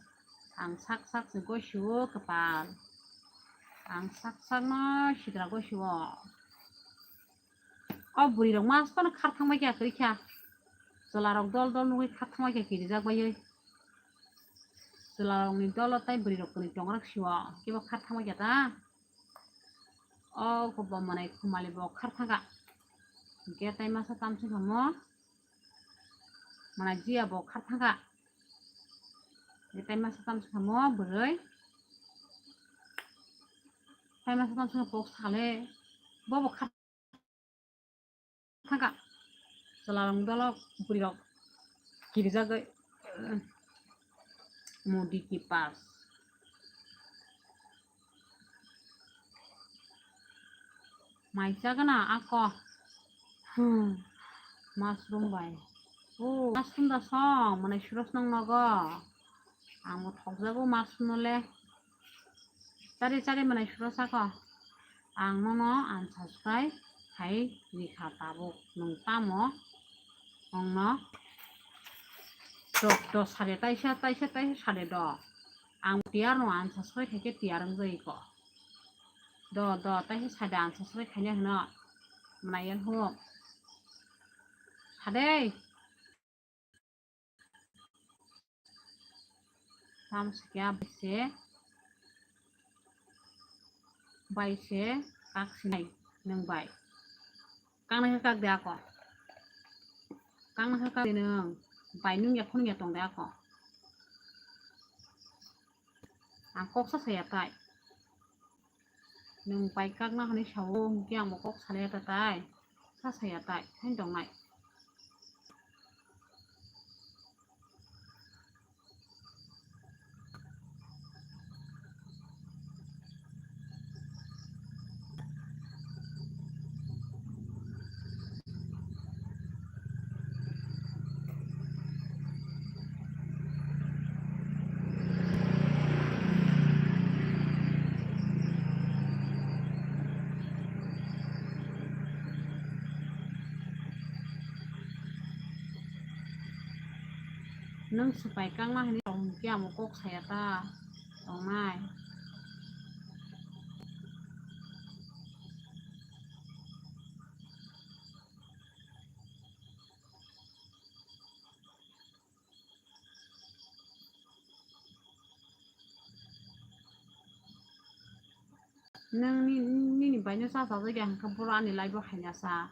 Ang sak sak se gosio kwpal. Ang sak sak no sitra gosio. O bwrwi rok mas phano khar thang bai kha kwrwi kha. Chwla rok dol dol nugwi khar thang bai kha kirijak baiwi. Chwla rok ni dolo tai bwrwi rok kwrwi tong rok sio. Kebo khar thang bai kha ta. O ko bo mwnai Khumali bo khar thang kha. Hinkhe tai masa tamsing kha mo. Mwnai Jiya bo khar thang kha. Tei tai masa tamsing kha mo bwrwi. Tai masa tamsing kha pok sale. Bo bo khar thangka. Chwlarok dolok bwrwirok kirijagwi, eh, Modi ki pass. Mai chagana ako. Hmm. Mushroom bai. Oh, mushroom da song, mwnai suros nang nogo. Ang bo thokjago mushroom no le. Chari chari mwnai suros ako. Ang nono unsubscribe khai rikha tabuk. Nwng tamo? Nwngno do, do sade taisa, taisa, taisa sade do. Ang tiyar no unsubscribe khai khe tiyar wng jai ko. Do, do, taisa sade unsubscribe khaina hwno. Mwnai yan hu. Sade. Tamo se khe bai se, bai se kak sinai nwng bai. Kaknai khe kak de ako. Kaknai khe kak de nwng. Bai nung ya phunung ya tong de ako. Ang kok sa saya tai. Nwng bai kakna hwnwi sao, hwnkhe ang bo kok salaya ta tai, sa saya tai, haino tongnai. Nwng swpai kakna hwnwi tong khe amo kok saya ta tongnai. Nwng ni, nini bai no cha chajak ya hwnkhe boro ani live o haina sa.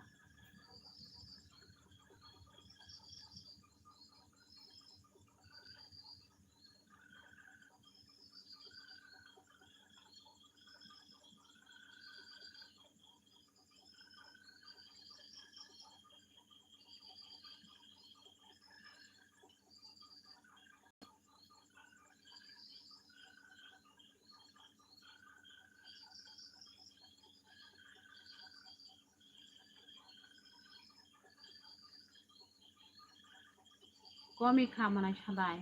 Komi kha mwnai sadai.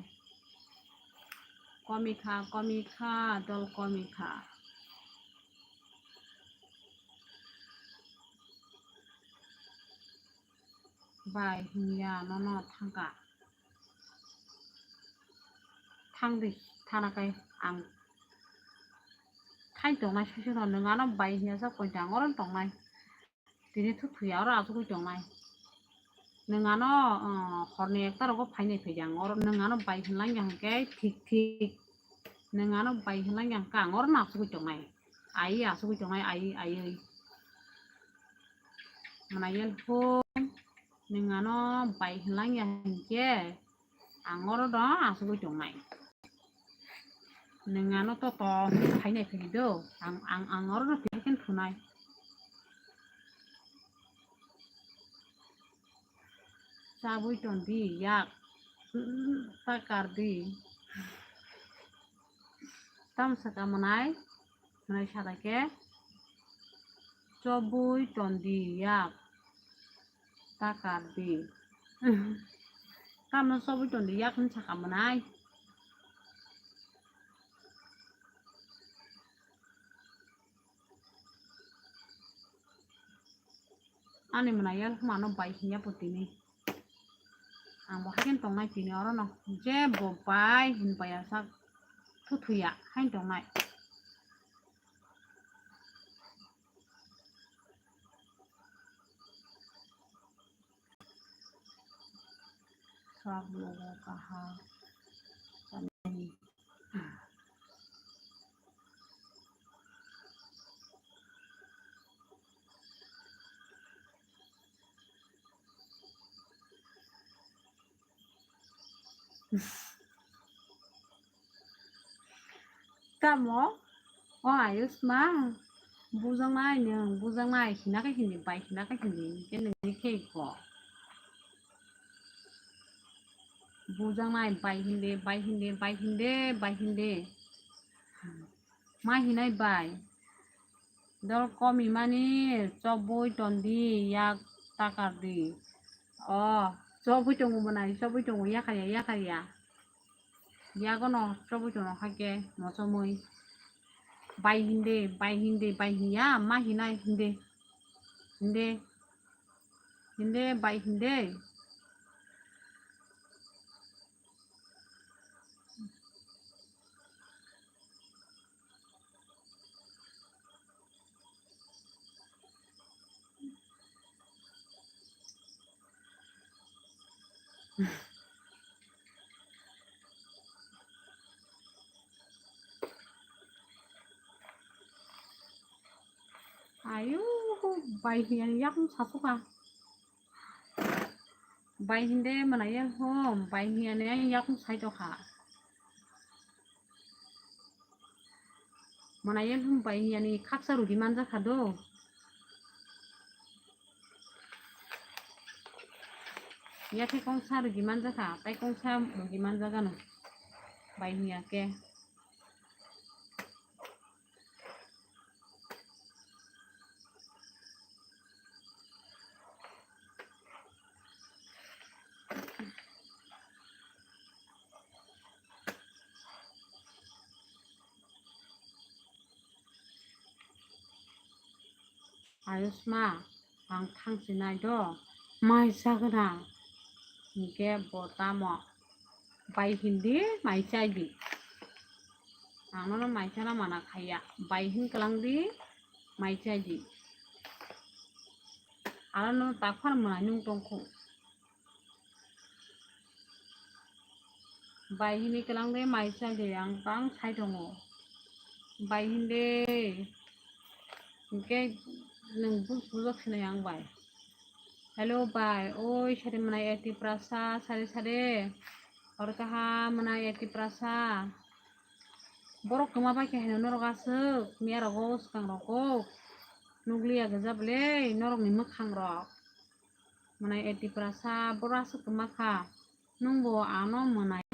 Komi kha, komi kha, dol komi kha. Bai hinya nono thangka. Thangdi, thana kai ang thai tongnai sasino, nwng ano bai hinya sa koi jang oro tongnai. Tini thuthuya oro asugwi tongnai. Nwng ano, uh, horni ekta rogo phainai phaijang oro, nwng ano bai hinlangya hwnkhe thik thik. Nwng ano bai hinlangya hwnkhe ang oro no asugwi tongnai. Ai asugwi tongnai, ai, aiwi. Mwnai yan phung, nwng ano bai hinlangya hwnkhe ang oro no asugwi tongnai. Nwng ano to to phainai phai do, ang, ang, ang oro no phai khe thunai. Chabwi tongdi yak, ta kardi. Tamo saka mwnai, mwnai saka khe chobwi tongdi yak, ta kardi. Tamo chobwi tongdi yak hwn saka mwnai. Ani mwnai ya mano bai hinya po tini. Ang bo haikhe tongnai tini oro no. Je bo bai hin bai asa thuthuya hain tongnai. Sak logo kaha. Tamo? O Ayushma. Bujaknai nwng, bujaknai hina khe hindi, bai hina khe hindi, hingke nini khe ko. Bujaknai bai hindi, bai hindi, bai hindi, bai hindi. Ma hinai bai. Dol komi mani chobwi tondi yak takar di. O, chobwi tongo mwnai, chobwi tongo, yakarya, yakarya. Yagono chobwi tongo haikhe mochomwi. Bai hindi, bai hindi, bai hinya, ma hinai hindi. Hindi. Hindi, bai hindi. Ayo, bai hiya ni yakung sasukha. Bai hinde mwnai ya hom, bai hiya ni yakung saitokha. Mwnai ya hom bai hiya ni khaksa rudi manjakha do. Yakhe kongsa rudi manjakha, tai kongsa rudi manjagano. Bai hiya khe. Ayushma, ang thangsinai do, mai chagwna, hinkhe bo tamo bai hindi, mai chai di. Ang nono mai chana mana khaiya, bai hin kwlang di, mai chai di. Aro no takhor mwnai nung tongkhu. Bai hini kwlang de mai chai de ang tang sai tongo. Bai hinde. Hinkhe nwng bus bujak sinai ang bai. Hello bai, oi sari mwnai eti prasa sari sari. Hor kaha mwnai eti prasa. Borok kwma bai khe hino norok aswk miya rogo swkang rogo. Nukliya gajak le norok ni mwkhang rok. Mwnai eti prasa borok aswk kwma kha. Nwng bo ano mwnai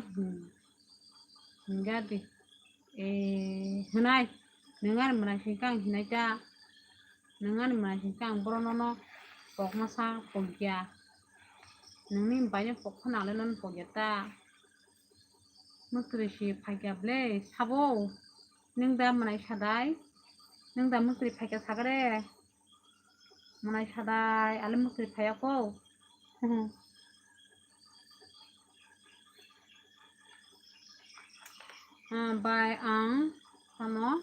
hinga di. E, hwnai, nwng ani mwnai hinkhe ang hinai ta. Nwng ani mwnai hinkhe ang borok nono pok masa pokya. Nwngni baino pok phano ang le nono pokya ta. Mwtwrwi si phaikya ble sabo. Nwng da mwnai sadai. Nwng da mwtwrwi phaikya sagre. Mwnai sadai ale mwtwrwi phaiya ko. Ah, bai ang tamo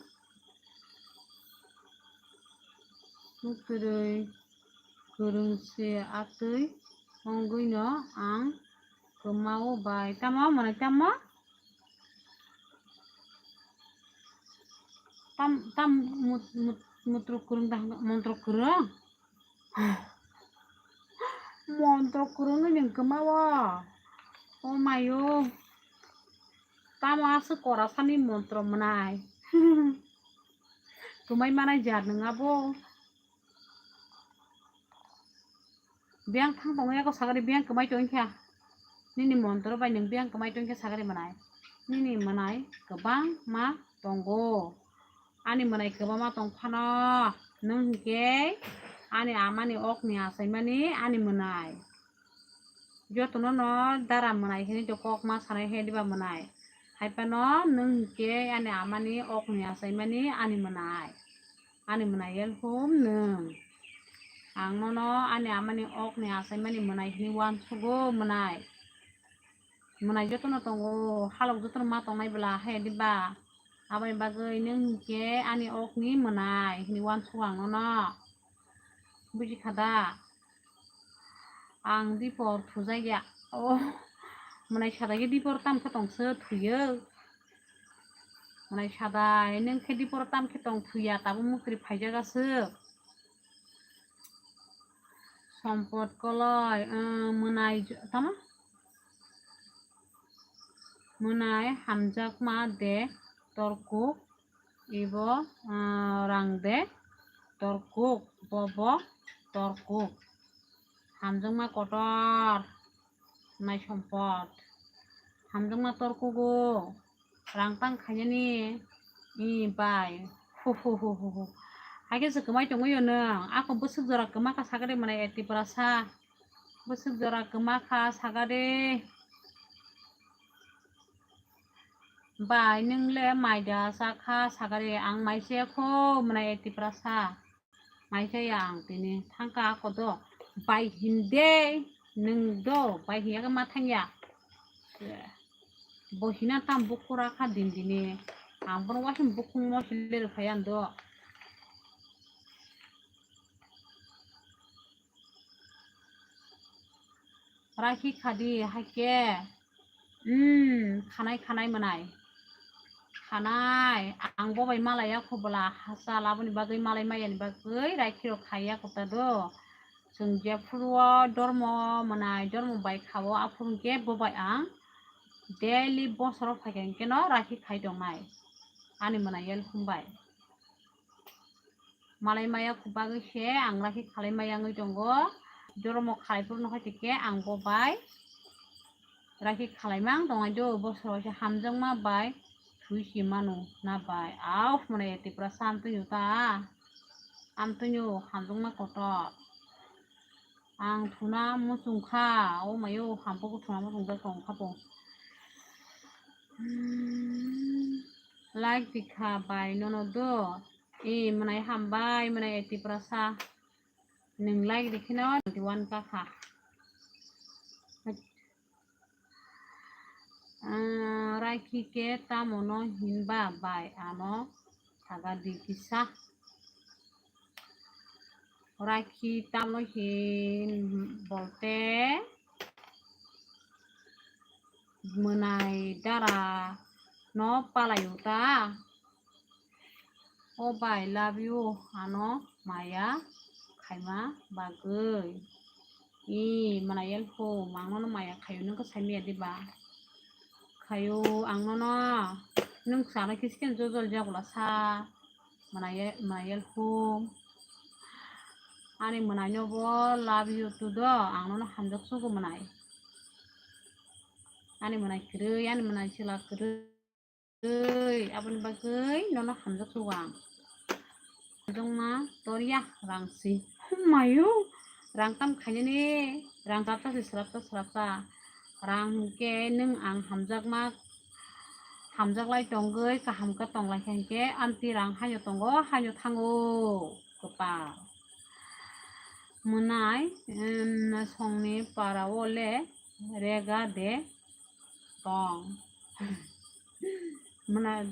mwtwrwi kwrwng se atwi wngwi no ang kwmao bai. Tamo mwnai tamo? Tam, tam mut-, mut-, mutro kwrwng da hwnba, montro kwrwng? Montro kwrwngwi nwng kwmao? O mayo. Tamo aswk korasani montro mwnai. Kwmai manai jar nwng abo. Biyang thang tongo eko sagari biyang kwmai tongkha. Nini montro bai nwng biyang kwmai tongkha sagari mwnai. Nini mwnai kwbangma tongo. Ani mwnai kwbangma tong phano. Nwng hinkhe ani amani okni achaimani ani mwnai. Jotono no dara mwnai hinwi to kok ma sanai he diba mwnai. Haiphano nwng hinkhe ani amani okni achaimani ani mwnai. Ani mwnai elhum nwng. Ang nono ani amani okni achaimani mwnai hinwi uansugo mwnai. Mwnai jotono tongo, halok jotono ma tongnai bwla, haya diba? Aboni bagwi nwng hinkhe ani okni mwnai hinwi uansugo ang nono. Bujikha da? Ang dipor thujakya. Oh, mwnai sadai khe dipor tamkhe tongse thuyo. Mwnai sadai nwng khe dipor tamkhe tong thuya, tabuk mwtwrwi phaijak aswk. Sompot koloi, eh, mwnai j-, tamo? Mwnai hamjakma de torkuk ibo, eh, rang de. Torkuk, bobo torkuk. Hamjakma kotor, nai sompot. Hamjakma torkugo, rang tang khainani, i bai. Hu, hu, hu, hu, hu. Haikhe se kwmai tongwi o nwng. Ako bwswk jora kwma kha sakha de mwnai, e Tiprasa. Bwswk jora kwma kha sakha de. Bai, nwng le mai da cha kha sakha de, ang mai se kho mwnai, e Tiprasa. Mai cha ya ang tini thang kha ako do. Bai hin de, nwng do, bai hin ya khe ma thang ya. Bo hina tam bukhuk ra kha din dini. Ang bono waising bukhuk mo sile rw phai ang do. Rakhi khadi haikhe. Hmm, khanai, khanai mwnai. Khanai, ang bo bai malai ya kho bwla, hachal aboni bagwi malai maya ni bagwi rakhi rok khai ya kho ta do. Chwng jephuru o dormo mwnai, dormo bai kha o, aphuru hwnkhe bo bai ang daily bosoro phai kha hwnkhe no rakhi khai tongnai. Ani mwnai yel khum bai. Malai maya kho bagwi se ang rakhi khalai maya wngwi tongo. Joromo khalai phuru no hai tike ang bo bai rakhi khalai mang tongnai do, bosoro se hamjakma bai thwi si manu na bai. Au, mwnai e Tiprasa, amtwino ta, amtwino hamjakma kotor. Ang thuna muchung kha, o mayo, hampuku thuna muchung bai kong kha bo. Hmm, like di kha bai nono do. E, mwnai hambai, mwnai e Tiprasa. Nwng like di kheno twenty one ka kha. Ah, rakhi khe tamo no hinba bai ano saga di kisa. Rakhi tamo hin bolte mwnai dara no palai o ta. O bai, love you, ano maya khaima bagwi. I, mwnai yel hum, ang nono maya khaio, nwng khe sai maya diba? Khaio, ang nono, nwng sana khe sikin jojol jagula sa, mwnai ye-, mwnai yel hum. Ani mwnai no bo love you to do, ang nono hamjak sugo mwnai. Ani mwnai kwrwi, ani mwnai chwla kwrwi. Tei aboni bagwi nono hamjak sugo ang. Jongma torya rang si. Mayu, rang tam khainani, rang sarta si srapta srapta. Rang hwnkhe nwng ang hamjakma, hamjaklai tongwi kaham khe tonglai kha hwnkhe amtwi rang haino tongo, haino thango kwpal. Mwnai, em, songni para o le rega de tong. Mwnai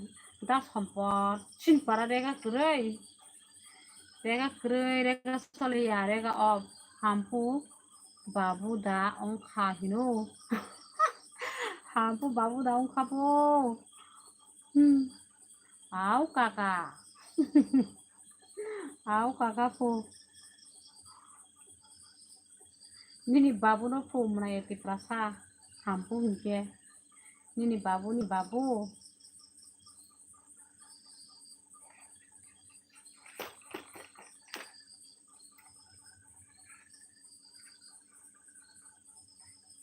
da sompot, chini para rega kwrwi. Rega kwrwi, rega soliya, rega off. Hampu babu da wngkha hino. Hampu babu da wngkha bo. Hmm. Au kaka. Au kaka phu. Nini babu no phu mwnai e Tiprasa. Hampu hwnkhe. Nini babu ni babu.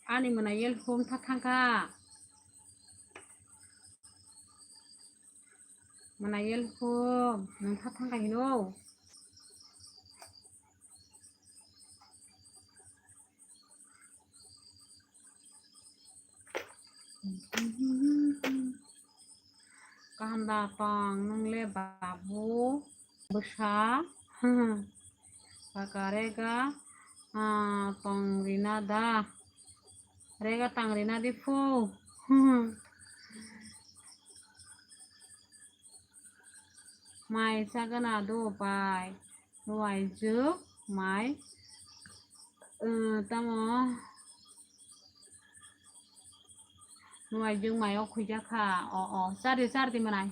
Ani mwnai yel hum tha thangkha. Mwnai yel hum, nwng tha thangkha hino. Kaham da tong nwng le babu bwsa? Kaka rega, ah, tong rina da? Rega tang rina di phu. Mai chagana do bai. Nuaijwk mai, eh, tamo nuaijwk mai o khuija kha. O, o, chardi, chardi mwnai.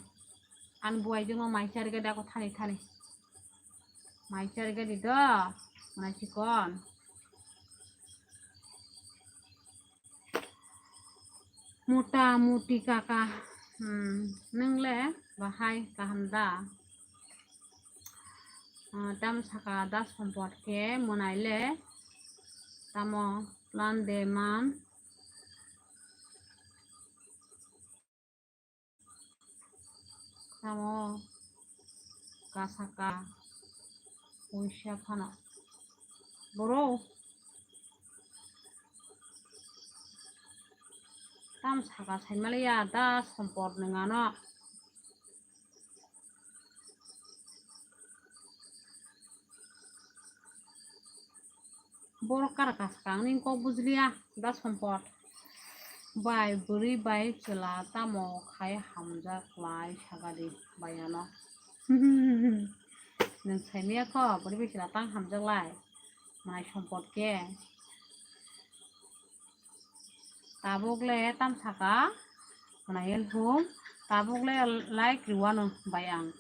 Ani buaijwk no mai charga da ko thani thani. Mai charga di do, mwnai chikon. Mota moti kaka, hmm, nwng le bahai kaham da? Ah, tamo saka da Sompot khe mwnai le tamo plan de man. Tamo kasaka puisa phano. Boro. Tam saka saimaliya da Sompot nwng ano. Borok kara kasaka ang nini kok bujliya da Sompot. Bai bwrwi bai chwla tamo khai hamjak lai sagadi bai ano. Nwng saimaya kho bwrwi bai chwla tang hamjak lai. Mai Sompot khe. Tabuk le tam saka, mwnai el hum, tabuk le like riwano bai ang.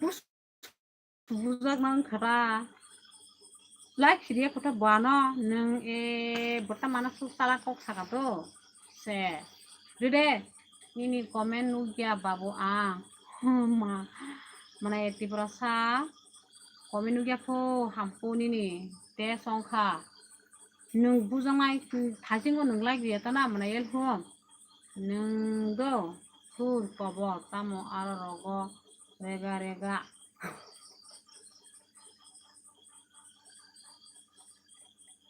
Bus bujak nang khara. Like siriya kotha buano, nwng e bota mana su sala kok saka to. Se. Ride, nini comment nugya babu ang. Ma, mwnai Tiprasa, comment nugya pho hampu nini, te songkha. Nwng bujaknai, thasingo nwng like riya tana mwnai el hum. Nwng do sur kobor tamo aro rogo rega rega.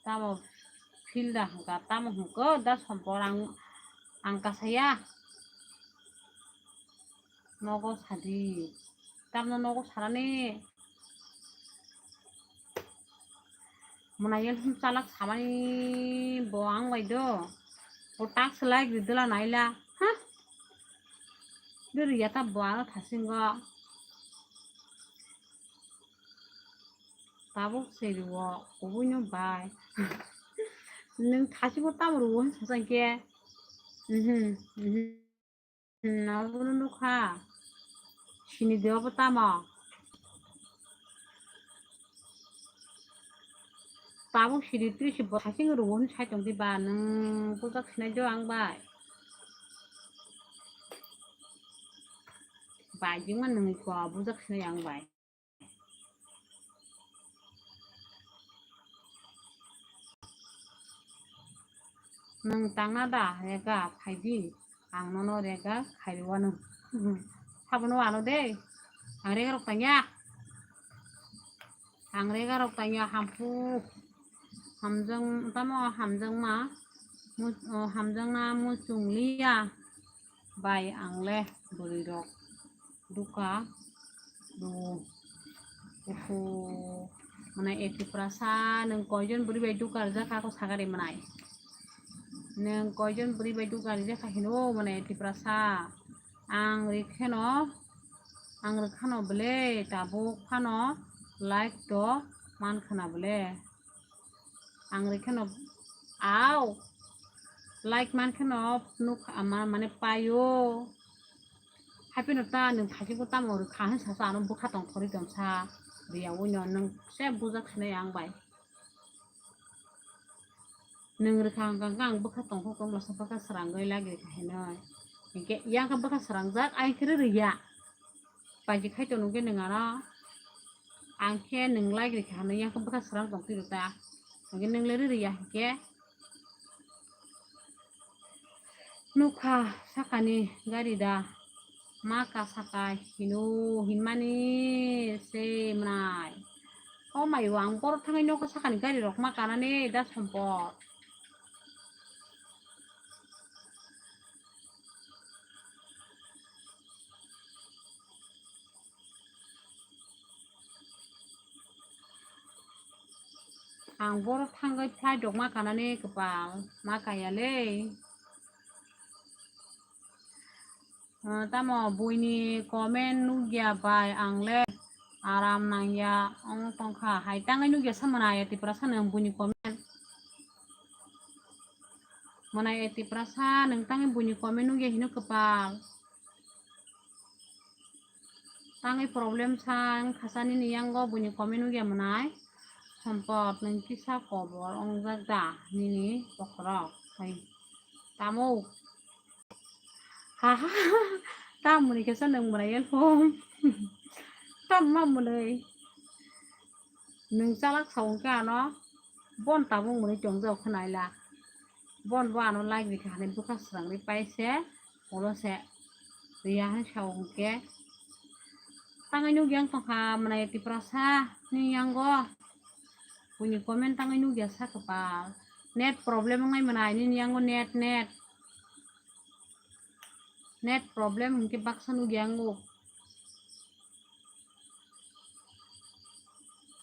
Tamo filda hwnkha, tamo hwnkha da Sompot ang, ang kasaya. Nogo sadi. Tamno nogo sarani. Mwnai el hum chalak samani bo ang bai do. O tak selai gridela naila. Ha? Diri yata bo ano thasingo. Tabuk seriwo, kubuino bai. Nwng thasingo tamo ruwo hinsa ke. Mhm, mhm. Hmm, abono nukha. Sini de obo tamo? Tabuk sini tris bo hasing rubo hwnwi sai tongdi ba, nwng bujak sinai jo ang bai. Bai jingma nwng ko bujak sinai ang bai. Nwng tangna da rega phaidi, ang nono rega khairwano. Sabono ano de, ang rega rok tangya, ang rega rok tangya hampu, hamjang tamo hamjangma, mu-, o, hamjangna muchung liya. Bai ang le bwrwi rok duka rw. Uhu, mwnai Tiprasa, nwng koijon bwrwi bai duka rijak kha, kok sakari mwnai. Nwng koijon bwrwi bai duka rijak kha hino, mwnai Tiprasa. Ang rikheno, ang rikhano bwle tabuk phano like to man khna bwle. Ang rikheno, au, like man kheno nuk ama mane payo. Haipino ta nwng thaikibo tamo rwkha hwn sasa ano bwkha tongthorwi tongsa riya uino nwng se bujak sinai ang bai. Nwng rwkha hwnkha hwnkha ang bwkha tongthok tongmasa bwkha srangwi lagirikha hinwi. Hinkhe yang khe bwkha srangjak, ang khe rwrwya. Paji khai tong nungkhe nwng ano. Ang khe nwng like rikha hwnwi yang khe bwkha srang tong twi rwkha. Hwnkhe nwng le rwrwya hinkhe. Nukha sakani gari da. Ma ka saka hino hinmani se mwnai. O mai o ang borok thangwi nogo sakani gari rok ma kanani da Sompot. Ang borok thangwi flight rok ma kanani kwpal ma kaya le. Ah, tamo buini comment nukya bai ang le aram nangya ong tongkha. Hai tangwi nukya sa mwnai Tiprasa nwng buini comment. Mwnai Tiprasa nwng tangwi buini comment nukya hino kwpal. Tangwi problem sa wngkha sa nini yango buini comment nukya mwnai. Sompot nwng kisa kobor ongjak da nini bokhorok hai tamo. Ha ha ha. Tamoni kisa nwng mwnai elpom. Tamma mwnai. Nwng chalak sa hwnkhe ano bon tabuk mwnwi tongjak khe naila. Bon bo ano like rikha hwnwi bwkha srangwi paise, ulo se riya hwnwi sa hwnkhe. Tangwi nukya wng tongkha mwnai Tiprasa ni yango. Buini comment tangwi nukya sa kwpal. Net problem wngnai mwnai nini yango net, net. Net problem hwnkhe baksa nukya wngo.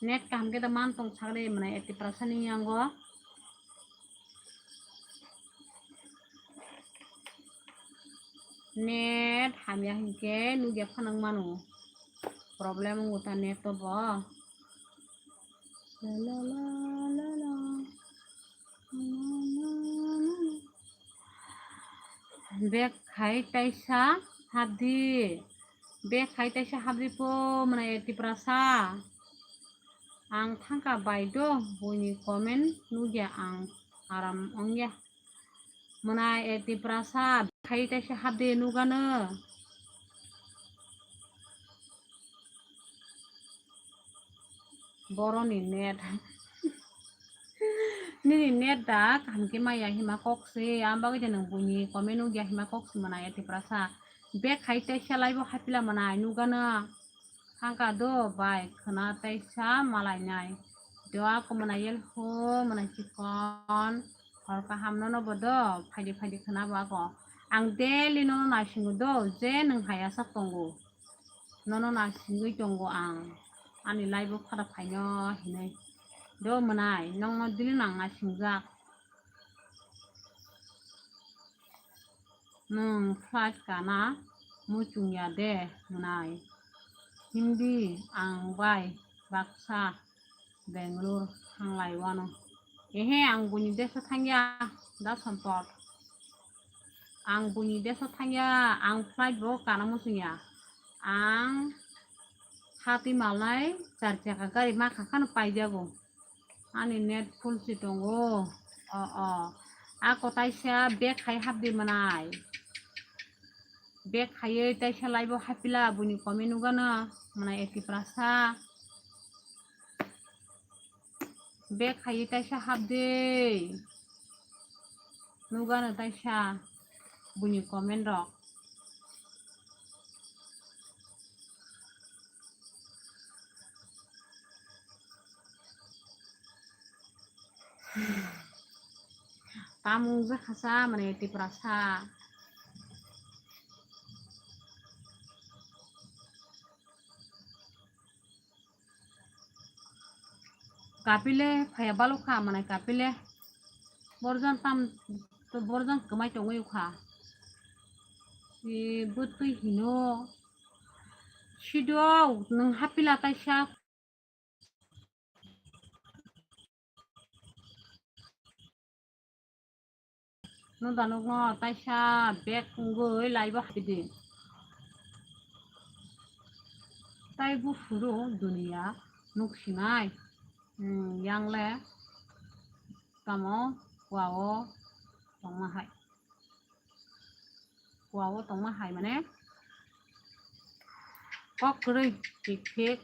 Net kaham khe da man tong sakle mwnai Tiprasa ni yango. Net hamya hinkhe nukya phanang mano. Problem wngo ta net to bo. La la la la la. Bek khai taisa hapdi. Bek khai taisa hapdi po mwnai Tiprasa. Ang thangka bai do buini comment nukya ang aram ongya. Mwnai Tiprasa khai taisa hapdi nugano. Boroni net. Nini net da kaham khe maya hima kok se, ang bagwi de nwng buini comment nukya hima kok se mwnai Tiprasa. Bek khai taisa live o hapila mwnai nugano. Thangka do bai khwna taisa malainai. Do ako mwnai yel ho mwnai chikon. Hor kaham nono bo do phaidi phaidi khwna bo ako. Ang daily nono naisingo do je nwng haya sak tongo. Nono naisingwi tongo ang. Ani live o khara phaino hinwi. Do mwnai nongno daily nang naisingjak. Nwng flight kana muchungya de mwnai. Hindi ang bai baksa Bangalore thanglai wano. Ehe, ang buini deso thangya, da Sompot. Ang buini deso thangya, ang flight bo kana muchungya. Ang hati malnai char chakha gari makha khano paijago. Ani net full si tongo. O, o. Ako taisa bag khai hapdi mwnai. Bag khaiwi taisa live o hapila buini comment nugano mwnai Tiprasa. Bag khaiwi taisa hapdi. Nugano taisa buini comment rok. Tamung jakha sa mane Tiprasa. Kapile phaya balukha mane Kapile. Borjan tam to borjan kwmai tongwi ukha. E bwtwi hino. Sido nwng hapila taisa. Noda nukno taisa bag wngwi laibo hapidi. Tai buphuru duniya nuksinai, hmm, yangle tamo kuao tongma hai. Kuao tongma hai mane kok kwrwi thik thik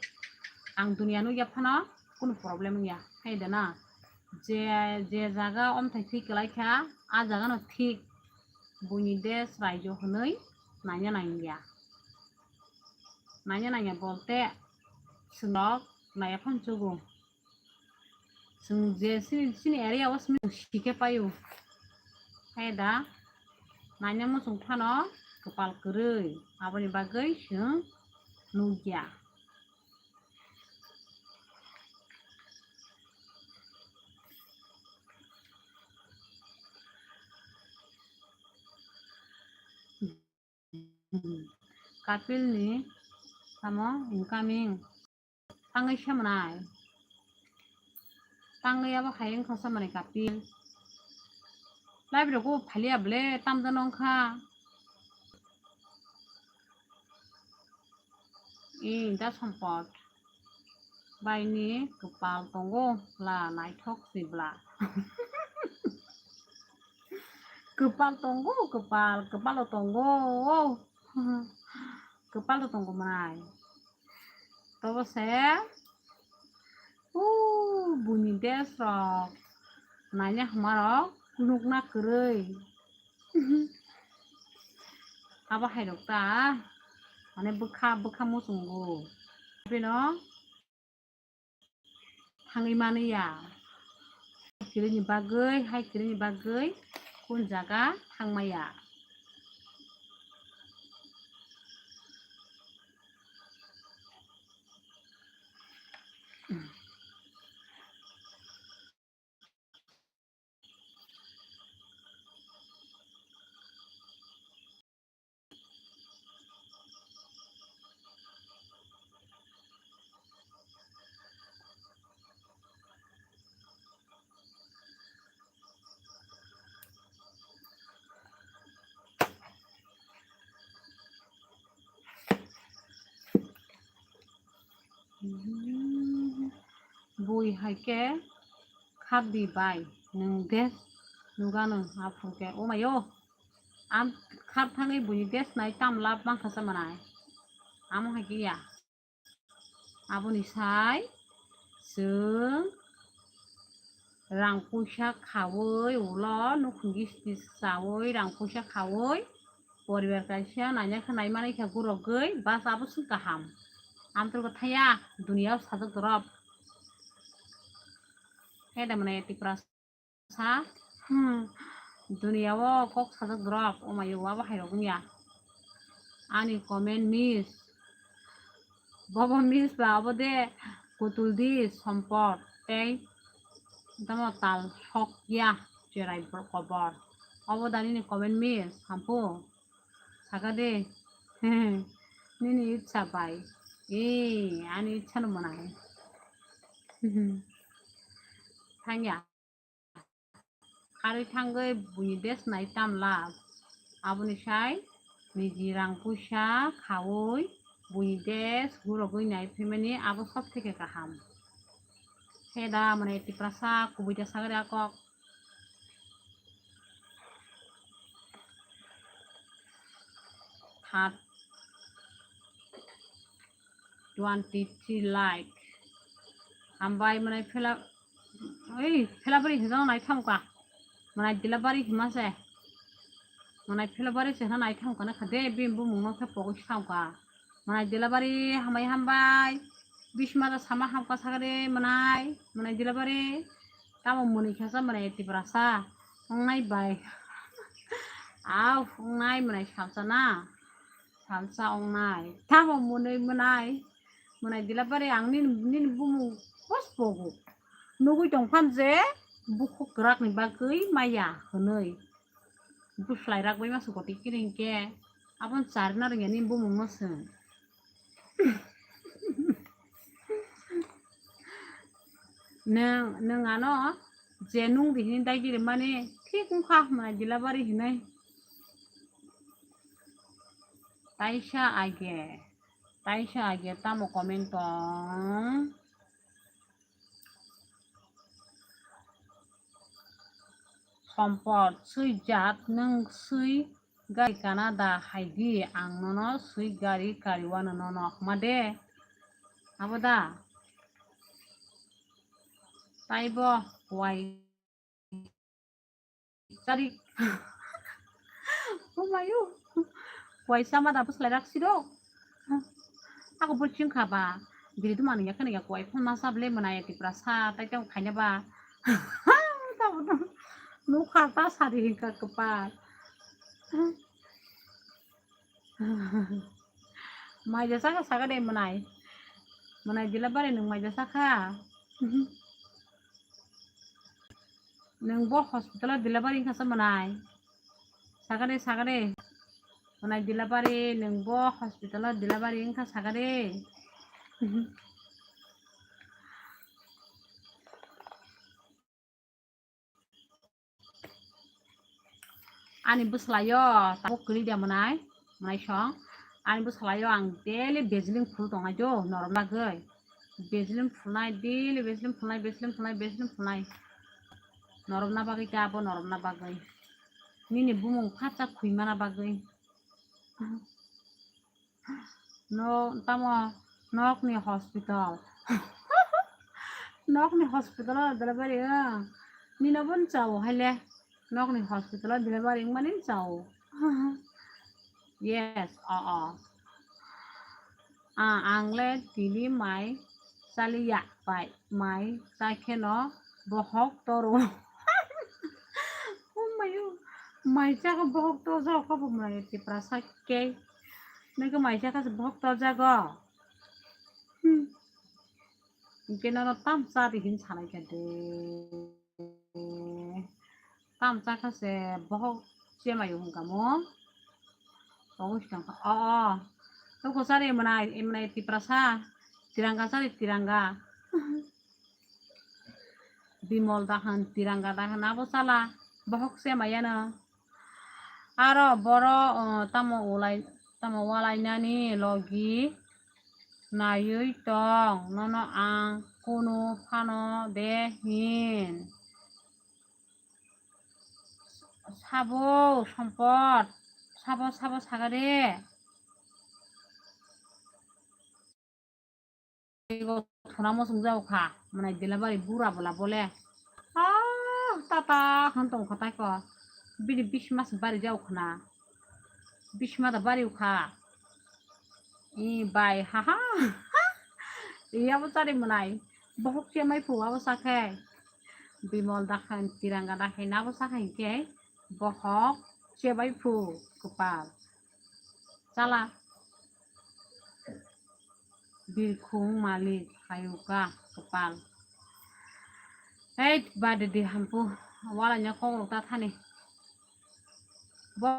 ang duniya nukya phano kunu problem wngya hai da na. Je, je jaga omthai thwi kwlai kha, a jaga no thik buini desh raijo hwnwi naina nangya. Naina nangya bolte chwng rok naiya phano chugo. Chwng je chini, chini area o simi sike paio. Hai da, naina muchung phano kwpal kwrwi, aboni bagwi chwng nukya. Kapil ni samo incoming. Tangwi se mwnai. Tangwi abo hai wngkha sa mwnai Kapil. Live rok o phalia ble tamjano wngkha. Ee, da Sompot. Baini kwpal tongo bla, naithok si bla. Kwpal tongo, kwpal, kwpalo tongo. Kwpalo tongo mwnai. Tobo se. Ooh, buini desh rok naina hwnmarok nukna kwrwi. Abo hai rok ta, mane bwkha, bwkha muchungo. Bino thangwi mani ya. Hai kwrwini bagwi, hai kwrwini bagwi kun jaga thangmaya. Bui hai khe khap di bai, nwng de nuga nwng aphuru khe. O mayo, am khap thangwi buini desh nai tam lab mankha sa manai. Amo hai khe ya. Aboni sai chwng rang puisa khaui ulo nukhung gisti chaui rang puisa khaui poribar kaisa naina khe nai manai khe gurogwi bas abo chwng kaham. Amtwrwkgo thaya duniya o sajak dorop. Khe da mane Tiprasa, hmm, duniya o kok sajak dorop, o mayo abo hai rok wngya. Ani comment miss. Bobo miss ba obo de kutul di sompot tei tamo tal hok ya cherai kobor. Obo da nini comment miss hampu. Saka de. Nini itsa bai. Ee, ani itsa no manai. Thangya. Kharwi thangwi buini desh nai tam lab. Aboni sai niji rang puisa khaui buini desh gurogwi nai phaimani abo sob theke kaham. Khe da mane Tiprasa kubui da sagari a kok. Hat twenty three like. Hambai mane phela, ei phela bari hwnjang nai thamka. Mane dila bari hima se. Mane phela bari se nai thamka na khade bim bumung no khe pogwi thamka. Mane dila bari hambai hambai. Bisma da sama hamka sagade mane, mane dila bari. Tamo muni khasa mane Tiprasa. Ongnai bai. Au, ongnai mane salsa na. Salsa ongnai. Tamo mwnwi mwnai. Mwnai dila bari ang nini, nini bumung hos pogo. Nugui tongpham je bukhuk kwrak ni bagwi maya hwnwi. Buslai rak bai ma sukoti kiring ke. Abon charna rwngya nini bumung no swng. Nwng, nwng ano je nung di hini dai giri mani thik wngkha mwnai dila bari hinai. Taisa age, taisa age tamo comment tong. Sompot swi jat nwng swi gari kana da hai di, ang nono swi gari kariwano nono hwma de. Abo da? Taibo wai Chari. Oh my, oh. Kuai sama da bwslai rak siro. Ako bo ching kha ba. Biri tu mani yakhe ya kuai phone ma sable mwnai Tiprasa tai tang khaina ba. Tamo no. Nukha ta sari hingka kepal. Maija saka saka de mwnai. Mwnai dila bare nwng maija saka. Nwng bo hospital o delivery wngkha se mwnai? Saka de, saka de. Mwnai delivery, nwng bo hospital o delivery wngkha saka de. Ani bwsalaio tabuk kwrwi de mwnai, mwnai song. Ani bwsalaio ang daily Vaseline phul tongnai do, norok nagwi. Vaseline phulnai, daily Vaseline phulnai, Vaseline phulnai, Vaseline phulnai. Norok na bagwi ta abo, norok na bagwi. Nini bumung phatsa khwi mana bagwi. No, tamo nokni hospital. Nokni hospital o delivery, ah. Nino bo chao haile. Nokni hospital o delivery wngmani chao. Yes, o, o. Ah, ang le tini mai chaliya bai, mai chai kheno bohok toro. Oh my God, mai chakha bohok torjak kha bo mai Tiprasa khe. Nokhe mai chakha se bohok torjago. Hmm. Hingke nono tam cha di hin sanai kha de. Tam cha kha se bohok chemai hwn kamo. Ogo sitang kha. O, o. Toko chari mwnai, mwnai Tiprasa. Tiranga chari, tiranga. Bimol dahan, tiranga dahan, abo chala. Bohok chemai ano. Aro boro, o, tamo ulai, tamo walainani logi naiwi tong, nono ang kunu phano de hin. Sabo, Sompot, sabo, sabo sagade. Thuna mosong jao kha, mwnai delivery bura bola bole. Ah, tata hwn tong kha tai ko. Bini bismas bari jao khna. Bisma da bari kha. I bai, ha, ha. Iya bo chari mwnai. Bohok chemai phu abo sakhe. Bimol dakhai, tiranga dakhai nabo sakhe hingke. Bohok chebai phu kwpal. Chala. Birkhung malik hayuka kwpal. Hei, bade di hampu. Wala nya kok rok ta thani. Bo,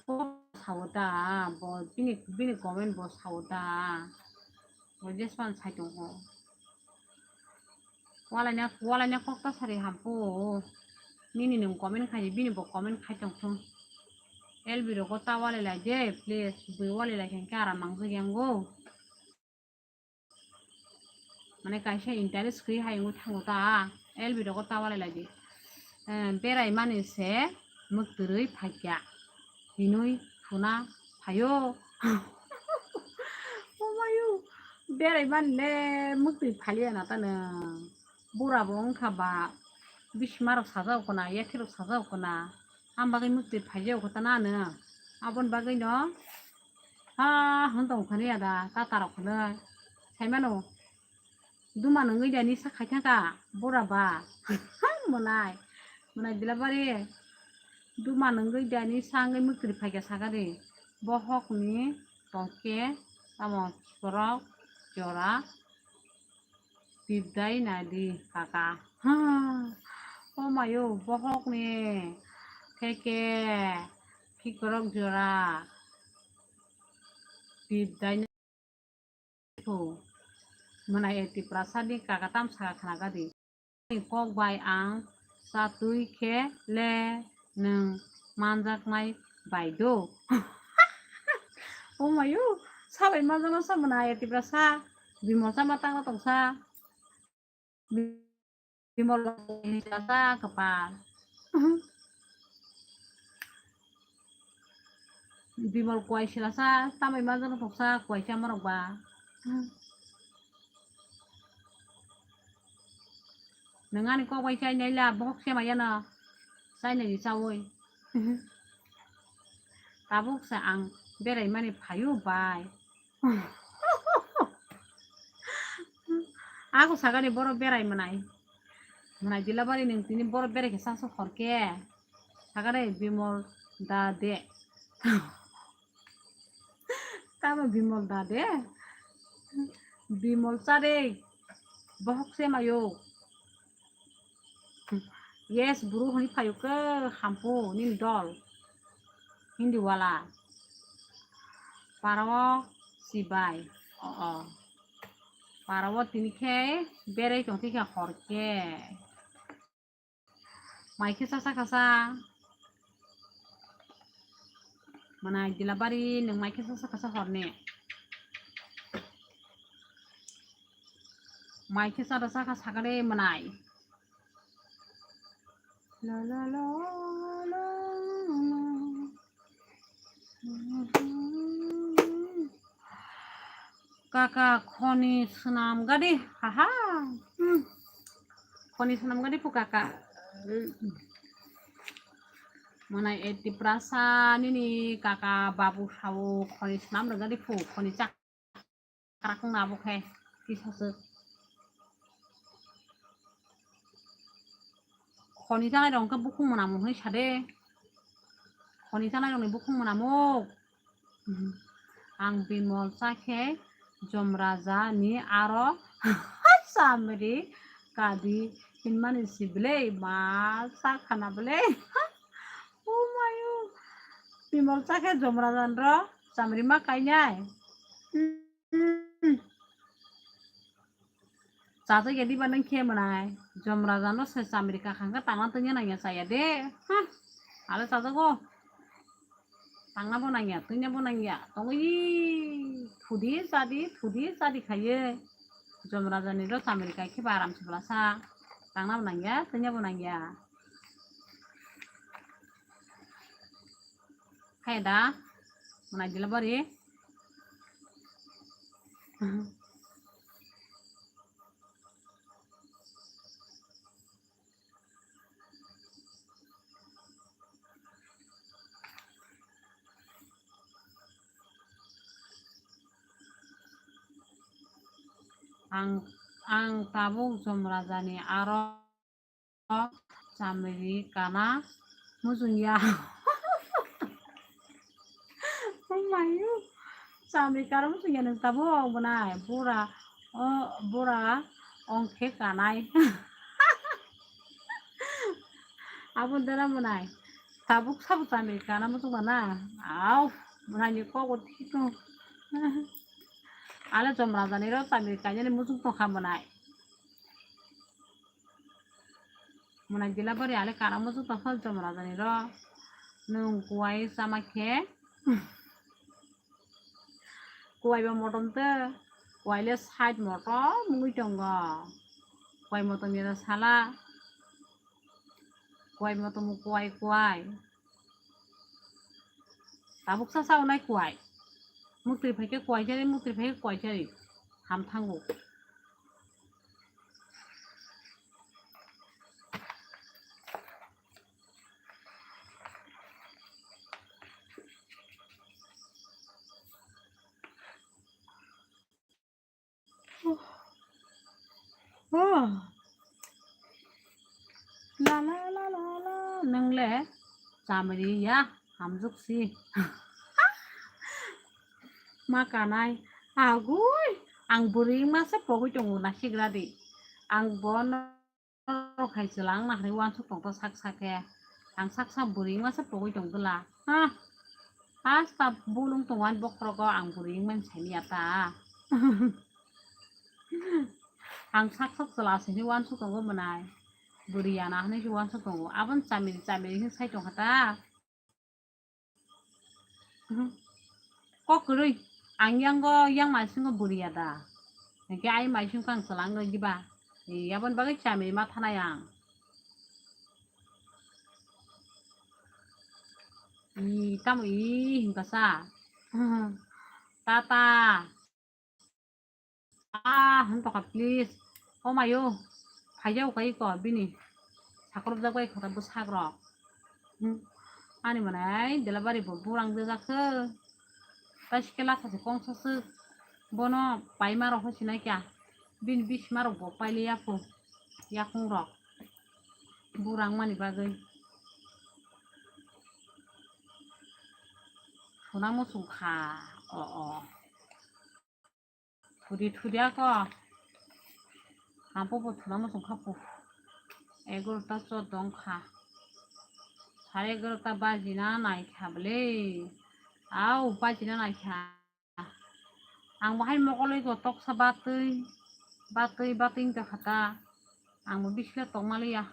bo sao da, bo bini, bini comment bo sao da. Bo jespan sai tong ho. Walaina, walaina kok ta sari hampu. Nini nung comment khai, bini bo comment khai tong thung. L B rogo ta walai lai je, please, bui walai lai khe aram mangjak yango. Mane kaisa interest khe hai wngwi thango ta, L B rogo ta walai lai di. Eh, berai mani se mwktwrwi phaikya. Hinwi thuna phaio. Omayo, berai mani le mwktwi phaliya na tano. Bura bo wngkha ba, bisma rok sajao kona, yakhe rok sajao kona. Am bagwi mwktwi phaijao kho tana ano. Aboni bagwi no, ha, hwn tong khani ada, tata rok khno. Saimano, duma nungwi dani sa khai thangka, bura ba. Monai, monai dilabari. Duma nungwi dani sa wngwi mwktwi phaikha sakari. Bohokni tongkhe tamo borok jora pibdai nadi kaka. Ha, o mayo, bohokni theke khikorok jora pibdai. Mwnai e Tiprasa ni kaka tam saka khna gadi. Ni kok bai ang chatwi khe le nwng manjaknai bai do. O mayo, sabai manjakno sa mwnai e Tiprasa. Bimol sama tangna tongsa. Bimol kwpal. Bimol kwai silasa, tamai manjak toksa kwai chamorok ba. Nwng ani kok bai chai naila, bohok se maya no. Chai nai chawi. Tabuk se ang berai mani phaio bai. Ako sagani borok berai mwnai. Mwnai dilabari nwng tini borok berai khe sasu hor khe. Sagani Bimol da de. Tamo Bimol da de. Bimol cha de. Bohok se mayo. Yes, buru hwnwi phaio khe hampu nini dol. Hindi wala. Parao sibai. O, o. Parao tini khe berai tong thikha hor khe. Mai khe sasa khasa. Mwnai dilabari nwng mai khe sasa khasa horni. Mai khe sada saka sakare mwnai. La la la la. Kaka khoni swnam gadi, haha. Hmm. Khoni swnam gadi phu kaka. Mwnai e Tiprasa nini kaka babu sao khoni swnam rwgadi phu, khoni chakrak wngna abo khe kisa swk. Khoni chanai rok hwnkhe bukhung mwnamo hwnwi sade. Khoni chanai rokni bukhung mwnamo. Ang bimol chakhe Jomraja ni aro chamri kadi hinmani si belai ma sa khana belai. Oh my oh. Bimol chakhe Jomraja ni ro chamri ma kainai. Hmm. Chajak ya diba nang khe mwnai. Jomraja no se chamri kakhang khe tangna tongya nangya chaya de. Ha. Ale chajago. Tangna bo nangya, tongya bo nangya. Tongwi thudi chadi, thudi chadi khaye. Jomraja ni ro chamri kai khe ba aram se bwlasa. Tangna bo nangya, tongya bo nangya. Kaya da? Mwnai dila bari. Ang, ang tabuk Jomraja ni aro chamri kana muchung ya. Oh my God. Chamri kana muchung ya nang tabuk bwnai bura, oh, bura ongkhe kanai. Abo dera bwnai tabuk sabo chamri kana muchung bana. Au, bwnai ni kok bo thik no. Ale Jomraja ni ro chamri kainani muchung tongkha bwnai. Mwnai dila bari ale kana muchung tongkha Jomraja ni ro. Nwng kuai chama khe. Kuai ba motom te. Kuai le side motom wngwi tongo. Kuai motom ya sala. Kuai motom kuai kuai. Tabuk sa sa unai kuai. Muktwi phai khe kuai chari, muktwi phai khe kuai chari. Ham thango. Oh. La la la la la, nwng le chamri ya, hamjwk si. Ma kanai, agui, ang bwrwi wngma se pogwi tongo, nasigra di. Ang bono rok hai chwla wngna hinwi uansuk tongkha sak sak khe. Ang sak sak bwrwi wngma se pogwi tongdwla. Ha. Hasta bulung tongo ani bokhorogo ang bwrwi wngmani saimanya ta. Ang sak sak chwla se hinwi uansuk tongo mwnai. Bwrwi ya na hinwi se uansuk tongo. Aboni chamiri chamiri hinwi sai tongkha ta. Mhm. Kok kwrwi. Ang yango yang maisingo bwrwi ya da. Hwnkhe ai maisingo ang chwla wngwi diba. Ee, aboni bagwi chamiri ma thanai ang. Ee, tamo ee hinkha sa. Tata. Ah, hwn tokha, please. O mayo, phaijao kai ko bini. Sakrupjak bai kho ta bwsak rok. Hmm. Ani mwnai delivery bo burang jajak khe. Taiske latha se kongsa se. Bono paima rok sinai kya. Bini bisma rok bo pailiya kho. Yakung rok. Burang mani bagwi. Suna muchung kha. O, o. Thudi thudi ako. Hampo bo thuna muchung kha po. Egarota choddo wngkha. Sare egarota bajina naikha bwle. Au, bajina naikha. Ang bahai mokoloi go toksa batwi, batwi, batwi wngtokha ta. Ang bo bisle tongmaliya.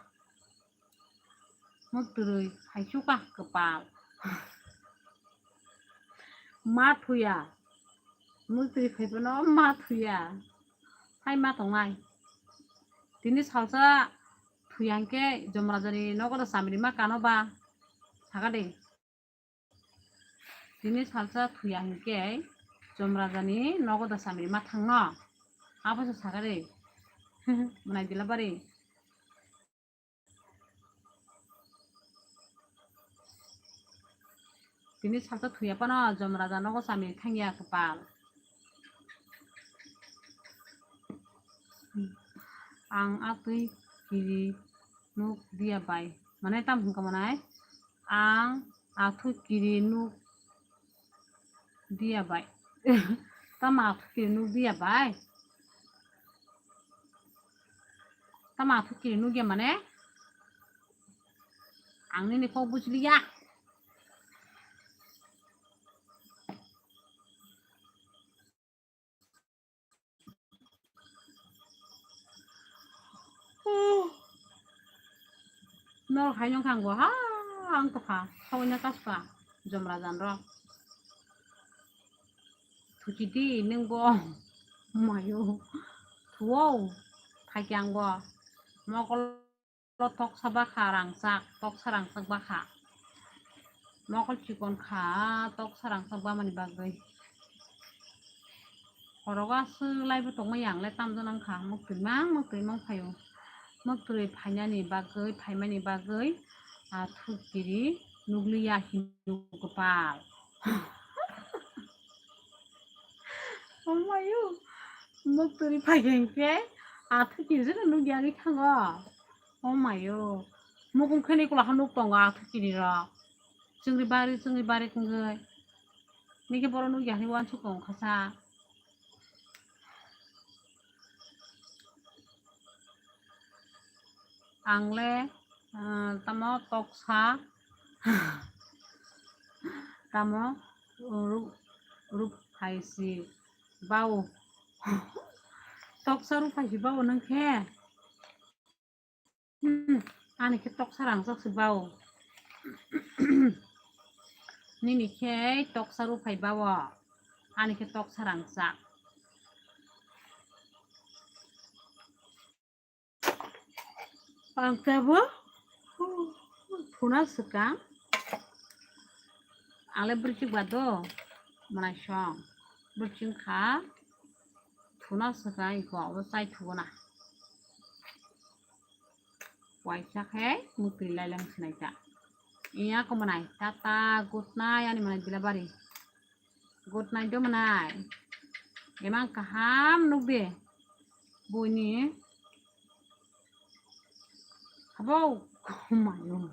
Mutrwi hai suka kwpal. Ma thuya. Mutrwi phaiphano ma thuya. Hai ma tongnai. Tini salsa thuya hwnkhe Jomrajani nogo da chamiri ma kano ba. Saka de. Tini salsa thuya hwnkhe Jomrajani nogo da samri ma thangno. Abo se sakari. Mwnai Dilabari. Tini salsa thuya pano Jomraja nogo samri thangya kwpal. Ang atwi kiri nuk diya bai. Mane tam hwnka mwnai? Ang atwi kiri nuk diya bai. Tama atwi kiri nuk diya bai. Tama atwi kiri nuk ya mane? Ang nini kok bujliya. Nor hai nong kang bo ha ang to kha. Sawina kas pa Jomrajan ro. Thuchi di nung bo. Mayo. Thuo. Thai kyang bo. Mokol lo toksa bakha rangchak, toksa rangchak bakha. Mokol chikon kha, toksa rangchak bamani bagwi. Khorogo aswk laibo tongma yang le tamjana wngkha, muktwi mang, muktwi mang phaio. Muktwi phainani bagwi, phaimani bagwi, ah, thukiri nukliya hinwi kwpal. Omayo, muktwi phai hwnkhe, ah, thukiri jeno nukya wngwi thango. Omayo, mukung khani kula ha nuk tongo athukiri rok. Chwngri bari, chwngri bari wngwi. Nini khe borok nukya hinwi uansuk tongo khasa. Ang le, ah, tamo toksa, tamo ru-, ruphai si bao. Toksa ruphai si bao nung khe. Hmm, ani khe toksa rangchak se bao. Nini khe toksa ruphai bao. Ani khe toksa rangchak. Ang tebo phuna swkang. Ang le bwrwi chuk ba do. Mwnai song. Bwrwi chuk kha. Thuna swkang iko abo chai thugo na. Waisa khe mukri lai lang sinai ta. Iya ko mwnai tata good night ani mwnai Dilabari. Good night do mwnai. Emang kaham nuk de. Buini. Habo. Kumayo.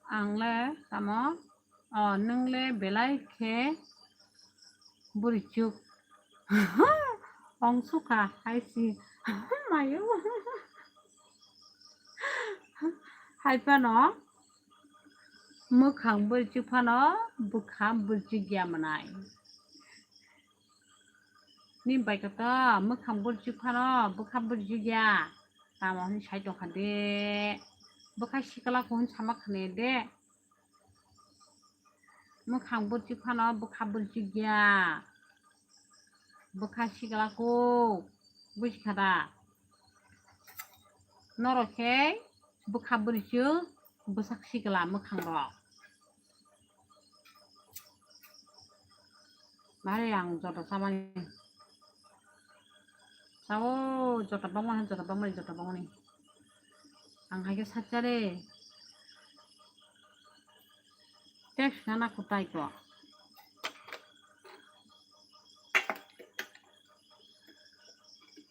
Ang le tamo, o, nwng le belai khe bwrwi chuk. Ong sukha hai si. Mayo. Hai phano mwkhang bwrwi chuk phano bwkha bwrwi chuk ya mwnai. Ni bai kata mwkhang bwrwi chuk phano bwkha bwrwi chuk ya. Tamo hwn sai tongkha de. Bwkha sikla ko hwn sama khne de. Mwkhang bwrwi chuk phano bwkha bwrwi chuk ya. Bwkha sikla ko. Buji kha da? Norok khe bwkha bwrwi chuk bwsak sikla mwkhang rok. Mare ang joto chamani. Sao joto bangmani, joto bangmani, joto bangmani. Ang hai khe sakcha re. Text na na kutai ko.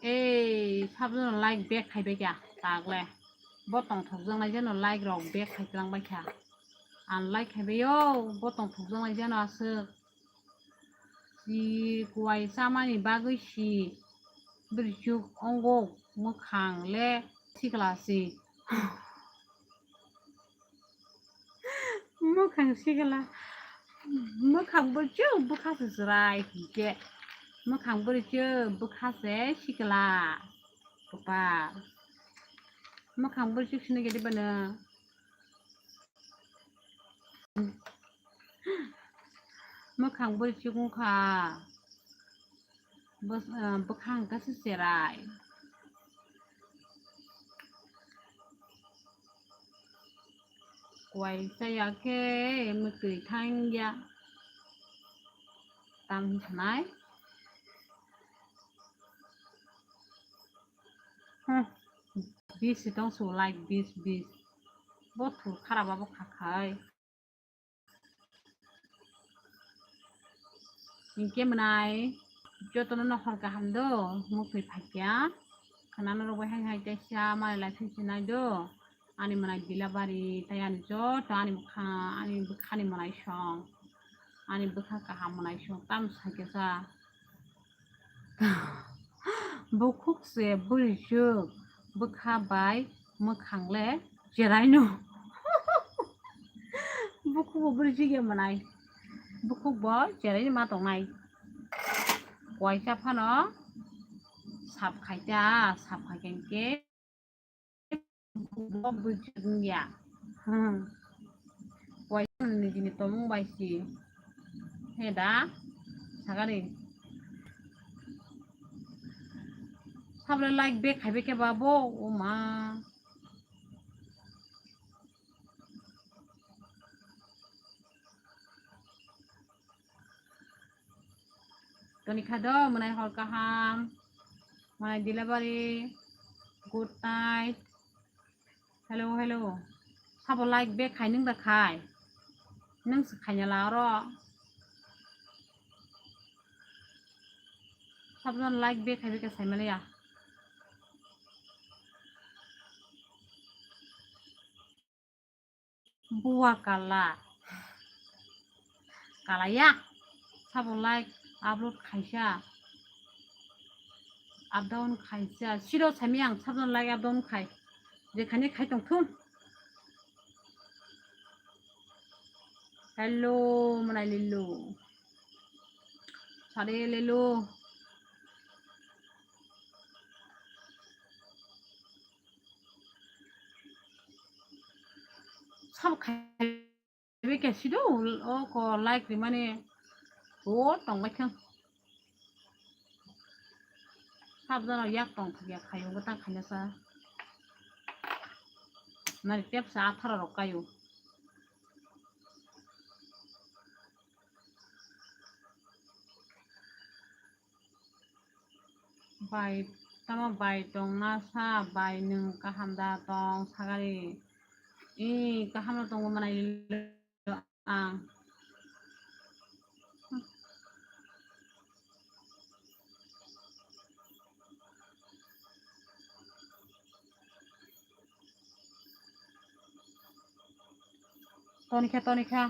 Ei, sabjano like back khai bai kha, tagle. Bo tongthok jang lai jeno like rok back khai tlang bai kha. Ang like khai bai yo, bo tongthok jang lai jeno aswk. Si kuai chamani bagwi si. Bwrwi chuk ongo mwkhang le sikla si. Mwkhang sikla. Mwkhang bwrwi chuk bwkha se chwrai hinkhe. Mwkhang bwrwi chuk bwkha se sikla. Kwpal. Mwkhang bwrwi chuk sini gede bana. Mwkhang bwrwi chuk wngkha. Bwkhang khe se cherai. Kuai chaya khe mwtwi thangya. Tam hinai. Hmm. Bis tong su like bis bis. Bo thul kharap abo khakhai. Hinkhe mwnai jotono no hor kaham do, muktwi phaikya. Khwnano rwbai hai hai teisa malai lai phinsinai do. Ani mwnai Dilabari tai ani joto ani bwkha, ani bwkhani mwnai song. Ani bwkha kaham mwnai song tam sakya sa. Bukhuk se bwrwi chuk bwkha bai mwkhang le cheraino. Bukhuk bo bwrwi chuk ya mwnai. Bukhuk bo cheraino ma tongnai. Kuaisa phano sap khaita, sap khaikhe Bo bujung ya. Hmm. Waisa nini tomung bai si. He da. Sagari. Sabra like back khai back ba bo. O ma. Toni kha do, mwnai hor kaham, mwnai delivery, good night. Hello, hello. Sabo like back khai nung da khai. Nung se khai na la oro. Sabon like back khai back sai maliya. Buwa kala. Kala ya. Sabo like upload khaisa. Up down khaisa. Siro sami ang sabo like up down khai. Jekhani khai tong thun. Hello, mwnai lilo. Sare lilo. Sabo khai be khe sido o ko like rimani o tong bai thang. Sab jana yak tong thang yak khayo gotang khaina sa. Nari tep sa atharo rok kayo. Bai, tamo bai tong na sa, bai nwng kaham da tong sagari. I kaham no tongo mwnai ang. Toni kha, toni kha.